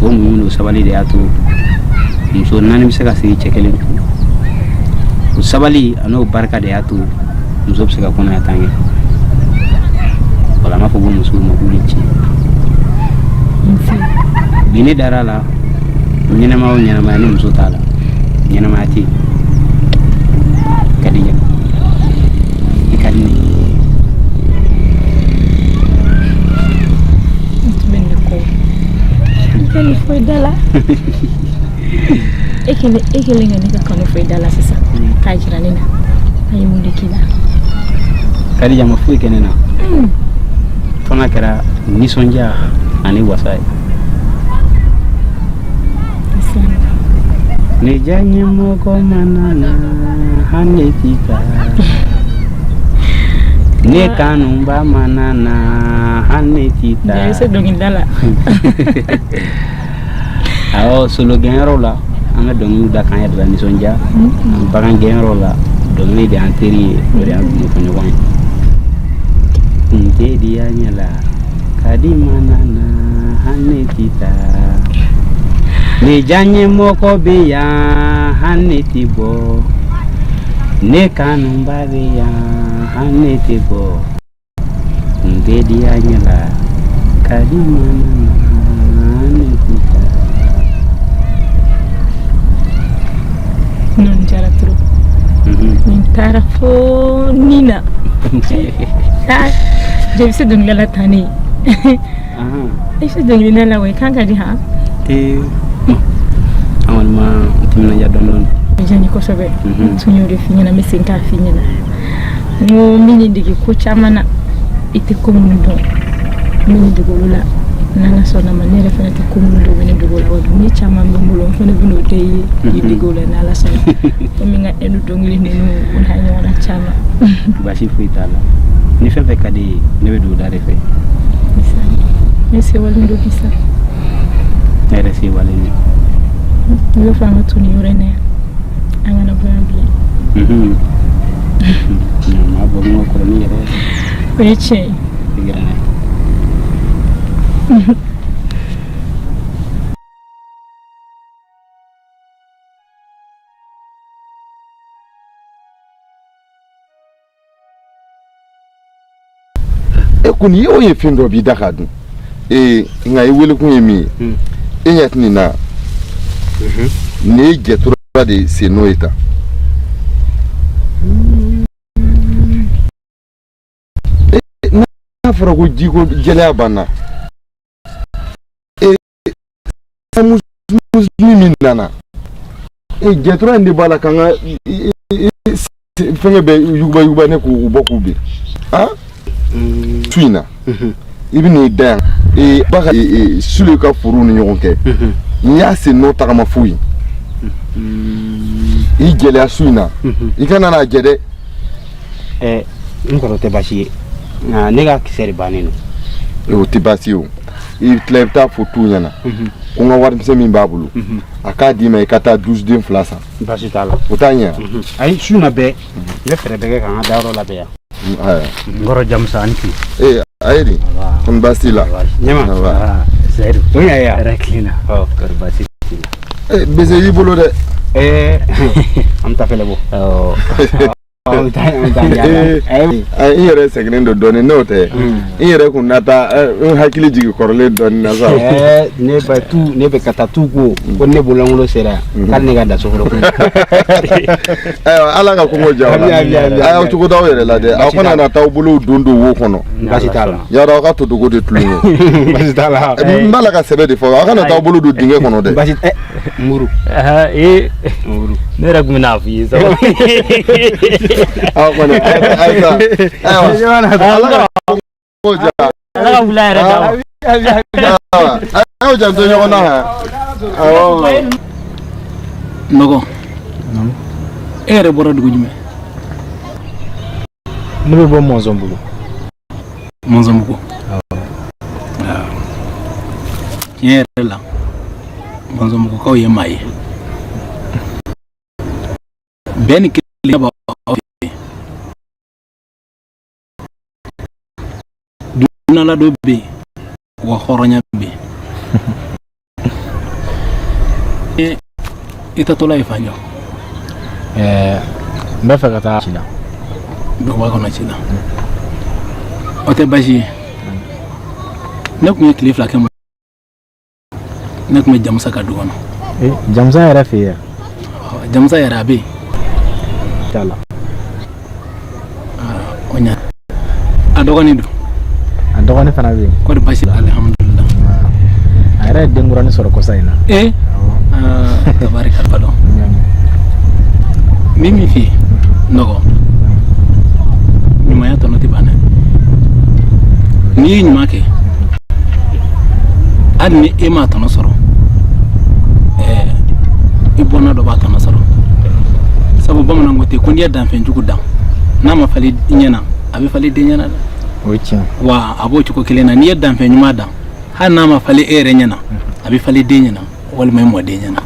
O muɲu n'o sabali de y'a to muso naani bɛ se ka sigi cɛ kelen kun. O sabali an'o barika de y'a to muso bɛ se ka kɔnɔya tan kɛ. Wala an b'a fɔ ko musow ma k'u ni ce. Bi ne dara a la, ɲɛnamaya o ɲɛnamaya, ni muso t'a la, ɲɛnamaya tɛ yen. Kadija, i ka di ne ye. N tun bɛ nin de kɔ, i tɛ nin fɔ i da la. E kɛlen ka ne ka kanu fɔ i da la sisan k'a jira ne na, a ye mun de k'i la? Kadija ma foyi kɛ ne na fo n'a kɛra nisɔndiya ani wasa ye. Ne diya ɲɛmɔgɔ mana na, hali ti taa. Ne kanuba mana na, hali ti taa. I se dɔnkilida la. Awɔ, solo gɛnyɔrɔ la, an bɛ dɔnkiliw da k'an yɛrɛ la nisɔndiya. Bagan gɛnyɔrɔ la, dɔnkili de y'an teri ye, o de y'an ɲɔgɔn ye. N tɛ diya ɲɛ la, Kadi mana na, hali ti taa. Ne diya ɲɛmɔgɔ bɛ yan, hali ti bɔ. Ne kanuba bɛ yan, hali ti bɔ. N tɛ diya ɲɛ la, Kadi mana na, hali ti taa. Nin diyara trop. Nin taara fo nin na. Ah, je bɛ se dɔnkilida la tan ne. I se dɔnkilida la wa? I kan ka di han. Ee, an kɔni ma timinandiya dɔɔni dɔɔni. Diya n ye kosɛbɛ. N tun y'o de f'i ɲɛna, n bɛ segin k'a f'i ɲɛna. N ko n bɛ nin dege ko caman na, i tɛ ko minnu dɔn, n bɛ nin dege olu la. N'Ala sɔnna ma, ne yɛrɛ fana tɛ ko minnu dɔn, u bɛ ne dege o la. Wa ne caman bɛ n bolo, n fana bɛ n'o kɛ i ye k'i dege o la n'Ala sɔnna. Komi n ka Ɛndu dɔnkili ninnu, o n'a ɲɔgɔnna caman. Baasi foyi t'a la. Ni fɛn fɛn ka di ye, ne bɛ don o da de fɛ. Ne sewalen don bi sa. Ne yɛrɛ sewalen don. N bɛ fɛ an ka to nin yɔrɔ in na yan, an kana bɔ yan bilen. Maa bɔ min ka kɔrɔ ni yɛrɛ ye. O ye tiɲɛ ye. I gɛrɛ n'a ye. E kɔni ye o ye, fɛn dɔ b'i da k'a dun. Ee, nka i welekun ye min ye, e ɲɛ tɛ nin na? Nin ye jɛtura de sen n'o ye tan. N'a fɔra ko jiko gɛlɛya banna, ee, min nana, ee, jɛtura in de b'a la k'an ka fɛnkɛ bɛ yuguba yuguba ne k'u bɔ k'u bin. Han, su in na, i bɛ n'i da yan, ee, ba ka Sule ka forow ni ɲɔgɔn kɛ. N'i y'a sen nɔ tagama foyi, i jɛlɛya su in na, i kana n'a jɛ dɛ. Ɛ, n kɔrɔ, tɛ baasi ye, nka ne ka kisɛ de bannen don. O tɛ baasi ye, o i tila, i bɛ taa fɔ tu ɲɛna ko n ka warimisɛn min b'a bolo, a k'a d'i ma, i ka taa 12 den fila san. Baasi t'a la. O t'a ɲɛ. Ayi, su na bɛɛ n bɛ fɛɛrɛ bɛɛ kɛ ka n ka dayɔrɔ labɛn yan. N kɔrɔ Jamusa, a ni tile. Ee, a ye di, kɔni baasi t'i la? Ɲɛma. Seyidu. O ɲa ye. Hɛrɛ tilenna. Kɔri baasi t'i la? Ee, bese y'i bolo dɛ. Ee, an bɛ taa fɛlɛ bɔ. An bɛ taa, an bɛ taa yaala. N yɛrɛ sɛgɛnnen don dɔɔnin, n'o tɛ n yɛrɛ kun na taa n hakili jigin kɔrɔlen dɔɔnin na sa. Ne bɛ tu, ne bɛ ka taa tu ko ko ne bololankolon sera yan k'ale ne ka da so fɔlɔ. Ayiwa, Ala ka kɔngɔ diya aw la. A y'aw cogo d'aw yɛrɛ la dɛ, aw kana na t'aw bolow don wo kɔnɔ. Baasi t'a la. Yarɔ, aw ka todogo de tulon ye. Baasi t'a la. N b'a la ka sɛbɛ de fɔ, aw kana t'aw bolo don dingɛ kɔnɔ dɛ. Baasi tɛ. Muru. Ee, ne yɛrɛ tun bɛn'a f'i ye sa. Aw kɔni, ayiwa, ayiwa, Ala ka kɔngɔ diya. Ala ka wula yɛrɛ d'a ma. A y'aw janto ɲɔgɔn na han. Awɔ. Nɔgɔ, e yɛrɛ bɔra dugu jumɛn? Ne bɛ bɔ Mɔnzɔnbugu. Mɔnzɔnbugu. Tiɲɛ yɛrɛ la, Mɔnzɔnbugukaw ye maa ye. Bɛn ni kelenya b'aw fɛ yen. Dunanladon bɛ yen, wa hɔrɔnya bɛ yen. I taatɔla ye fan jɔ? Ɛɛ, n bɛ fɛ ka taa ci la. Duguba kɔnɔ ci la. O tɛ baasi ye. Ne tun ye tile 2 kɛ, ne tun bɛ Jamusa ka du kɔnɔ. Jamusa yɛrɛ fɛ yen? Jamusa yɛrɛ, a bɛ yen. T'a la. O ɲa, a dɔgɔnin don? A dɔgɔnin fana bɛ yen. Kɔri baasi? Alihamudulila. A yɛrɛ ye denkuranin sɔrɔ kɔsa in na. Ee, tabarikala. Dɔn n bɛ min f'i ye, nɔgɔ, ɲumanya tɔnɔ tɛ ban dɛ. N'i ye ɲuman kɛ, hali ni e m'a tɔnɔ sɔrɔ, ɛɛ, i bɔnna dɔ b'a tɔnɔ sɔrɔ. Sabu bamananw ko ten ko n'i ye danfɛnjugu dan, n'a ma falen i ɲɛna, a bɛ falen den ɲɛna dɛ. O ye tiɲɛ. Wa a b'o cogo kelen na, n'i ye danfɛn ɲuman dan, hali n'a ma falen e yɛrɛ ɲɛna, a bɛ falen den ɲɛna walima i mɔden ɲɛna.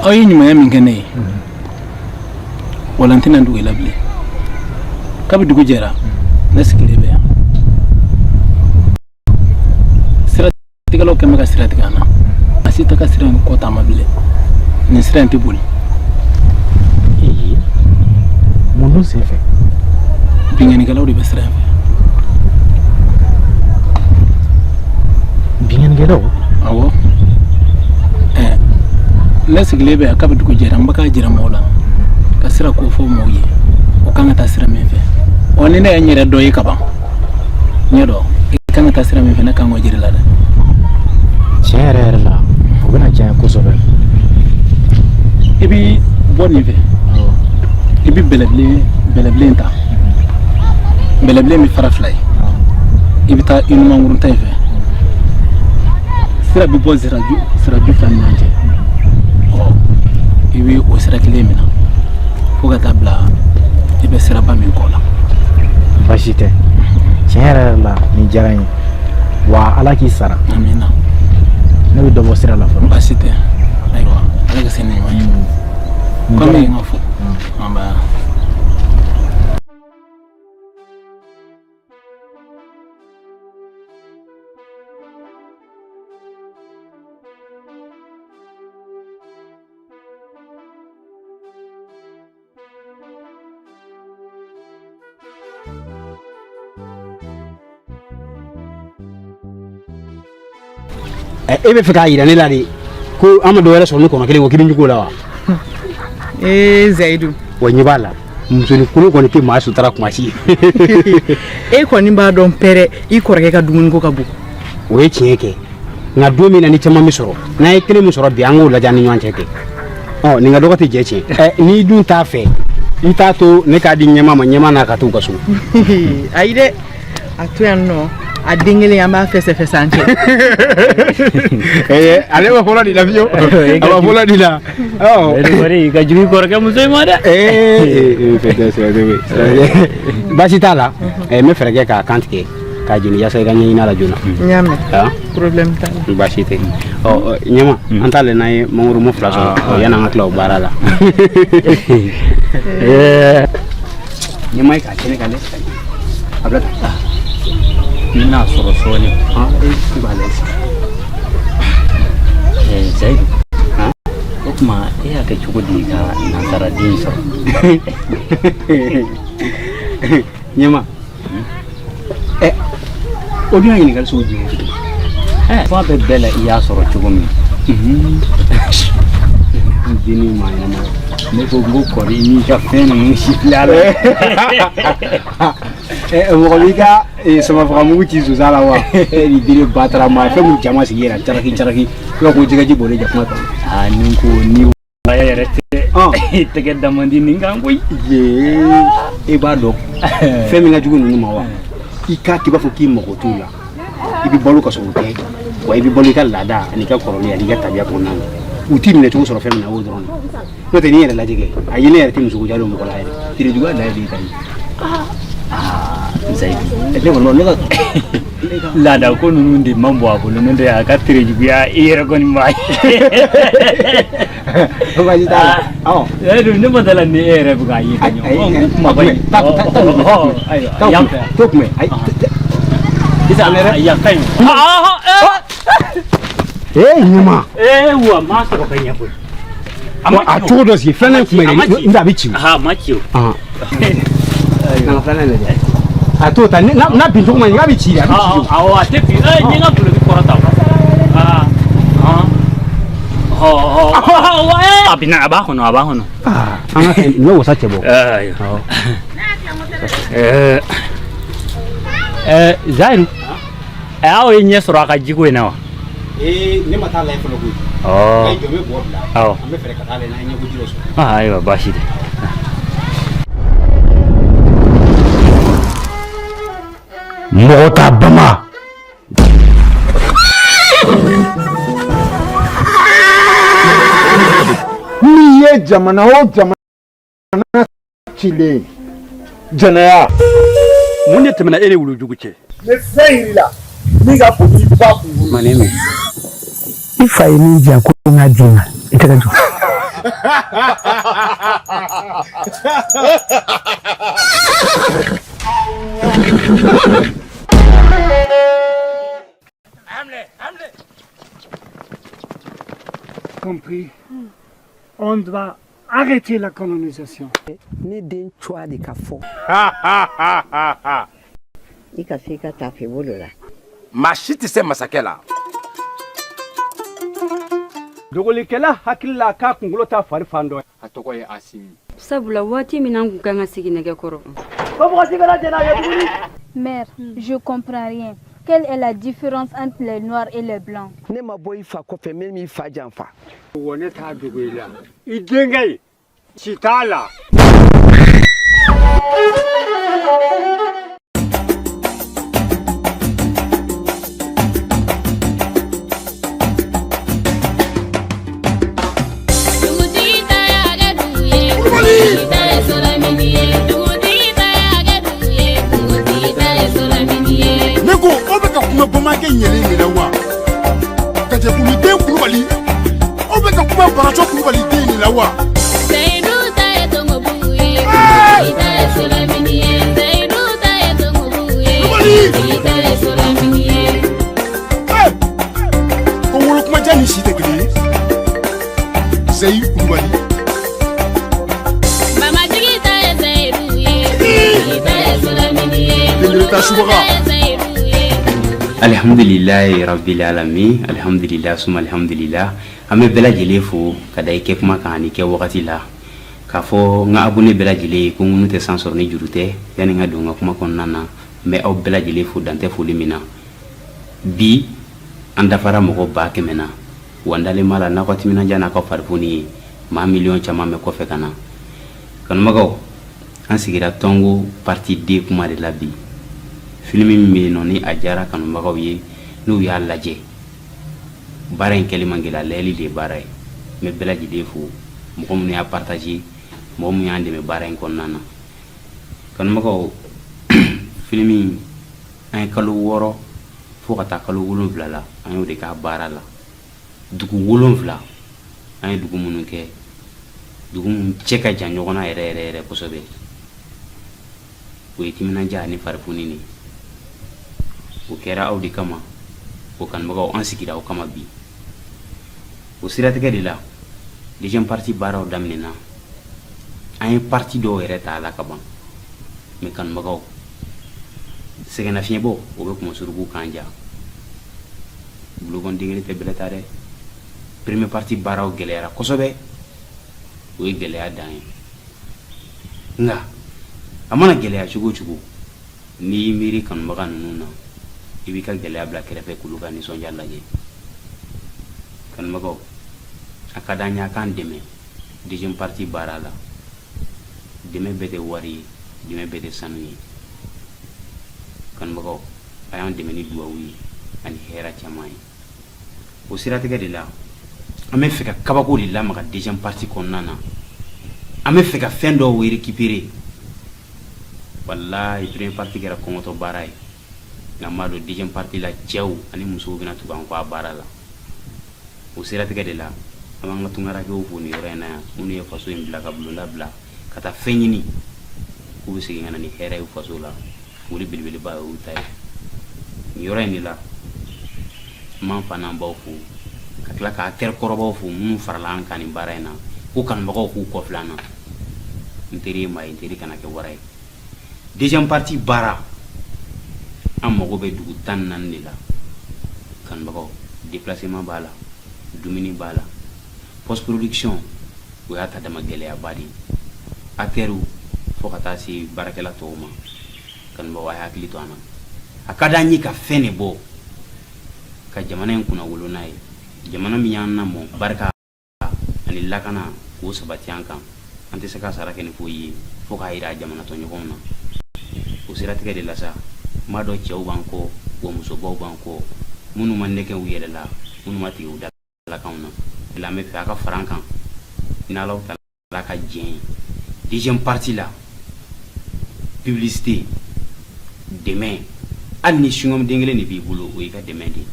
Aw ye ɲumanya min kɛ ne ye, wala n tɛna dogo i la bilen. Kabi dugu jɛra, ne sigilen bɛ yan, siratigɛlaw kɛn bɛ ka sira tigɛ an na. A si tɛ ka sira in kɔ taama bilen, nin sira in tɛ boli. Mun dun sen fɛ? Binkannikɛlaw de bɛ sira in fɛ. Binkannikɛlaw? Awɔ. Ɛɛ, ne sigilen bɛ yan kabi dugu jɛra, n bɛ k'a jira mɔgɔw la ka sira ko fɔ mɔgɔw ye, o kan ka taa sira min fɛ. Ɔ, ni ne ye n yɛrɛ dɔ ye ka ban, n ɲɛ dɔn i kan ka taa sira min fɛ, ne kan k'o jira i la dɛ. Tiɲɛ yɛrɛ yɛrɛ la, o bɛna diya n ye kosɛbɛ. I bi bɔ nin fɛ, i bi bɛlɛbilen ta. Bɛlɛbilen bɛ fara fila ye. I bɛ taa i numankuru ta in fɛ, sira bɛ bɔ siraju fila ni ɲɔgɔn cɛ. Ɔ, i bɛ o sira kelen minɛ fo ka taa bila i bɛ siraba min kɔ la. Baasi tɛ. Tiɲɛ yɛrɛ yɛrɛ la, nin diyara n ye, wa Ala k'i sara. Amina. Ne bɛ dɔ bɔ sira la fɔlɔ. Baasi tɛ. Ayiwa, Ala ka se ni ɲuman ye. Komi n ka fɔ nba. E bɛ fɛ k'a jira ne la de ko an ma dɔ wɛrɛ sɔrɔ ni kɔnɔ kelen ko k'i bɛ jugu o la wa? Ee Zayidu. Wa ɲɛ b'a la, musonin kolon kɔni tɛ maa sutura kuma si. E kɔni b'a dɔn pɛrɛ, i kɔrɔkɛ ka dumuniko ka bon. O ye tiɲɛ kɛ, nka don min na ni caman bɛ sɔrɔ, n'an ye kelen min sɔrɔ bi, an k'o lajɛ an ni ɲɔgɔn cɛ kɛ. Ɔ, nin ka dɔgɔ tɛ jɛ tiɲɛ. Ɛ, n'i dun t'a fɛ, i t'a to ne k'a di ɲɛmaa ma, ɲɛmaa n'a ka t'u ka so. Ayi dɛ, a to yan nɔ, a den kelen an b'a fɛsɛfɛsɛ an cɛ. Ee, ale ma fɔlɔ de la fiyewu, a ma fɔlɔ de la. Ɔ, i ka jugu i kɔrɔkɛ muso in ma dɛ. Ee, baasi t'a la, n bɛ fɛɛrɛ kɛ k'a kan tigɛ. K'a jeni yaasa i ka ɲɛɲini a la joona. N y'a mɛn. Ah? Problème t'a la. Baasi tɛ. Ɔ ɲɛma, an t'ale n'an ye mangoro mɔ fila sɔrɔ yanni an ka tila o baara la. Ɲɛma ye k'a kɛnɛ kan dɛ. A bila tan. N bɛna sɔrɔ sɔɔni. I b'a lajɛ sisan. Zayidu, o tuma e y'a kɛ cogo di ka nansaraden sɔrɔ? Ɲɛma, ɛ, o dun y'a ɲininkali sugu jumɛn ye? F'a bɛ bɛɛ la i y'a sɔrɔ cogo min. Denni maa ɲɛnama. Ne ko n ko kɔri i n'i ka fɛn ninnu si filɛ a la. Mɔgɔ b'i ka samafagamugu ci sonsan la wa? Ni den batara ma fɛn mun jama sigi yɛrɛ caraki caraki, i b'a ko jɛgɛji bɔlen jakuma kan. Aa, ni ko ni waya yɛrɛ tɛ, tɛgɛ da man di nin kan koyi. Yee, e b'a dɔn fɛn min ka jugu ninnu ma wa? I k'a k'i b'a fɔ k'i mago t'u la, i bɛ balo ka sɔrɔ o tɛ wa, i bɛ balo i ka laada ani i ka kɔrɔlen ani i ka tabiya kɔnɔna na. U t'i minɛ cogo sɔrɔ fɛn min na, o dɔrɔn de. N'o tɛ, n'i yɛrɛ lajɛ kɛ, a ye ne yɛrɛ tɛ musoko ja don mɔgɔ la yɛrɛ, tere juguya dan ye de ta ye. Zayidu, ne kɔni ne ka laada ko ninnu de man bon a bolo, n'o tɛ a ka tere juguya i yɛrɛ kɔni b'a ye. Baasi t'a la. Awɔ. Zayidu, ne ma dala ni e yɛrɛ bɛ k'a ye ka ɲɛ. Ɔ, n ko kumaba in. Ayiwa, yan fɛ. T'o kunbɛn. Ayi. Sisan yan ka ɲi. Ee, ɲuman. Ee, wa m'a sɔrɔ ka ɲɛ koyi. A cogo dɔ sigi filanan kun bɛ dɛ, n a bɛ ci. A ma ci o. An ka filanan lajɛ. A t'o ta n'a bin cogo ma ɲi, k'a bɛ ci de, a bɛ ci. Awɔ, a tɛ bin. Ee, n ye n ka guloki kɔrɔta o. Aa, ɔ ɔ, a bɛ a b'a kɔnɔ, a b'a kɔnɔ. An ka nin bɛ wasa cɛ bɔ. Ayiwa. Zayidu, aw ye ɲɛ sɔrɔ a ka jiko in na wa? Ee, ne ma taa lajɛ fɔlɔ koyi. Ɔ. Jɔ bɛ bɔ bila. Awɔ. An bɛ fɛɛrɛ ka taa lajɛ n'an ye ɲɛko ji dɔ sɔrɔ. Ayiwa, baasi tɛ. Mɔgɔ t'a bama. N'i ye jamana o jamana cilen jɛnɛya. Mun de tɛmɛna e ni wulujugu cɛ? N bɛ fɛn yir'i la min ka bon n'i ba kunkolo. Ma ne mɛn. I fa ye min di yan ko n k'a d'i ma, i tɛgɛ jɔ. Compris. On doit arrêter la colonisation. Ne den cogoya de ka fɔ. I ka se i ka taafe bolo la. Maa si tɛ se masakɛ la. Dogolikɛla hakili la k'a kunkolo t'a fari fan dɔ. A tɔgɔ ye Asimi. Sabula waati min an kun kan ka sigi nɛgɛ kɔrɔ. Ko mɔgɔ si kana jɛn n'a ye tuguni. Mère, je comprends rien. Quelle est la différence entre les noirs et les blancs? Ne ma bɔ i fa kɔfɛ min m'i fa janfa. Wa ne t'a dogo i la. I denkɛ in, si t'a la. Dugutigi ta y'a kɛ dugu ye, dugutigi ta ye solamini ye, dugutigi ta y'a kɛ dugu ye, dugutigi ta ye solamini ye. Ne ko aw bɛ ka kuma bamankɛ ɲɛlen de la wa? Gajɛkuluden Kulubali, aw bɛ ka kuma Baraco Kulubali den de la wa? Seyidu ta ye Tongobugu ye, dugutigi ta ye solamini ye, Seyidu ta ye Tongobugu ye, dugutigi ta ye solamini ye. Ko wolokumajan ni si tɛ kelen ye. Seyi Kulubali. Mamatigi ta ye Seyidu ye, dugutigi ta ye solamini ye, Dengele ta subaga. ta ye Seyidu ye. Alhamdulilayi rabbil alamin, alhamdulillah suma alhamdulillah. An bɛ bɛɛ lajɛlen fo ka da i kɛ kuma kan ani kɛ wagati la, k'a fɔ n ka abonné bɛɛ lajɛlen ye ko ŋunu tɛ san sɔrɔ ni juru tɛ. Yanni n ka don n ka kuma kɔnɔna na, n bɛ aw bɛɛ lajɛlen fo dantɛ foli min na. Bi an dafara mɔgɔ 100,000 na, wa n dalen b'a la n'aw ka timinandiya n'a ka farifoni ye, maa miliyɔn caman bɛ kɔfɛ ka na. Kanubagaw, an sigira Tɔngo partie 2 kuma de la bi. Filimi min bɛ yen nɔ ni a diyara kanubagaw ye, n'u y'a lajɛ, baara in kɛli man gɛlɛ, a layɛli de ye baara ye. N bɛ bɛɛ lajɛlen fo, mɔgɔ minnu y'a partager, mɔgɔ minnu y'an dɛmɛ baara in kɔnɔna na. Kanubagaw, filimi An ye kalo 6 fo ka taa kalo 7 la, an y'o de k'a baara la. Dugu 7, an ye dugu minnu kɛ, dugu minnu cɛ ka jan ɲɔgɔn na yɛrɛ yɛrɛ yɛrɛ kosɛbɛ, o ye timinandiya ani farifoni de ye. O kɛra aw de kama, o kanubagaw, an sigira aw kama bi. O siratigɛ de la, deuxième partie baaraw daminɛna. An ye partie dɔw yɛrɛ ta a la ka ban. Mais kanubagaw, sɛgɛnnafiɲɛbɔ, o bɛ kunmasuruku kan ja. Bulon den kelen tɛ bɛlɛ ta dɛ. Première partie baaraw gɛlɛyara kosɛbɛ, o ye gɛlɛya dan ye. Nka a mana gɛlɛya cogo o cogo, n'i y'i miiri kanubaga ninnu na, i b'i ka gɛlɛya bila kɛrɛfɛ k'olu ka nisɔndiya lajɛ. Kanubagaw, a ka d'an ye a k'an dɛmɛ deuxième partie baara la. Dɛmɛ bɛɛ tɛ wari ye, dɛmɛ bɛɛ tɛ sanu ye. Kanubagaw, a y'an dɛmɛ ni duwawu ye ani hɛrɛ caman ye. O siratigɛ de la, an bɛ fɛ ka kabako de lamaga deuxième partie kɔnɔna na. An bɛ fɛ ka fɛn dɔw récupérer. Walahi, première partie kɛra kɔngɔtɔ baara ye, nka n b'a dɔn deuxième partie la, cɛw ani musow bɛna tugu an kɔ a baara la. O siratigɛ de la, an b'an ka tunkarankew fo nin yɔrɔ in na yan, minnu ye faso in bila ka bulonda bila ka taa fɛn ɲini k'u bɛ segin ka na ni hɛrɛ ye faso la. Foli belebeleba ye olu ta ye. Nin yɔrɔ in de la, n b'an fa n'an baw fo, ka tila ka acteur kɔrɔbaw fo minnu farala an kan nin baara in na, ko kanubagaw k'u kɔfilɛ an na. N teri ye maa ye, n teri kana kɛ wara ye. Deuxième partie baara, an mago bɛ dugu 14 de la. Kanubagaw, déplacement b'a la, dumuni b'a la, post production, o y'a ta dama gɛlɛyaba de ye. Acteurs fo ka taa se baarakɛla tɔw ma, kanubagaw, a ye hakili to an na. A ka d'an ye ka fɛn de bɔ ka jamana in kunnawolo n'a ye, jamana min y'an lamɔ, barika ani lakana k'o sabati an kan. An tɛ se ka sara kɛ ni foyi ye fo k'a yira jamana tɔɲɔgɔnw na. O siratigɛ de la sa, n b'a dɔn cɛw b'an kɔ, wa musobaw b'an kɔ, minnu ma nɛgɛ u yɛrɛ la, minnu ma tigɛ u dalakanw na. La, an bɛ fɛ a ka fara an kan n'Alahu taala ka diɲɛ ye. Deuxième partie la, publicité, dɛmɛ, hali ni chewing-gum den kelen de b'i bolo, o y'i ka dɛmɛ de ye.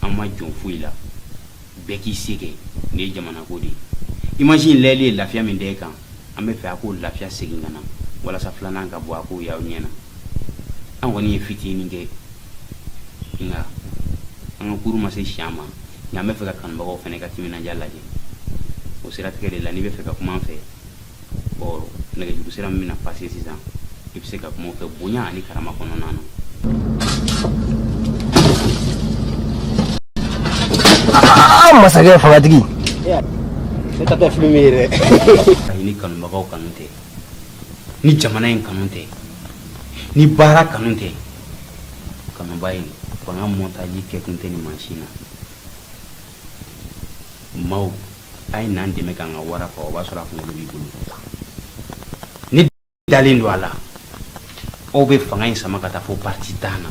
An ma jɔn foyi la, bɛɛ k'i se kɛ. Nin ye jamana ko de ye. Image in lajɛli ye lafiya min da e kan, an bɛ fɛ a k'o lafiya segin ka na walasa filanan ka bɔ, a k'o y'aw ɲɛ na. An kɔni ye fitinin kɛ, nka an ka kuru ma se siyan ma. Nka an bɛ fɛ ka kanubagaw fana ka timinandiya lajɛ. O siratigɛ de la, n'i bɛ fɛ ka kuma an fɛ, ɔ nɛgɛjuru sira min bɛna passer sisan, i bɛ se ka kuma o fɛ bonya ani karama kɔnɔna na. Aa, masakɛ fangatigi. Ne ta tɛ film ye dɛ. Ayi, ni kanubagaw kanu tɛ, ni jamana in kanu tɛ, ni baara kanu tɛ, kanuba in fanga montage kɛ kun tɛ nin mansin na. Maaw, a ye n'an dɛmɛ k'an ka wara faga, o b'a sɔrɔ a kunkolo b'i bolo. Ne dalen don a la, aw bɛ fanga in sama ka taa fo partie 10 na.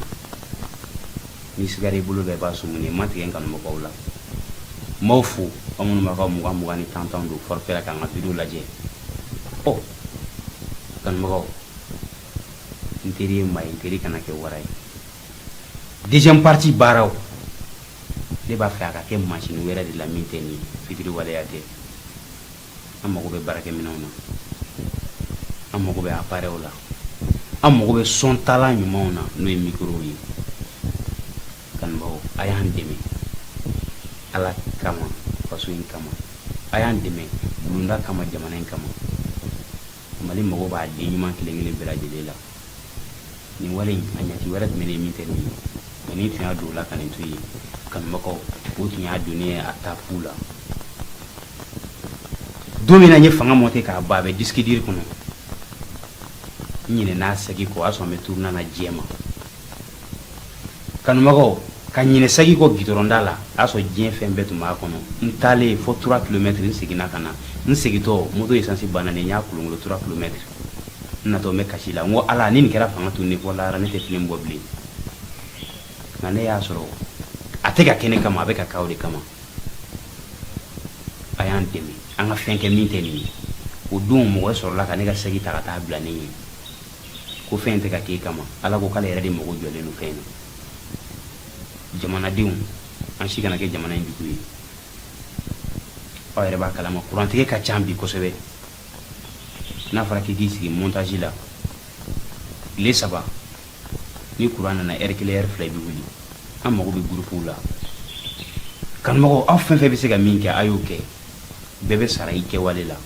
Ni sigara i bolo la, i b'a sumuni. N ma tigɛ n kanubagaw la. N b'aw fo, aw minnu b'a ka 20 20 ni 10 10 don forfait la k'an ka vidéo lajɛ. Ɔ kanubagaw, n teri ye maa ye, n teri kana kɛ wara ye. Deuxième partie baaraw, ne b'a fɛ a ka kɛ mansin wɛrɛ de la min tɛ nin fitiri waleya tɛ. An mago bɛ baarakɛminɛnw na, an mago bɛ appareilw la, an mago bɛ sontala ɲumanw na, n'o ye microw ye. Kanubagaw, a y'an dɛmɛ Ala kama, faso in kama, a y'an dɛmɛ bulonda kama, jamana in kama. Mali mago b'a den ɲuman kelen kelen bɛɛ lajɛlen la. Nin wale in, a ɲaci wɛrɛ tun bɛ ne min tɛ nin ye, mais ni tun y'a don o la ka nin to yen, kanubagaw, o tun y'a donnen ye a ta fu la. Don min na n ye fanga monter k'a ban, a bɛ disque dur kɔnɔ, n ɲinɛna saki kɔ. O y'a sɔrɔ n bɛ tournage na diɲɛ ma. Kanubagaw, ka ɲinɛ saki kɔ gidɔrɔnda la, a y'a sɔrɔ diɲɛ fɛn bɛɛ tun b'a kɔnɔ. N taalen fo 3 kilomètres, n seginna ka na. N segintɔ, moto essence banna, ne n y'a kolonkolon 3 kilomètres. N natɔ, n bɛ kasi la. N ko Ala, ni nin kɛra fanga tun ne fɔ lahara, ne tɛ film bɔ bilen. Nka ne y'a sɔrɔ a tɛ ka kɛ ne kama, a bɛ ka k'aw de kama. A y'an dɛmɛ an ka fɛn kɛ min tɛ nin ye. O don, mɔgɔ sɔrɔla ka ne ka saki ta ka taa bila ne ɲɛ. Ko fɛn tɛ ka k'e kama, Ala ko k'ale yɛrɛ de mago jɔlen don fɛn in na. Jamanadenw, an si kana kɛ jamana in jugu ye. Aw yɛrɛ b'a kalama, kurantigɛ ka ca bi kosɛbɛ. N'a fɔra k'i k'i sigi montage la tile 3, ni kuran nana ɛri 1, ɛri 2, i bɛ wuli. An mago bɛ gurupuw la. Kanubagaw, aw fɛn fɛn bɛ se ka min kɛ, a y'o kɛ. Bɛɛ bɛ sara i kɛwale la,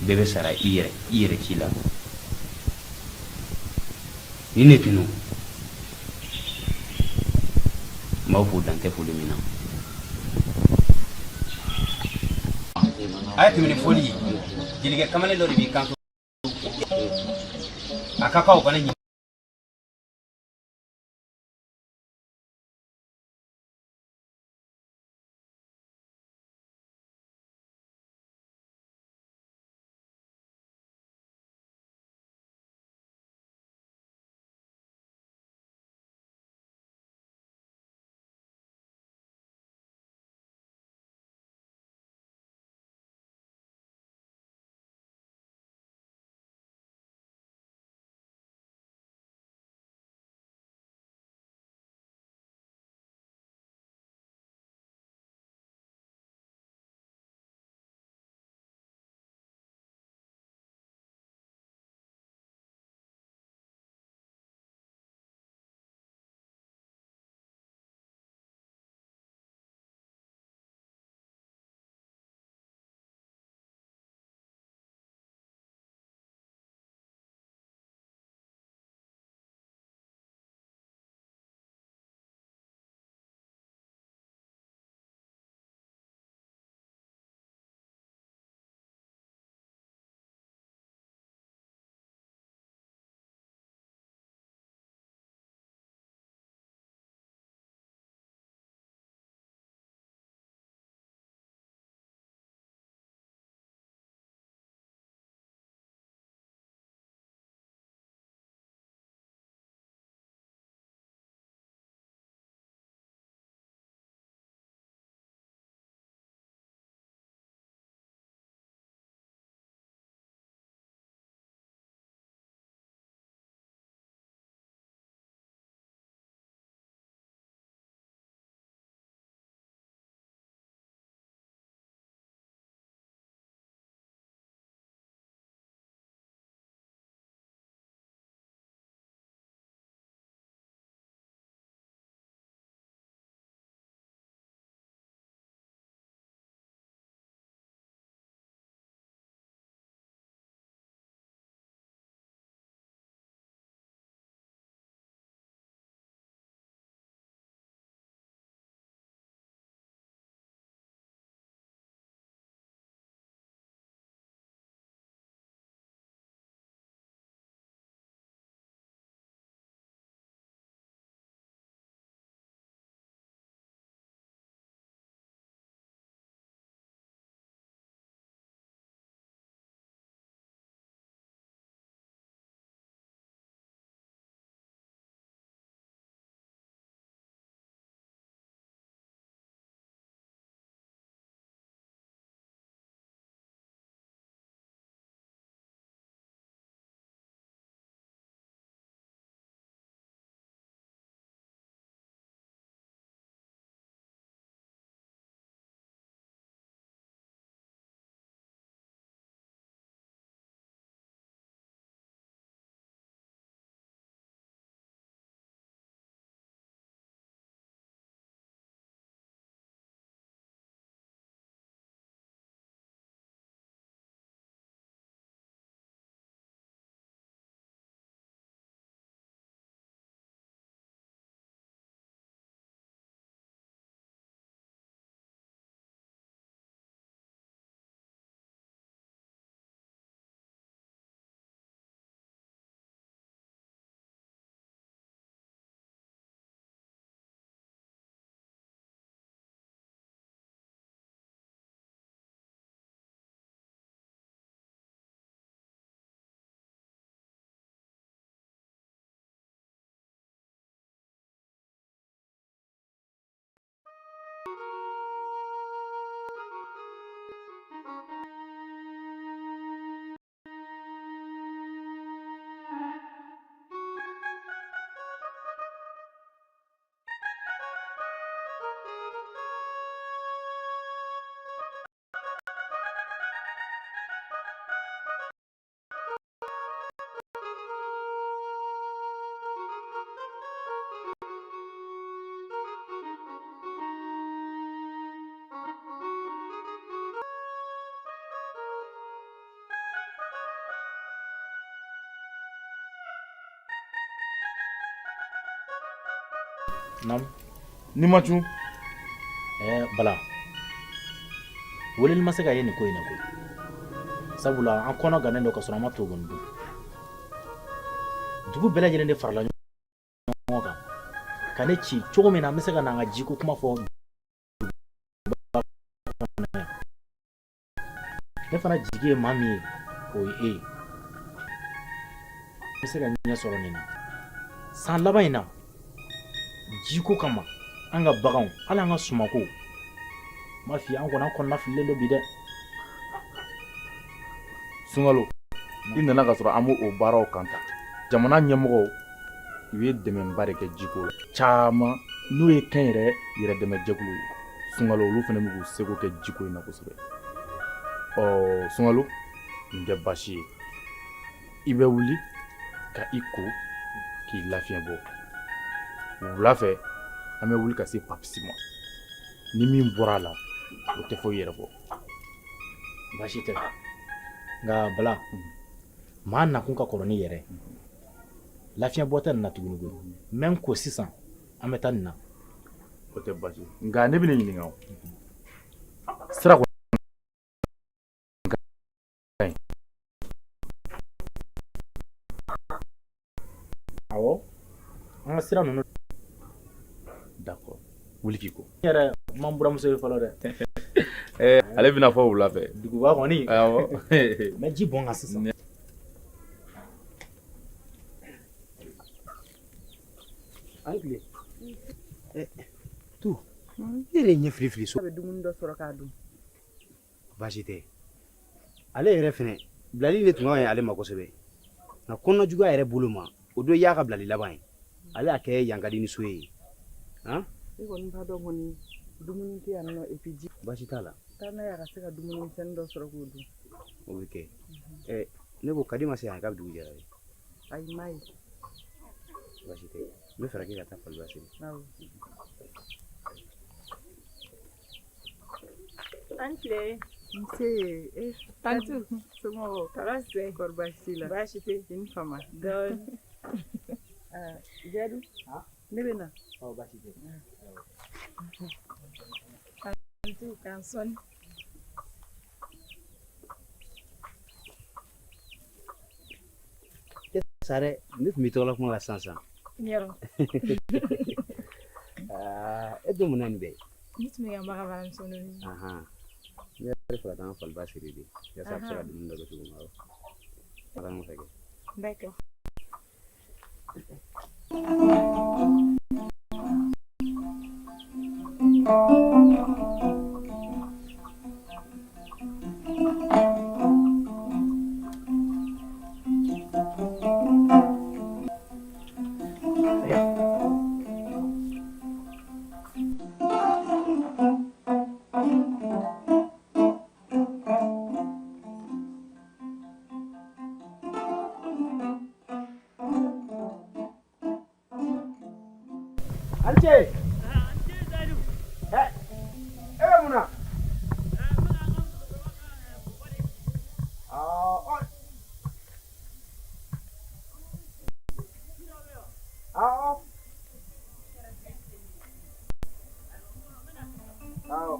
bɛɛ bɛ sara i yɛrɛ ci la. Ni ne tun don, n b'aw fo dan tɛ foli min na. A ye tɛmɛ ni foli ye. Jelikɛ kamalen dɔ de b'i kanto a ka kan o kana ɲinɛ. Naamu. N'i ma cun. Ɛɛ Bala, weleli ma se ka ye nin ko in na koyi. Sabula an kɔnɔ gannen don ka sɔrɔ an ma togoni dun. Dugu bɛɛ lajɛlen de farala ɲɔgɔn kan ka ne ci cogo min na an bɛ se ka na an ka jiko kuma fɔ duguba kɔnɔ yan. Ne fana jigi ye maa min ye, o ye e ye. N bɛ se ka ɲɛ sɔrɔ nin na. San laban in na, jiko kama, an ka baganw, hali an ka sumanko, n b'a f'i ye, an kɔni an kɔnɔna fililen don bi dɛ. Sunkalo, i nana ka sɔrɔ an b'o baaraw kan ta. Jamana ɲɛmɔgɔw u ye dɛmɛba de kɛ jiko la caman, n'o ye kɛnyɛrɛ yɛrɛ dɛmɛ jɛkulu ye. Sunkalo, olu fana bɛ k'u seko kɛ jiko in na kosɛbɛ. Ɔ Sunkalo, nin tɛ baasi ye, i bɛ wuli ka i ko k'i lafiɲɛ bɔ. Wula fɛ an bɛ wuli ka se papisi ma. Ni min bɔra a la, o tɛ fɔ i yɛrɛ kɔ. Baasi tɛ, nka Bala, maa nakun ka kɔrɔ n'i yɛrɛ. Lafiɲɛ bɔ tɛ nin na tuguni koyi. N bɛ n ko sisan, an bɛ taa nin na. O tɛ baasi ye, nka ne bɛna i ɲininka o. Sira kɔni ka ɲi. Awɔ, an ka sira ninnu. D'accord, wuli k'i ko. N yɛrɛ ma n buramuso ye fɔlɔ dɛ. Ale bɛna fɔ wula fɛ. Duguba kɔni. Awɔ. N bɛ ji bɔn n kan sisan. An tile. Tu, ne yɛrɛ ye ɲɛ fili fili so. A bɛ dumuni dɔ sɔrɔ k'a dun. Baasi tɛ. Ale yɛrɛ fɛnɛ, bilali de tun ka ɲi ale ma kosɛbɛ. Nka kɔnɔna juguya yɛrɛ bolo ma, o don y'a ka bilali laban ye. Ale y'a kɛ yan ka di ni so ye. Han? E kɔni b'a dɔn kɔni dumuni tɛ yan nɔ et puis ji. Baasi t'a la. Taa n'a ye a ka se ka dumuni misɛnnin dɔ sɔrɔ k'o dun. O bɛ kɛ. Ɛ ne ko Kadi ma se yan k'a bɛ dugu jɛra de. Ayi, m'a ye. Baasi tɛ. N bɛ fɛɛrɛ kɛ ka taa faliba siri. Awɔ. An tile. Nse. Eh, Tantu. Somɔgɔw? Tɔɔrɔ si tɛ. Kɔri baasi t'i la? Baasi tɛ. I ni fama. Dɔɔni. Ah, Jadu. Ne bɛ na. Ɔ baasi tɛ. Tantu k'an sɔnni. Sa dɛ, ne tun b'i tɔgɔla kuma la sisan sisan. Yɔrɔ. Aa, e dun mun na nin bɛɛ ye? Ne tun bɛ ka n ba ka baaramisɛnninw de. Ahan. Ne yɛrɛ fɛ ka taa n ka faliba siri de. Yasa a bɛ se ka dumuni dɔ kɛ cogo min na. Awɔ. An ka taa ɲɔgɔn fɛ kɛ. D'accord. An ce. E bɛ mun na? Awɔ. Awɔ.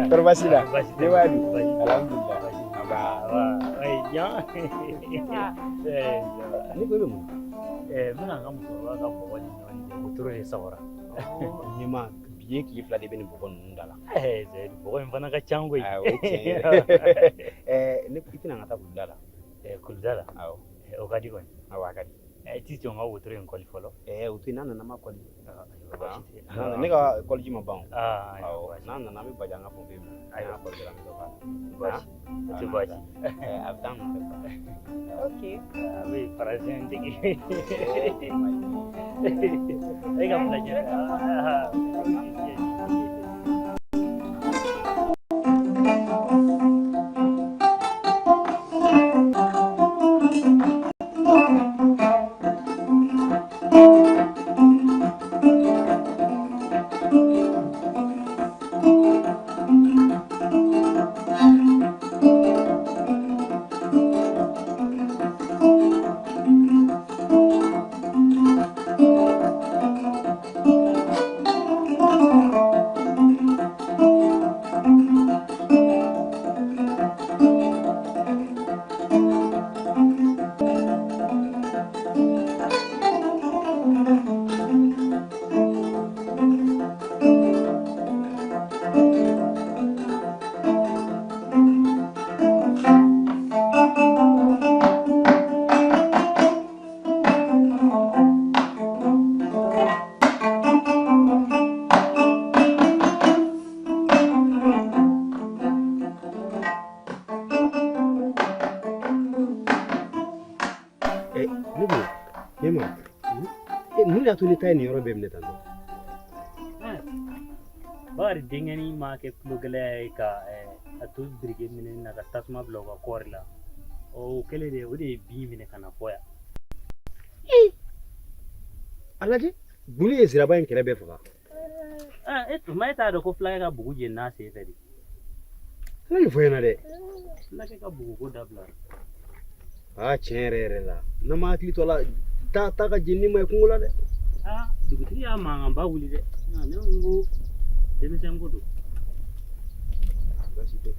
Kɔri baasi la? Denbaya dun? Alhamdulillah. Nba. Ne ko e bɛ mun na? N bɛna n ka musokɔrɔba ka bɔgɔ ni ɲɔgɔn cɛ wotoro de sɔgɔra. Ɲɛma bi ye tile fila de bɛ nin bɔgɔ ninnu da la. Seyidu bɔgɔ in fana ka ca koyi. O ye tiɲɛ ye. Ne i tɛna n ka taa kuluda la? Kuluda la? Awɔ. O ka di kɔni. Awɔ, a ka di. I t'i jɔ n ka wotoro in kɔli fɔlɔ. Ɛɛ, o to yen, n'a nana n b'a kɔli. Baasi tɛ. Ne ka kɔliji ma ban o. Awɔ, n'a nana an bɛ bajan ka pompe minɛ. Ayiwa. N'a kɔlila an bɛ dɔ k'a la. Baasi o tɛ baasi. A bɛ taa n nɔfɛ. Ok. A bɛ faransɛ dege. E ka lajɛ. Ne ko ne ma mun de y'a to ne ta ye nin yɔrɔ bɛɛ minɛ tan tɔ? Bakari denkɛnin ma kɛ tulogɛlɛya ye ka a to biriki minɛ na ka tasuma bila u ka kɔɔri la. O kɛlen de, o de ye bin minɛ ka na fɔ yan. A lajɛ, bulu ye siraba in kɛrɛ bɛɛ faga. E tuma e t'a dɔn ko fulakɛ ka bugu jeni n'a sen fɛ de. Ala nin fɔ ɲɛna dɛ. Fulakɛ ka bugu ko dabila. Aa, tiɲɛ yɛrɛ yɛrɛ la, n'an ma hakili to a la, taa taa ka jeni ma ye kungo la dɛ. Aa, dugutigi y'a mankanba wuli dɛ. Ne ko denmisɛn ko don. Baasi tɛ.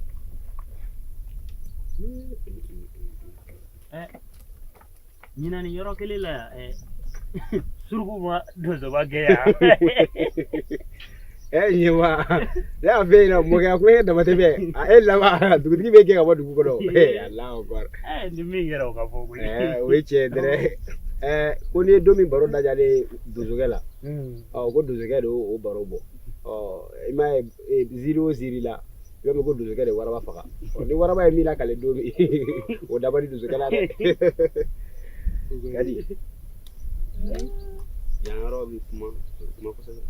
Ɲinan nin yɔrɔ kelen la yan, suruku ma donsoba gɛn yan. Ɲɛma, ne y'a f'e ɲɛna, mɔkɛ kulonkɛ dama tɛ bɛn. E laban dugutigi bɛ gɛn ka bɔ dugu kɔnɔ. Alahu akibaru. Ni min kɛra o ka fɔ koyi. O ye tiɲɛ ye dɛrɛ. Ko n'i ye don min baro dajalen donsokɛ la, ɔ ko donsokɛ de y'o baro bɔ. Ɔ i m'a ye, ziiri o ziiri la, i b'a mɛn ko donsokɛ de ye waraba faga. Ɔ ni waraba ye min lakale don min, o dabali donsokɛ la dɛ. Kadi, yan yɔrɔ bɛ kuma, o bɛ kuma kosɛbɛ.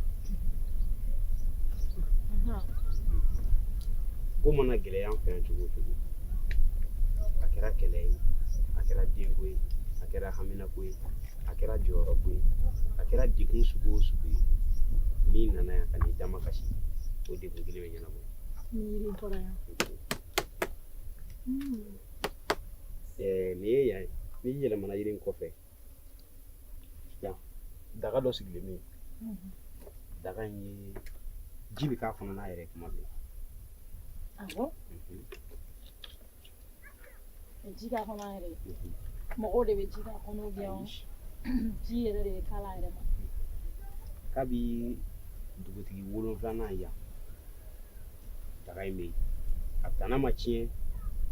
Ko mana gɛlɛya an fɛ yan cogo o cogo, a kɛra kɛlɛ ye, a kɛra denko ye, a kɛra haminako ye, a kɛra jɔyɔrɔko ye, a kɛra degun sugu o sugu ye, n'i nana yan ka n'i damakasi, o degun kelen bɛ ɲɛnabɔ. Ni yiri bɔra yan. Nin ye yan ye, n'i yɛlɛmana yiri in kɔfɛ yan, daga dɔ sigilen bɛ yen. Daga in ye ji bɛ k'a kɔnɔ n'a yɛrɛ kuma bɛɛ. Awɔ. Ji k'a kɔnɔ a yɛrɛ ye. Mɔgɔw de bɛ ji k'a kɔnɔ ou bien ji yɛrɛ de bɛ k'a la a yɛrɛ ma? Kabi dugutigi 7nan yan, daga in bɛ yen. A tana ma tiɲɛ.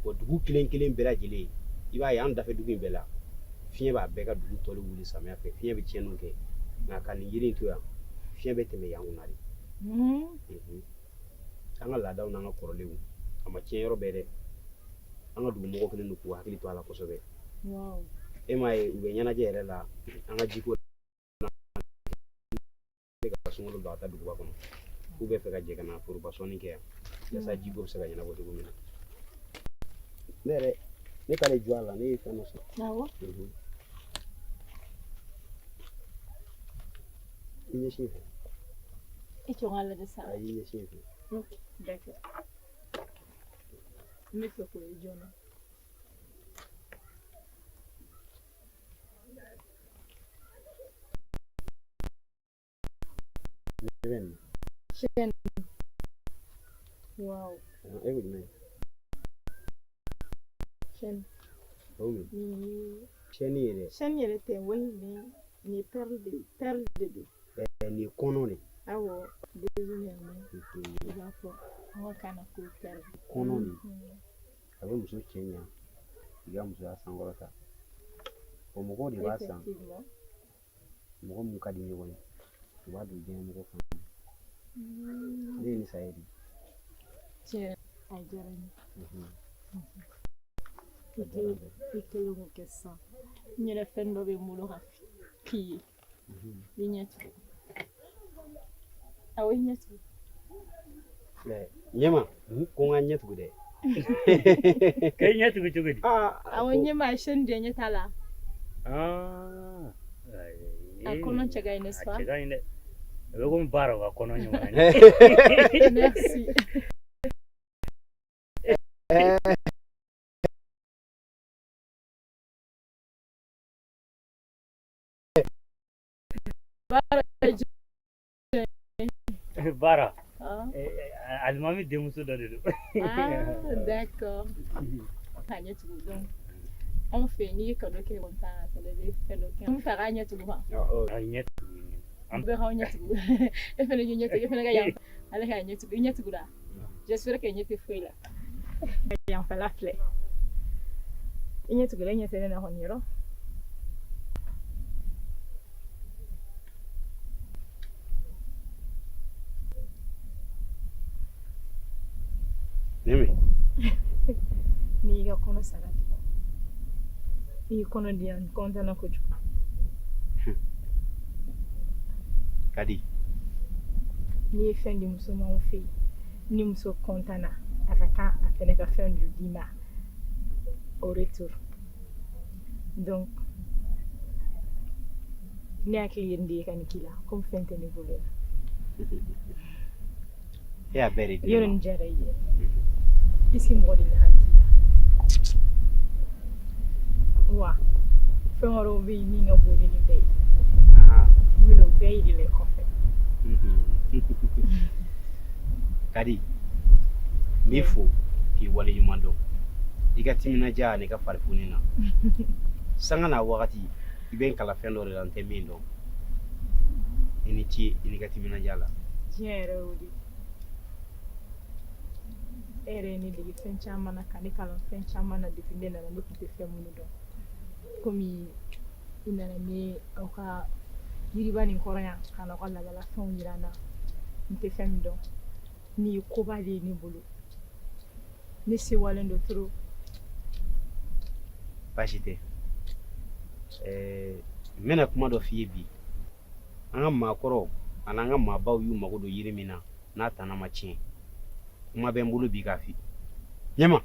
Wa dugu kelen kelen bɛɛ lajɛlen, i b'a ye an dafɛ dugu in bɛɛ la, fiɲɛ b'a bɛɛ ka dugu tɔli wuli samiya fɛ, fiɲɛ bɛ tiɲɛniw kɛ. Nka ka nin yiri in to yan, fiɲɛ bɛ tɛmɛ yan kunna de. An ka laadaw n'an ka kɔrɔlenw, a ma tiɲɛ yɔrɔ bɛɛ dɛ. An ka dugumɔgɔw kɛlen don k'u hakili to a la kosɛbɛ. E m'a ye, u bɛ ɲɛnajɛ yɛrɛ la, an ka jiko ne ka sunkalo bila ka taa duguba kɔnɔ, k'u bɛ fɛ ka jɛ ka na foroba sɔnni kɛ yan yaasa jiko bɛ se ka ɲɛnabɔ cogo min na. Ne yɛrɛ, ne t'ale jɔ a la, ne ye fɛn dɔ sɔrɔ. I ɲɛsin fɛ. I jɔ k'a lajɛ sa. Ayi, i ɲɛsin fɛ. Ok, d'accord. N bɛ fɛ k'o ye joona. Ne bɛ nin. Chaîne. Wow. E ko jumɛn? Chaîne. O min? Nin ye Chaîne yɛrɛ. Chaîne yɛrɛ tɛ, wali nin ye perle de don. Nin ye kɔnɔ de. Awɔ, désolé, i b'a fɔ an ka kan na ko perle. Kɔnɔ nin. A bɛ muso cɛ ɲa, i ka musoya sankɔrɔta. O mɔgɔw de b'a san. Effectivement. Mɔgɔ mun ka di ɲɔgɔn ye, u b'a don diɲɛ mɔgɔ kan. Ne ye nin san ye de. Tiɲɛ, a diyara n ye. I kɛlen k'o kɛ sisan, n yɛrɛ fɛn dɔ bɛ n bolo ka k'i ye. I ɲɛ tugu. Awɔ, i ɲɛ tugu. Ɲɛma, ko n ka ɲɛ tugu dɛ. K'e ɲɛ tugu cogo di? Awɔ, ɲɛma, a chaîne jɛ ɲɛ t'a la. A kɔnɔ cɛ ka ɲi, n'est-ce pas? A cɛ ka ɲi dɛ. A bɛ komi baara ka kɔnɔ ɲɔgɔn. Merci. Baara Baara alimami denmuso dɔ de don. Ah, d'accord. K'a ɲɛ tugu donc anw fɛ yen n'i ye cadeau kɛ content a fɛnɛ bɛ fɛn dɔ kɛ. N fɛ a k'a ɲɛ tugu quoi. A ɲɛ tugu. An bɛɛ k'aw ɲɛ tugu. E fɛnɛ k'i ɲɛ tugu, e fɛnɛ ka yan. Ale k'a ɲɛ tugu, i ɲɛ tugura. J'espère que ɲɛ tɛ foyi la. Yanfɛla filɛ. I ɲɛ tugula, i ɲɛ tɛ ne na kɔni yɔrɔ. Nɛmɛ. N'i y'i ka kɔnɔ sara di. I y'i kɔnɔ di yan, n kɔntanna kojugu. Kadi. N'i ye fɛn di muso ma anw fɛ yen, ni muso kɔntanna, a ka kan a fɛnɛ ka fɛn dɔ d'i ma au retour. Donc ne hakili ye nin de ye ka nin k'i la komi fɛn tɛ ne bolo yan. E y'a bɛɛ de di ne Yɔrɔ ma. nin diyara i ye. Est-ce que mɔgɔ delila ka nin k'i la? Wa fɛn wɛrɛw bɛ yen min ka bon ni nin bɛɛ ye. N bɛna o bɛɛ yir'i la i kɔfɛ. Kadi, n b'i fo k'i waleɲuman dɔn i ka timinandiya ani ka farifoni na. Sanga n'a wagati, i bɛ n kalan fɛn dɔ de la n tɛ min dɔn. I ni ce i n'i ka timinandiya la. Diɲɛ yɛrɛ y'o de ye. E yɛrɛ ye ne dege fɛn caman na, ka ne kalan fɛn caman na depuis ne nana, ne tun tɛ fɛn minnu dɔn. Komi i nana ni aw ka yiriba nin kɔrɔ yan, ka n'aw ka laadala fɛnw yira n na, n tɛ fɛn min dɔn. Nin ye koba de ye ne bolo. Ne sewalen don trop. Baasi tɛ. Ɛɛ, n bɛna kuma dɔ f'i ye bi. An ka maakɔrɔw ani an ka maabaw y'u mago don yiri min na, n'a tana ma tiɲɛ. Kuma bɛ n bolo bi k'a f'i ɲɛma.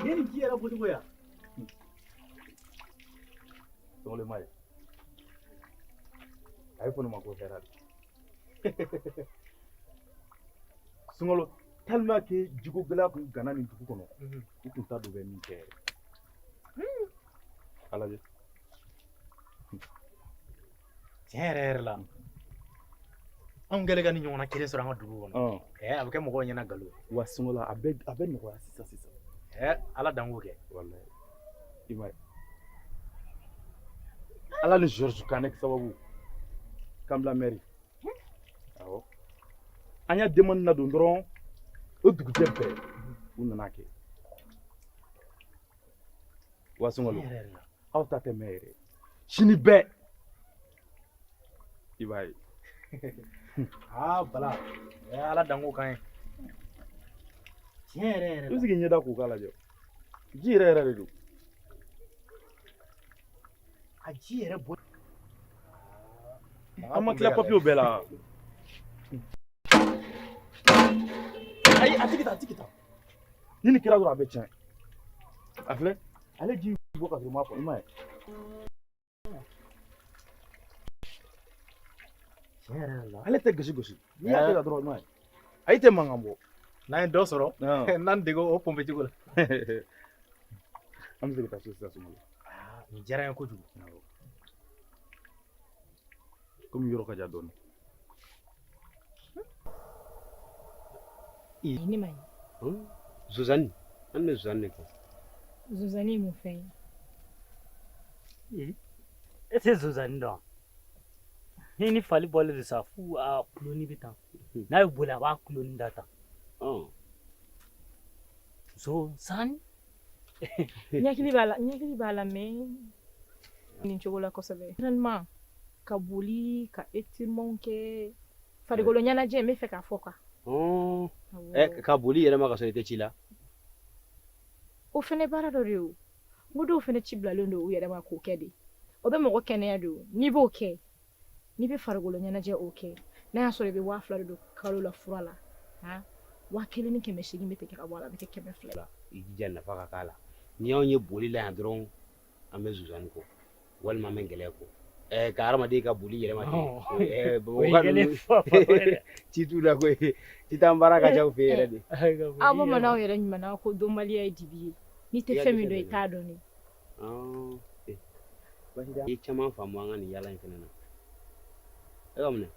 Ni nin ji yɛrɛ bɔcogo ya. Sɔgɔlen ma ye. A ye fɔ ne ma ko hɛrɛ de. Sunkalo tellement que jiko gɛlɛya kun gana nin dugu kɔnɔ, u kun t'a dɔn u bɛ min kɛ yɛrɛ. A lajɛ. Tiɲɛ yɛrɛ yɛrɛ la, anw kɛlen ka nin ɲɔgɔnna kelen sɔrɔ an ka dugu kɔnɔ, a bɛ kɛ mɔgɔw ɲɛna nkalon. Wa Sunkalo a bɛ nɔgɔya sisan sisan. Ala dan k'o kɛ. Walayi. I m'a ye. Ala ni Georges Kane sababu k'an bila mairie. Awɔ. An y'a demande ladon dɔrɔn O dugujɛ bɛɛ u nana kɛ. Wa Sunkalo, aw ta tɛ mɛn yɛrɛ. Sini bɛɛ i b'a ye. Aa Bala, Ala danko ka ɲi. Tiɲɛ yɛrɛ yɛrɛ la. I bɛ se k'i ɲɛda ko k'a lajɛ. Ji yɛrɛ yɛrɛ de don. A ji yɛrɛ bɔ. An ma tila papiyew bɛɛ la. Ayi, a tigi ta, a tigi ta. Ni nin kɛra dɔrɔn a bɛ tiɲɛ. A filɛ, ale ji bɔ ka sɔrɔ i m'a fɔ, i m'a ye. Ale tɛ gosi gosi. N'i y'a kɛ tan dɔrɔn i m'a ye. Ayi tɛ mankan bɔ. N'an ye dɔ sɔrɔ, n'an dege o pɔnpe cogo la. An bɛ se ka taa so sisan Sunkalo. Nin diyara n ye kojugu. Komi yɔrɔ ka jan dɔɔnin. Ne ma ye. Zozani, an bɛ zozani de kɔ. Zozani ye mun fɛn ye? E tɛ zozani dɔn? Ni ni fali bɔlen don sa fu a kuloni bɛ tan. N'a ye boli a b'a kuloni da tan. Zozani. N hakili b'a la, n hakili b'a la mais nin cogo la kosɛbɛ. Entraînement ka boli ka étirement kɛ farikolo ɲɛnajɛ n bɛ fɛ k'a fɔ quoi. Ɛ ka boli yɛrɛ ma ka sɔrɔ i tɛ ci la. O fana baara dɔ de ye o. N ko dɔw fana ci bilalen don u yɛrɛ ma k'o kɛ de. O bɛ mɔgɔ kɛnɛya de o. N'i b'o kɛ, n'i bɛ farikolo ɲɛnajɛ o kɛ, n'a y'a sɔrɔ i bɛ 2000 de don kalo la fura la, han, 1800 bɛ tigɛ ka bɔ a la, a bɛ kɛ 200 ye. I jija nafa ka k'a la. Ni anw ye boli la yan dɔrɔn an bɛ zozani kɔ walima an bɛ gɛlɛ kɔ. Ɛɛ ka hadamaden ka boli yɛlɛma ten. Ɛɛ Bamakɔ ninnu ci t'u la koyi. Citan baara ka ca u fɛ yen yɛrɛ de. Aw bamananw yɛrɛ ɲumanna ko dɔnbaliya ye dibi ye. N'i tɛ fɛn min dɔn i t'a dɔn de. I ye caman faamu an ka nin yaala in fana na. E ka mun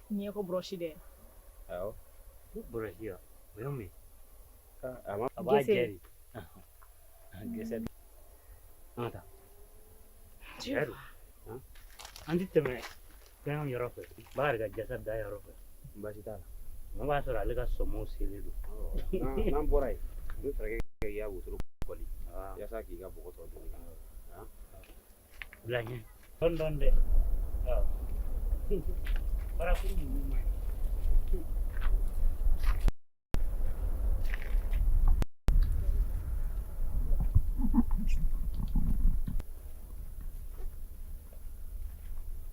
Nin ye ko brosse de ye. Awɔ. Ko brosse wa? O ye mun ye? A b'a jɛ de. Gɛsɛ. An ka taa. An tɛ tɛmɛ fɛn yɔrɔ fɛ, Bakari ka jasa da yɔrɔ fɛ. Baasi t'a la. Mun b'a sɔrɔ ale ka sɔmɔw selen don. N'an bɔra yen, n bɛ fɛɛrɛ kɛ k'i ka wotoro kɔli yaasa k'i ka bɔgɔ tɔ doni ka na. Bila ɲɛ. Dɔɔni dɔɔni dɛ. Barakuru ninnu man ɲi.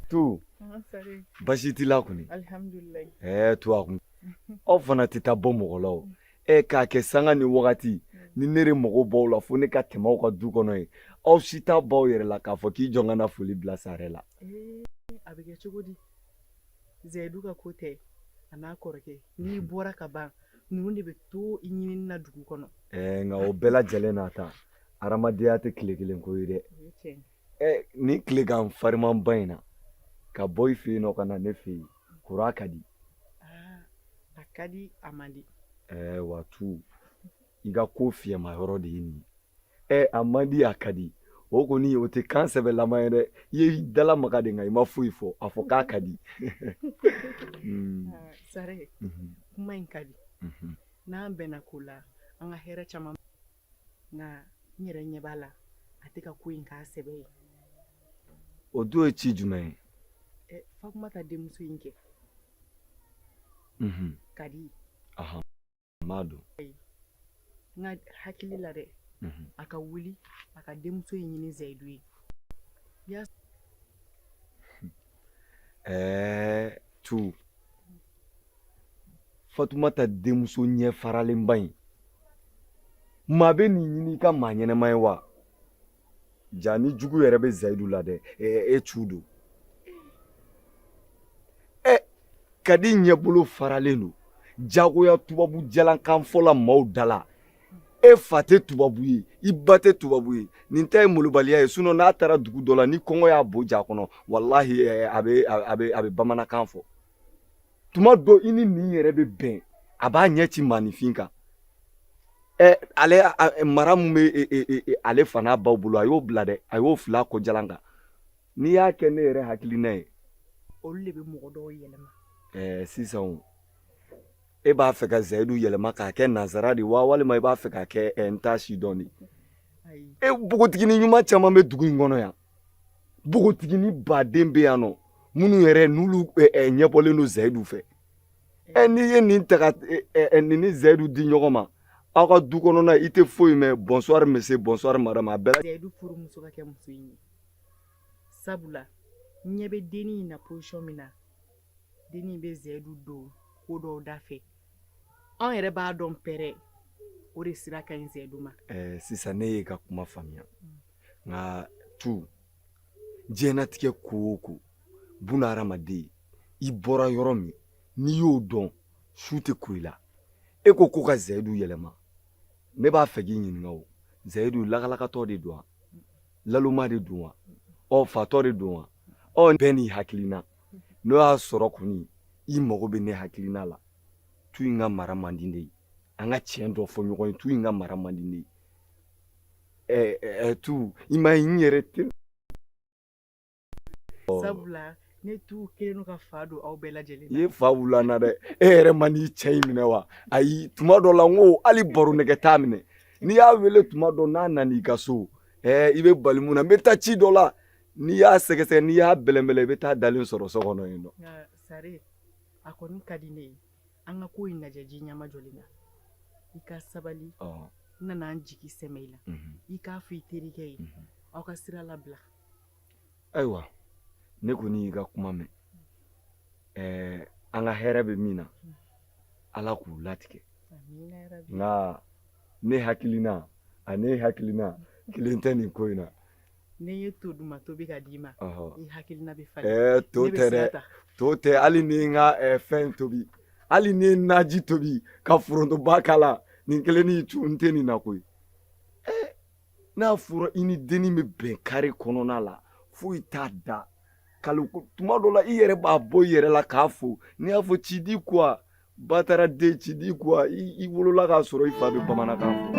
Tu basi t'i la kɔni ɛɛ tu a kun aw fana tɛ taa bɔ mɔgɔ la o ɛ k'a kɛ sanga ni wagati ni ne de mago b'aw la fo ne ka tɛmɛ aw ka du kɔnɔ yen aw si t'a b'aw yɛrɛ la k'a fɔ k'i jɔ n ka na foli bila sare la a bɛ kɛ cogo di Zayidu ka ko tɛ a n'a kɔrɔkɛ n'i bɔra ka ban ninnu de bɛ to i ɲinini na dugu kɔnɔ ɛɛ nka o bɛɛ lajɛlen n'a ta hadamadenya tɛ tile kelen ko ye dɛ ɛ nin tilegan farimanba in na ka bɔ i fɛ yen nɔ ka na ne fɛ yen kura ka di a ka di a man di ɛɛ wa tu i ka ko fiyɛma yɔrɔ de ye nin ye ɛ a man di a ka di o kɔni o tɛ kan sɛbɛlama ye dɛ i ye dala maga de nka i ma foyi fɔ a fɔ k'a ka di sare kuma in ka di n'an bɛnna ko la an ka hɛrɛ caman nka n yɛrɛ ɲɛ b'a la a tɛ ka ko in k'a sɛbɛ ye o dun ye ci jumɛn ye Fatumata denmuso in kɛ ka di n b'a dɔn n ka hakili la dɛ a ka wuli a ka denmuso in ɲini Zayidu ye ɛɛ tu Fatumata denmuso ɲɛ faralenba in maa bɛ nin ɲini i ka maa ɲɛnɛma ye wa ja ni jugu yɛrɛ bɛ Zayidu la dɛ e cu don ɛ Kadi ɲɛbolo faralen don jagoya tubabu jalankan fɔla maaw da la e fa tɛ tubabu ye i ba tɛ tubabu ye nin ta ye molobaliya ye sinon n'a taara dugu dɔ la ni kɔngɔ y'a bo ja kɔnɔ walahi a bɛ a bɛ a bɛ bamanankan fɔ tuma dɔ i ni nin yɛrɛ bɛ bɛn a b'a ɲɛ ci maaninfin kan ɛ ale mara min bɛ ale fa n'a baw bolo a y'o bila dɛ a y'o fila kɔ jalan kan n'i y'a kɛ ne yɛrɛ hakilina ye olu de bɛ mɔgɔ dɔw yɛlɛma ɛɛ sisan o E b'a fɛ ka Zayidu yɛlɛma k'a kɛ nansara de wa walima i b'a fɛ k'a kɛ n t'a si dɔn de? E npogotiginin ɲuman caman bɛ dugu in kɔnɔ yan. Npogotiginin baden bɛ yan nɔ minnu yɛrɛ n'olu ɲɛbɔlen don Zayidu fɛ. Ɛ n'i ye nin ta ka nin ni Zayidu di ɲɔgɔn ma aw ka du kɔnɔna i tɛ foyi mɛn bonsoir monsieur bonsoir madame a bɛɛ. Zayidu furumuso ka kɛ muso in ye sabula n ɲɛ bɛ dennin in na position min na dennin bɛ Zayidu don ko dɔw da fɛ anw yɛrɛ b'a dɔn pɛrɛ o de sira ka ɲi Zayidu ma. Ɛɛ sisan ne y'i ka kuma faamuya nka tu diɲɛnatigɛ ko o ko buna hadamaden i bɔra yɔrɔ min n'i y'o dɔn su tɛ ko i la e ko ko ka Zayidu yɛlɛma ne b'a fɛ k'i ɲininka o Zayidu lakalakatɔ de don wa laloma de don wa ɔ fatɔ de don wa ɔ bɛɛ n'i hakilina n'o y'a sɔrɔ kɔni i mago bɛ ne hakilina la tu in ka mara man di ne ye an ka tiɲɛ dɔ fɔ ɲɔgɔn ye tu in ka mara man di ne ye ɛ ɛ tu i ma ye n yɛrɛ tɛ sabula ne tu kelen don ka fa don aw bɛɛ lajɛlen i ye fa wula n na dɛ e yɛrɛ ma n'i cɛ in minɛ wa ayi tuma dɔ la n ko hali baro nɛgɛ t'a minɛ n'i y'a wele tuma dɔ n'a nana i ka so ɛɛ i bɛ bali mun na n bɛ taa ci dɔ la n'i y'a sɛgɛsɛgɛ n'i y'a bɛlɛnbɛlɛn i bɛ taa dalen sɔrɔ so kɔnɔ yen nɔ. Nka sare a kɔni ka di ne ye an ka ko in lajɛ ji ɲɛmajɔlen na i ka sabali n nana n jigi sɛmɛ i la i k'a fɔ i terikɛ ye aw ka sira labila. Ayiwa ne kɔni y'i ka kuma mɛn ɛɛ an ka hɛrɛ bɛ min na ala k'u latigɛ nka ne hakilina ani e hakilina kelen tɛ nin ko in na. Ne ye to duman tobi ka d'i ma i hakilina bɛ falen. Ɛɛ to tɛ dɛ to tɛ hali ni n ka fɛn tobi hali ni n naji tobi ka forontoba k'a la nin kelen ni tu n tɛ nin na koyi. N'a fɔra i ni dennin bɛ bɛn kare kɔnɔna la foyi t'a da kalo tuma dɔ la i yɛrɛ b'a bɔ i yɛrɛ la k'a fo n'i y'a fɔ tu dis quoi batara den tu dis quoi i wolola k'a sɔrɔ i fa bɛ bamanankan fɔ.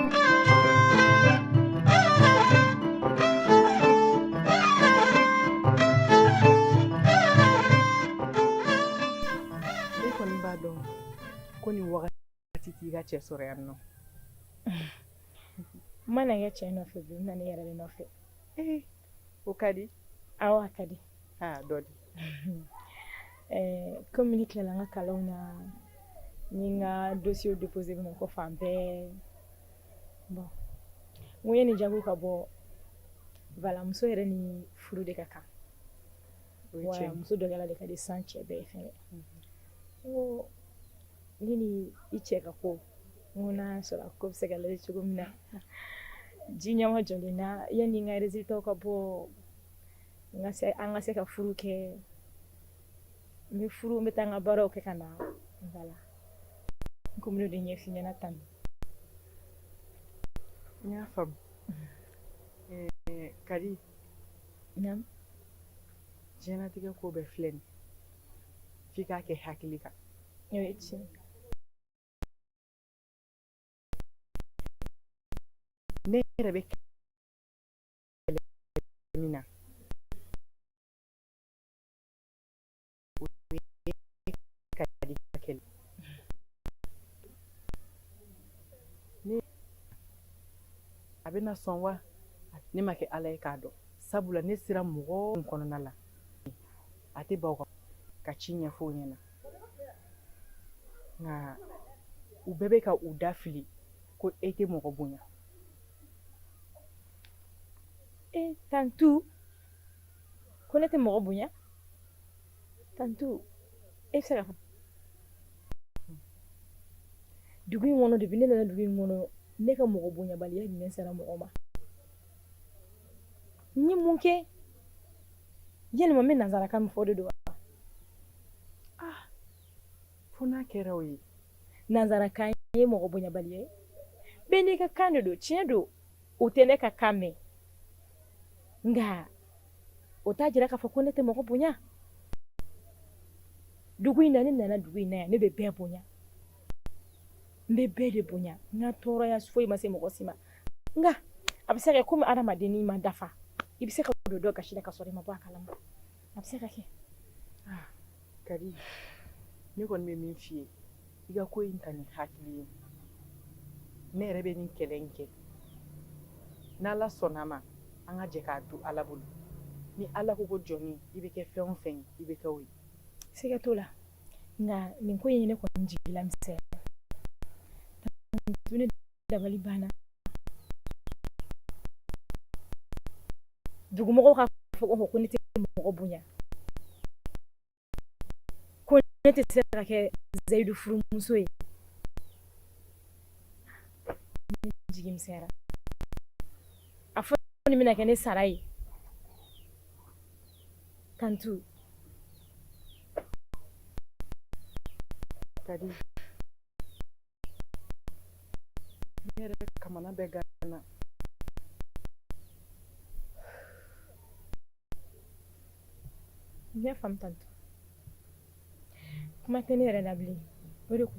E kɔni b'a dɔn ko nin wagati t'i ka cɛ sɔrɔ yan nɔ. N ma na kɛ cɛ nɔfɛ bi n nana i yɛrɛ de nɔfɛ. Ee o ka di. Awɔ a ka di. Aa dɔ di. Ɛɛ komi ne tilala n ka kalanw na n ye n ka dossier déposé Bamakɔ fan bɛɛ bon n ko yanni jaabiw ka bɔ voilà muso yɛrɛ ni furu de ka kan. Wa muso dɔgɔyala de ka di san cɛ bɛɛ ye fɛnɛ. N ko ne ni i cɛ ka ko n ko n'a sɔrɔ a ko bɛ se ka lajɛ cogo min na ji ɲɛma jɔlen na yanni n ka résultat ka bɔ an ka se ka furu kɛ n bɛ furu n bɛ taa n ka baaraw kɛ ka na voilà n ko n bɛn'o de ɲɛf'i ɲɛna tan. N y'a faamu Kadi. Naamu. Diɲɛlatigɛ ko bɛɛ filɛ nin f'i k'a kɛ hakili kan. O ye tiɲɛ. Ne yɛrɛ bɛ kɛlɛ min na o ye Kadi ka kɛlɛ. Ne a bɛna sɔn wa ne ma kɛ Ala ye k'a dɔn sabula ne sera mɔgɔ kɔnɔna la a tɛ ban ka ci ɲɛfɔ u ɲɛna nka u bɛɛ bɛ ka u da fili ko e tɛ mɔgɔ bonya. E tantu ko ne tɛ mɔgɔ bonya tantu e bɛ se ka fɔ dugu in kɔnɔ depuis ne nana dugu in kɔnɔ ne ka mɔgɔ bonyabaliya jumɛn sera mɔgɔ ma n ye mun kɛ yalima n bɛ nansarakan min fɔ de don wa ah fo n'a kɛra o ye nansarakan ye mɔgɔ bonyabaliya ye bɛɛ n'i ka kan de don tiɲɛ don o tɛ ne ka kan mɛn nka o t'a jira k'a fɔ ko ne tɛ mɔgɔ bonya dugu in na ne nana dugu in na yan ne bɛ bɛɛ bonya n bɛ bɛɛ de bonya n ka tɔɔrɔya foyi ma se mɔgɔ si ma nka a bɛ se ka kɛ komi adamaden ma dafa i bɛ se ka don dɔ gasi la ka sɔrɔ i ma bɔ a kalama a bɛ se ka kɛ ah, Kadi ne kɔni bɛ min f'i ye I ka ko in ta ni hakili ye. Ne yɛrɛ bɛ nin kɛlɛ in kɛ. N'Ala sɔnna a ma, an ka jɛ k'a to Ala bolo. Ni Ala ko ko jɔnni, i bɛ kɛ fɛn o fɛn ye, i bɛ kɛ o ye. Siga t'o la. Nka nin ko in ye ne kɔni jigi lamisɛnya. Ne dabali banna. Dugumɔgɔw ka fɔ ko ne tɛ mɔgɔ bonya. Ko ne tɛ se ka kɛ Zayidu furumuso ye. Ne jigi misɛnyara. A fɔ nin bɛna kɛ ne sara ye. Kantu. Kadi. Ne yɛrɛ kamana bɛɛ ganna. N y'a faamu tantu. Kuma tɛ ne yɛrɛ la bilen. O de kun